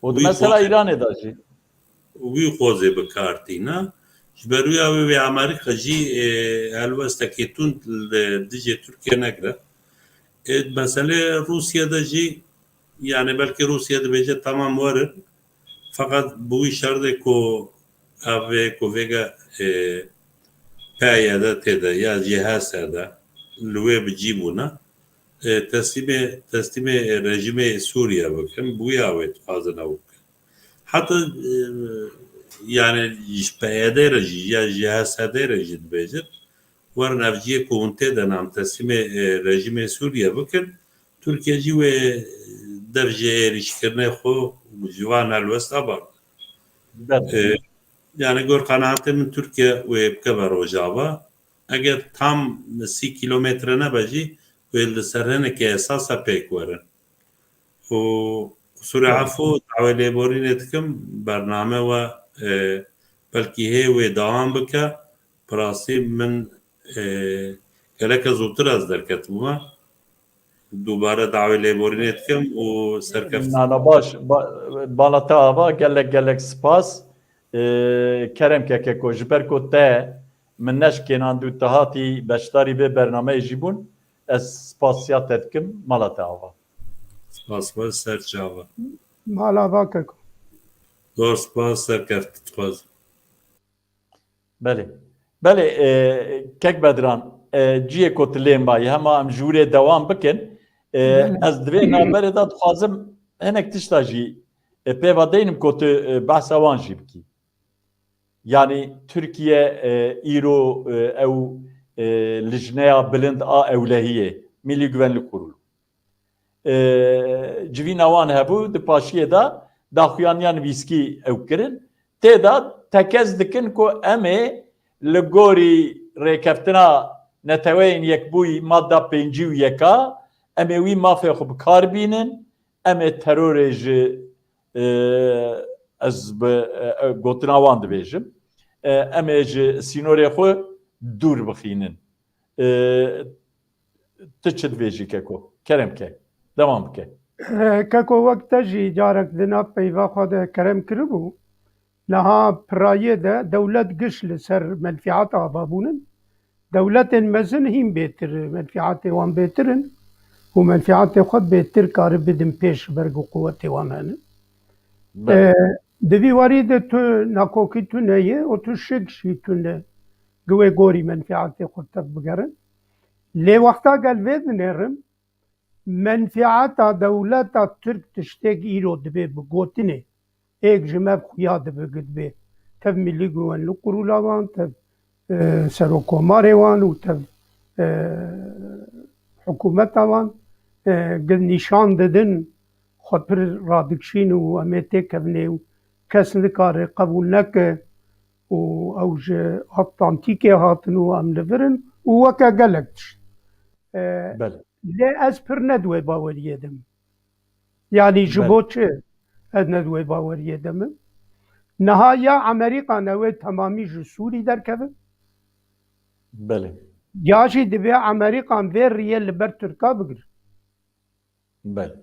Û di Wî mesela xwe- Îranê de jî. Wî xozê bi kar tîne. Ji ber wî ya wê, wê Amerîka jî, e, helwestekê tund li dijê Tirkiye negire. E, meselê Rûsya de jî, yani belkî Rûsya dibêje tamam werin. Feqet bi wî şertê ku ev ê ku vêga, e, P Y D tê de ya jî H S D li wê bi cî bûne, e, teslîmê, teslîmê rejîmê Sûriye bikin, bi wî ya wê dixwazin ew bikin. Heta, e, yani ji P Y D re jî ya ji H S D re jî dibêjin, werin ev cihê ku hûn tê de ne em teslîmê, e, rejîmê Sûriye bikin, Tirkiye jî wê dev ji êrîşkirinê xwe ji van helwesta berde. Belê. E, yani gor qenaetê min Tirkiye wê bikeve Rojava. Eger tam sî kilometre nebe jî wê li ser hinekê esasa pêk werin. Û qisûrê Belê. Efû dawê lêborînê dikim, bername we, e, belkî hê wê dewam bike. Bi rastî min, e, geleke zûtir ez derketibûme. Dubare dawê lêborînê dikim û serkeft- Na, na, baş, ba-, bala te ava, gelek, gelek spas. E, kerem ke keko, ji ber ku te min neşkênand û te hatî beşdarî vê bernameyê jî bûn, ez spasiya te dikim, mala te ava. Spas xwe ser çava. Mala va keko. Zor spas, serkeft dixwazim. Belê. Belê, e, kek Bedran, e, ciyê ku tu lê mayî, hema em ji wî rê dewam bikin. E, Belê. Ez di vê navberê de dixwazim hinek tişta jî, e, pê ve deynim ku tu, e, behsa wan jî bikî. Yani Tirkiye, e, îro, e, ew, e, lijneya bilind a ewlehiyê, Milli Güvenlik Kurulu. E, civîna wan hebû, di paşiyê de daxuyaniya nivîskî ew kirin. Tê de tekez dikin ku em ê li gorî Rêkeftina Neteweyên Yekbûyî madda pêncî û yeka, em ê wî mafê xwe bi kar bînin, em ê terorê ji, e, ez bi, e, gotina wan dibêjim, e, em ê ji sînorê xwe dûr bixînin. E, Tu çi dibêjî keko? Kerem ke. Dewam bike. E, keko, wek te jî carek di nav peyva xwe de kerem kiribû. Niha pirayê de dewlet giş li ser menfîat ava bûnin. Dewletên mezin hîn bêtir, menfîatê wan bêtir in û menfîatê xwe bêtir kari bidin pêş ji ber ku quwetê wan hene. Belê. E, di vî warî de tu nakokî tune ye û tu şik jî tune. Gi wê gorî menfîatê xwe tev bigerin. Lê wexta gel vê dinêrim, menfîata dewleta Tirk tiştek îro dibe bi gotinê, êk ji me xuya dibe, gi dibe tev Milî Güvenlik Kurula wan, tev, e, Serokkomarê wan û tev, e, hikûmeta wan, e, gi nîşan didin xwe pir radikişîn û em ê têkevin û kes nikare qebûl neke û ew ji Atlantîkê hatin û em li vir in û weke gelek tişt. E, Belê. Lê ez pir ne di wê baweriyê de me. Yanî ji Belê. Bo çi ez ne di wê baweriyê de me? Niha ya Amerîka newê temamî ji Sûrî derkeve. Belê. Ya jî divê Amerîkan vê riyê li ber Tirka bigire. Belê.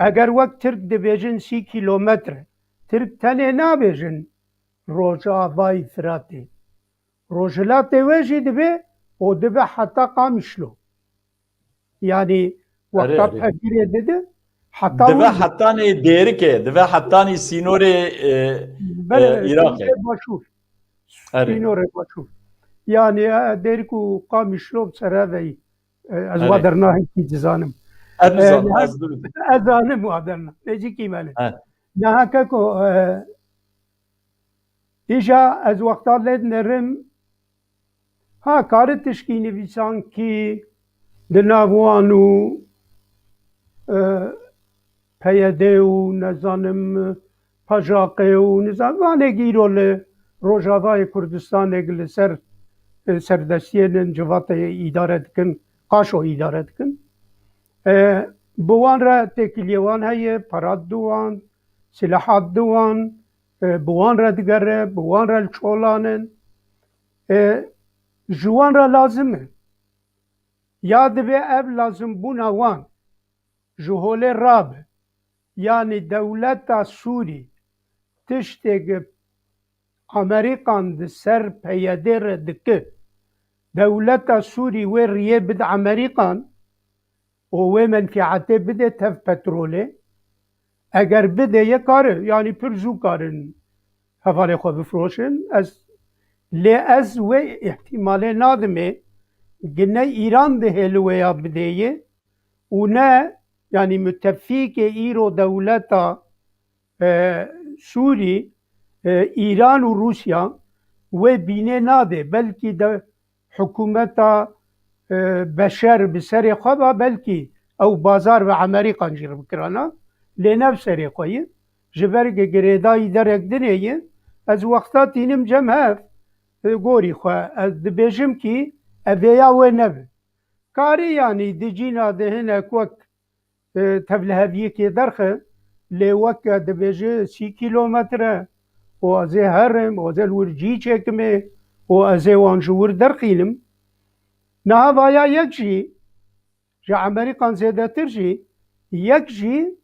Eger wek Tirk dibêjin sî kîlometre, Tirk tenê nabêjin Rojavayî Firatê. Rojhilatê wê jî dibe û dibe heta Qamişlo. Yanî wexta pevîrê dide heta Dibe hetanî Dêrikê, dibe hetanî sînorê, e, Belê, e, Iraqê. Sînorê Başûr. Erê. Sînorê Başûr. Yanî, e, Dêrik û Qamişlo bi sereveyî. E, ez Erê. wa derna hinkî dizanim. Ez E, dizanim, niha- ez dizanim. Ez zanim wa derna. Nêzîkî me ne. He. Niha keko, e, îja ez wexta lê dinerim, ha, kari tişkî nivîsankî di nav wan û, e, P Y D û, nezanim, P J Q û, nizam, vanê gîro li Rojavayê Kurdistanê li ser, e, serdestiyê nin civatê îdare dikin, qaşo îdare dikin. E, bi wan re têkiliyê wan heye, para didin wan, silaha didin wan, e, bi wan re digere, bi wan re li çolan in. E, ji wan re lazim e. Ya divê ev lazimbûna wan ji holê rabe. Yanî dewleta Sûrî tiştê ku Amerîkan di ser P Y D re dike, dewleta Sûrî wê riyê bide Amerîkan û wê menfîetê bide tev petrolê. Eger bide ye kare, yanî pir zû karin hevalê xwe bifroşin. Ez, lê ez wê îhtîmalê nadimê, gi ne Îran dihê li wê ya bidê ye û ne, yanî, mutefîkê îro dewleta, e, Sûrî, e, Îran û Rûsya wê bînê nadê. Belkî de hikûmeta, e, Beşer bi serê xwe ba, belkî ew bazar bi Amerîkan jî re bikirana. Lê ne bi serê xwe ye. Ji ber ku girêdayî derek dinê ye, ez wexta tînim cem hev, e, gorî xwe. Ez dibêjim kî ev vêya wê nebe. Karî, yanî, di cîna de hinek wek, e, tevliheviyekê derxe, lê weke dibêje sî kîlometre û ez ê herim û ez ê li wir cî çêkimê û ez ê wan ji wir derxînim. Niha vaya yek jî, ji Amerîkan zêdetir jî, yek jî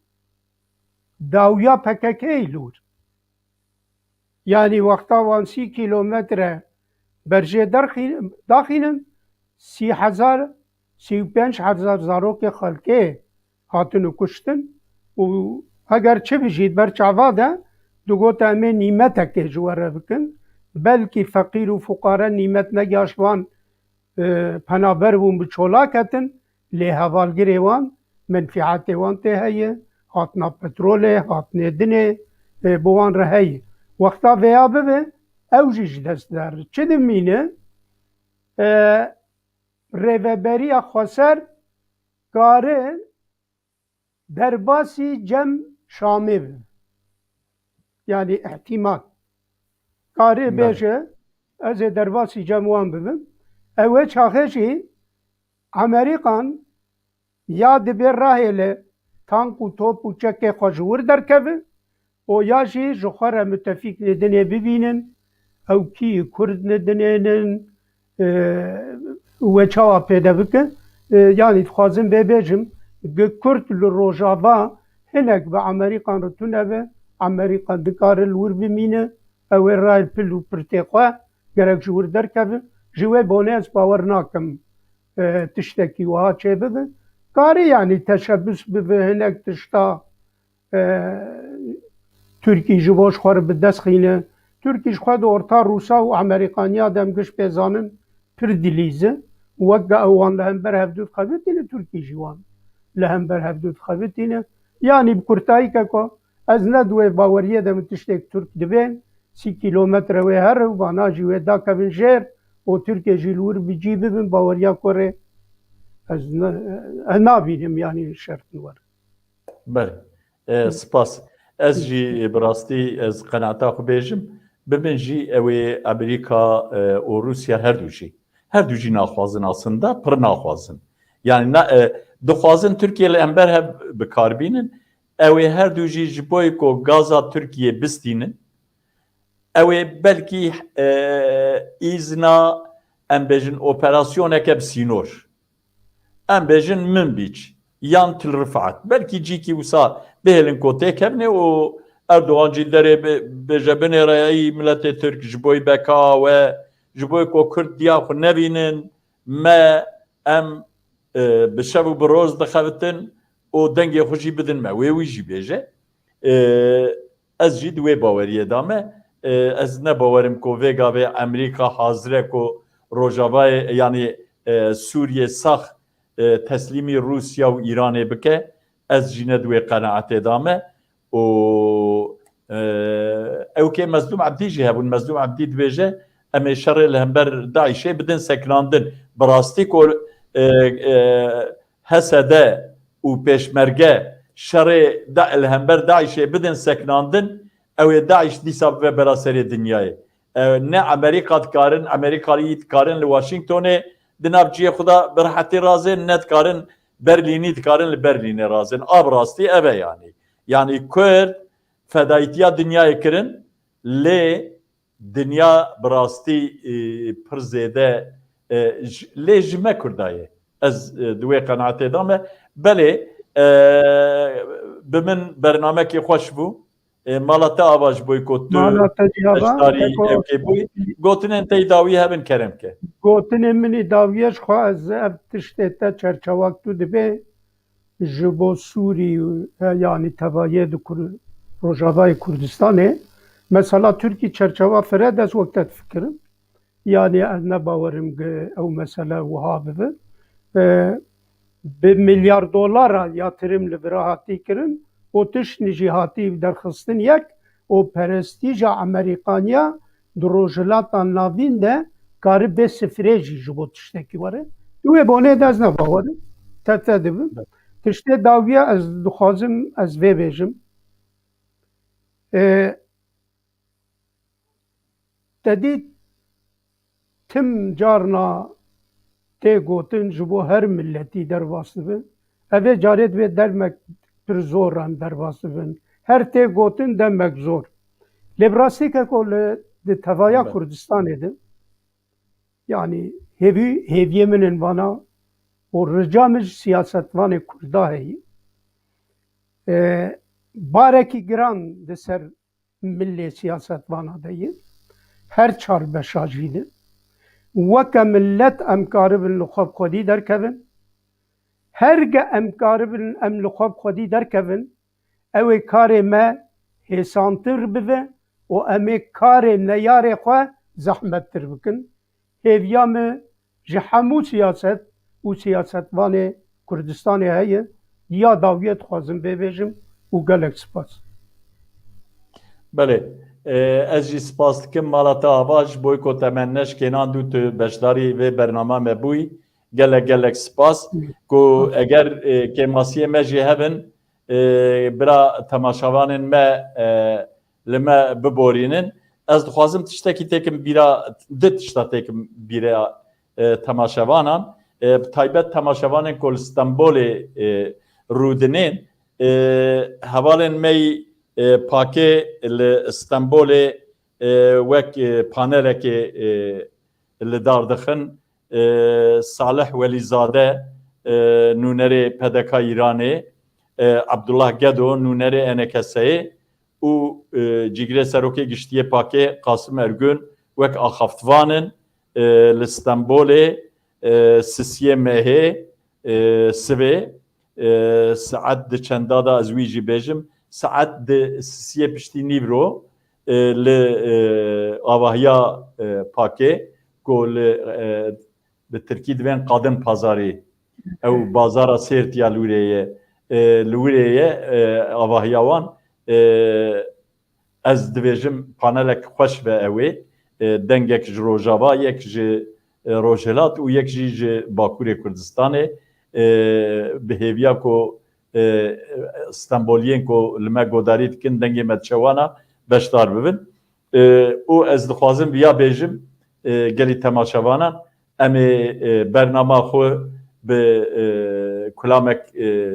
dawiya P K K'yê li wir. Yanî wexta wan sî kîlometre berjê derxî-, daxînin, sî hezar, sî û pênc hezar zarokê xelkê hatin û kuştin û heger çi bijî ber çava de digot, em ê nîmetekê ji we re bikin. Belkî feqîr û fuqare nîmet negihaşt, wan, e, penaber bûn, bi çola ketin, lê hevalgirê wan, menfîetê wan tê heye, hatina petrolê, hatinê dinê, e, bi wan re heye. Wexta vêya bibe, ew jî ji dest der. Çi dimîne? E, rêveberiya xweser kare derbasî cem Şamê bibe. Yanî îhtîmal. Kare Belê. bêje, ez ê derbasî cem wan bibim. Ew ê çaxê jî Amerîkan ya dibê rahêle tank û top û çekê xwe ji wir derkeve û ya jî ji xwe re mutefîk li dinê bibînin, ew kî Kurd li dinê nin, e, we çawa pêde bike. E, yanî dixwazim vê bêjim, gi Kurd li Rojava hinek bi Amerîkan re tune be, Amerîkan dikare li wir bimîne, ew ê rayê pil û pirtê xwe gerek ji wir derkeve. Ji wê bonê ez bawer nakim, e, tiştekî wiha çêbibe. Karî, yanî, teşebus bibe, hinek tişta, e, Tirkî ji bo ji xwe re bi dest xîne. Tirkî ji xwe di orta Rûsa û Amerîkaniya de em giş pê zanin pir dilîz e. Weke ew wan li hember hevdû dixebitîne, Tirkî jî wan li hember hevdû dixebitîne. Yanî bi kurtayî keko, ez ne di wê baweriyê de min tiştek Tirk dibên, sî kîlometre wê here û vana jî wê dakevin jêr û Tirkê jî li wir bi cî bibin, baweriya ku rê ez ne, ez nabînim, yanî şert li wir. Belê. E, spas. Ez jî, e, bi rastî ez qenaeta xwe bêjim. Bibin jî ew ê Amerîka, e, û Rûsya her du jî. Her du jî naxwazin aslında, pir naxwazin. Yani na-, e, dixwazin Tirkiye li hember hev bi kar bînin. Ew ê her du jî ji bo ku gaza Tirkiye bistînin. Ew ê belkî, e, îzna, em bêjin, operasyoneke bi sînor. Em bêjin Minbîç. yan Til Rifat. Belkî cîkî wisa bihêlin ku têkevnê û Erdogan jî derê bi-, bêje binêreyayî miletê Tirk ji bo beka we, ji bo ku Kurd diya xwe nebînin, me em, e, bi şev û bi roz dixebitin û dengê xwe jî bidin me. Wê wî jî bêje. E, ez jî di wê baweriyê de me. E, ez ne bawerim ku vê gavê Amerîka hazir e ku Rojavayê, yanî, e, Sûriyê sax, e, teslîmî Rûsya û Îranê bike. Ez jî ne di wê qenaetê de me. Û, e, ew kê Mezlûm Ebdî jî hebûn. Mezlûm Ebdî dibêje, em ê şerê li hember DAIŞê bidin sekinandin. Bi rastî ku, e, e, H S D û pêşmerge şerê da-, li hember DAIŞê bidin sekinandin, ew ê DAIŞ dîsa bibe bera serê dinyayê. E, ne Amerîka dikarin, Amerîkaliyî dikarin li Washingtonê di nav cihê xwe de bi rehetî razên, ne dikarin Berlînî dikarin li Berlînê razên. A bi rastî ev e yanî. Yanî Kurd fedayîtiya dinyayê kirin, lê dinya bi rastî, e, pir zêde, e, ji, lê ji me Kurda ye. Ez, e, di wê qenaetê de me. Belê, e, bi min bernamekî xweş bû. E, mala te ava ji bo ku tu Mala te jî ava, beşdarî te ku ewkê bûyî. Gotinên te yî dawî hebin kerem ke. Gotinên min î dawî ye ji xwe ez ev tiştê te çerçewa tu dibê ji bo Sûrî, e, yanî tevayê di Kur-, Rojavayê Kurdistanê. Mesela Tirkî çerçewa fire de ez wek te difikirim. Yanî ez ne bawerim ki ew mesele wiha bibe. E, bi milyar dolara yatirim li vira hatî kirin û tiştî jî hatî derxistin yek û perestîja Amerîkaniya di Rojhilata Navîn de kari bê sifirê jî ji bo tiştekî were. Di wê bonê de ez ne bawerim. Te te dibim. Tiştê dawiya ez dixwazim ez vê bêjim. E, Te dît tim carna tê gotin ji bo her miletî derbas dibin. Evê carê divê dermek pir zor em derbas dibin. Her tê gotin demek zor. Lê bi rastî ke ku li, di tevaya Kurdistanê de, yanî hêvî, hêviyê min in vana û rica min ji siyasetvanê Kurda heye. E, barekî giran di ser milê siyasetvana de ye. Her çar beşa jî de. Weke millet em karibin li xwe bi xwedî derkevin. Her ge em karibin em li xwe bi xwedî derkevin, ew ê karê me hêsantir bibe û em ê karê neyarê xwe zehmettir bikin. Hêviya min ji hemû siyaset û siyasetvanê Kurdistanê heye, ya dawiyê dixwazim vê bêjim û gelek spas. Belê, e, ez jî spas dikim mala te ava ji bo ku te me neşkênand û tu beşdarî vê bernama me bûyî. Gelek gelek spas. Ku eger, e, kêmasiyê me jî hebin, e, bira temaşevanên me, e, li me biborînin. Ez dixwazim tiştekî têkim bîra, di tişta têkim bîra, e, temaşevanan. E, bi taybet temaşevanên ku li Stenbolê, e, rûdinên, e, hevalên me yî, e, pakê li Stenbolê, e, wek, e, panelekê, e, li dar dixin. E, Salih Welîzade, e, nûnerê P D K Îranê, e, Abdullah Gedo, nûnerê E N K S'ê û, e, Cîgirê Serokê Giştiyê pakê Qasim Ergün wek axaftvan in, e, li Stenbolê, e, sisiyê mehê, e, sivê, e, saet di çenda de ez wî jî bêjim, saet di sisiyê piştî nîvro, e, li, e, avahiya, e, pakê, ku li, e, bi tirkî divên Qadin Pazarî, ew bazara Sêrtî ya li wirê ye, e, li wirê ye, e, avahiya wan, e, ez dibêjim panelek xweş be ew ê, e, dengek ji Rojava, yek ji, e, Rojhilat û yek jî ji Bakurê Kurdistanê, e, bi hêviya ku, e, Stenboliyên ku li me godarî dikin, dengê me diçe wana beşdar bibin. E, û ez dixwazim viya bêjim, e, gelî temaşevanan, em ê, e, bernama xwe bi, e, kulamek, e,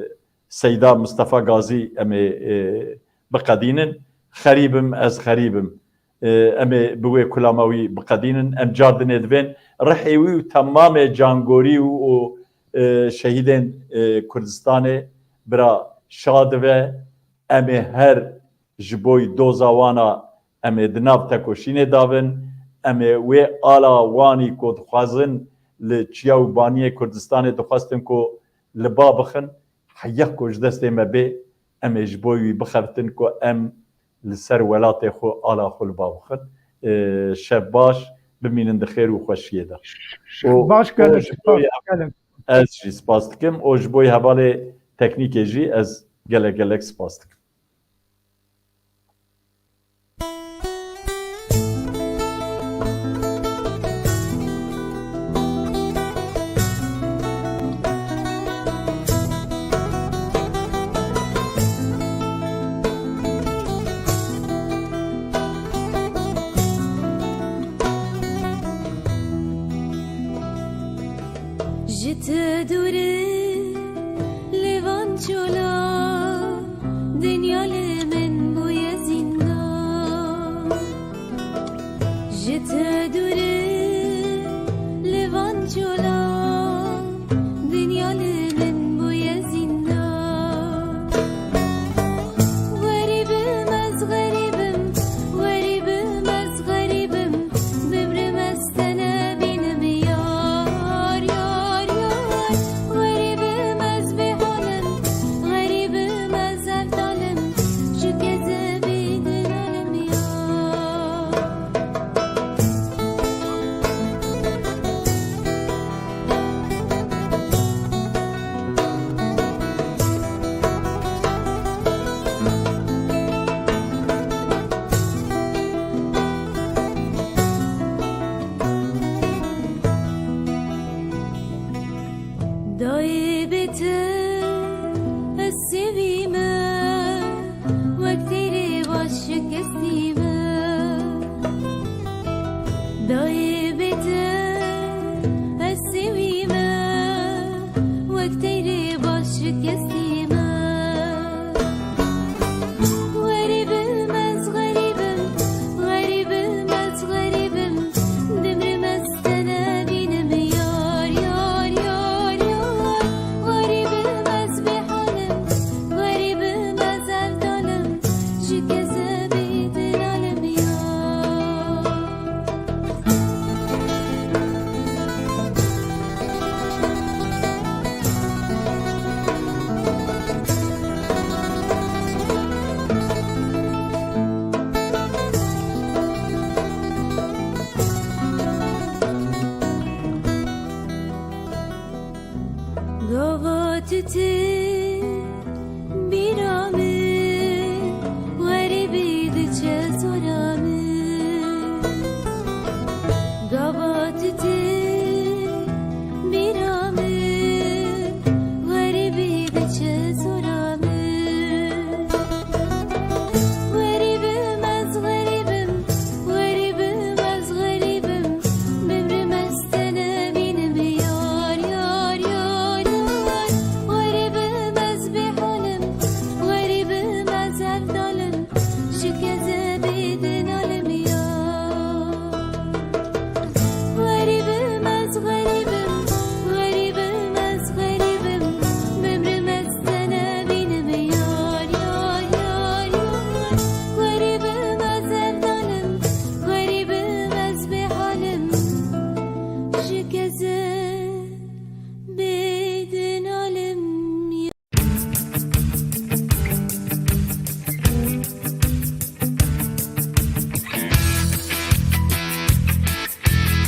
Seyda Mistefa Gazî em ê, e, biqedînin. Xerîb im, ez xerîb im. E, em ê bi wê kulama wî biqedînin. Em cardinê divên rihê wî û temamê cangorî û, û e, şehîdên, e, Kurdistanê bira şa dibe. Em ê her ji bo doza wana em ê di nav tekoşînê davin. Em ê wê ala wanî ku dixwazin li çiya û baniyê Kurdistanê dixwestin ku li ba bixin, heyek ku ji destê me bê, em ê ji bo wî bixebitin ku em li ser welatê xwe, ala xwe li ba bixin. E, şev baş, bimînin di xêr û xweşiyê de. Û, Baş û gelek, ji bo baş ya gelek. Ez jî spas dikim û ji bo hevalê teknîkê jî ez gelek gelek spas dikim. Ji te dûr e li van çola, dinya li min bûye zîndan. Ji te dûr e li van çola, dinya li min bûye zîndan. Xerîb im ez, xerîb im, xerîb im ez, xerîb im. Bimrim ez te nebînim yar, yar, yar. Xerîb im ez bêhal im, xerîb im ez hevdal im. Ji kezebî dilalim yar. Dayê bê te ez sêvî me, wek têrê baş şikestî me. Dayê bê te ez sêwî me, wek teyrê baş şikestî me. Xerîb im ez, xerîb im, xerîb im ez, xerîb im. Dimrim ez te nebînim yar, yar, yar, yar. Xerîb im ez bêhal im, xerîb im ez hevdal im. Ji kezebî dilalim ya. Gava tu tê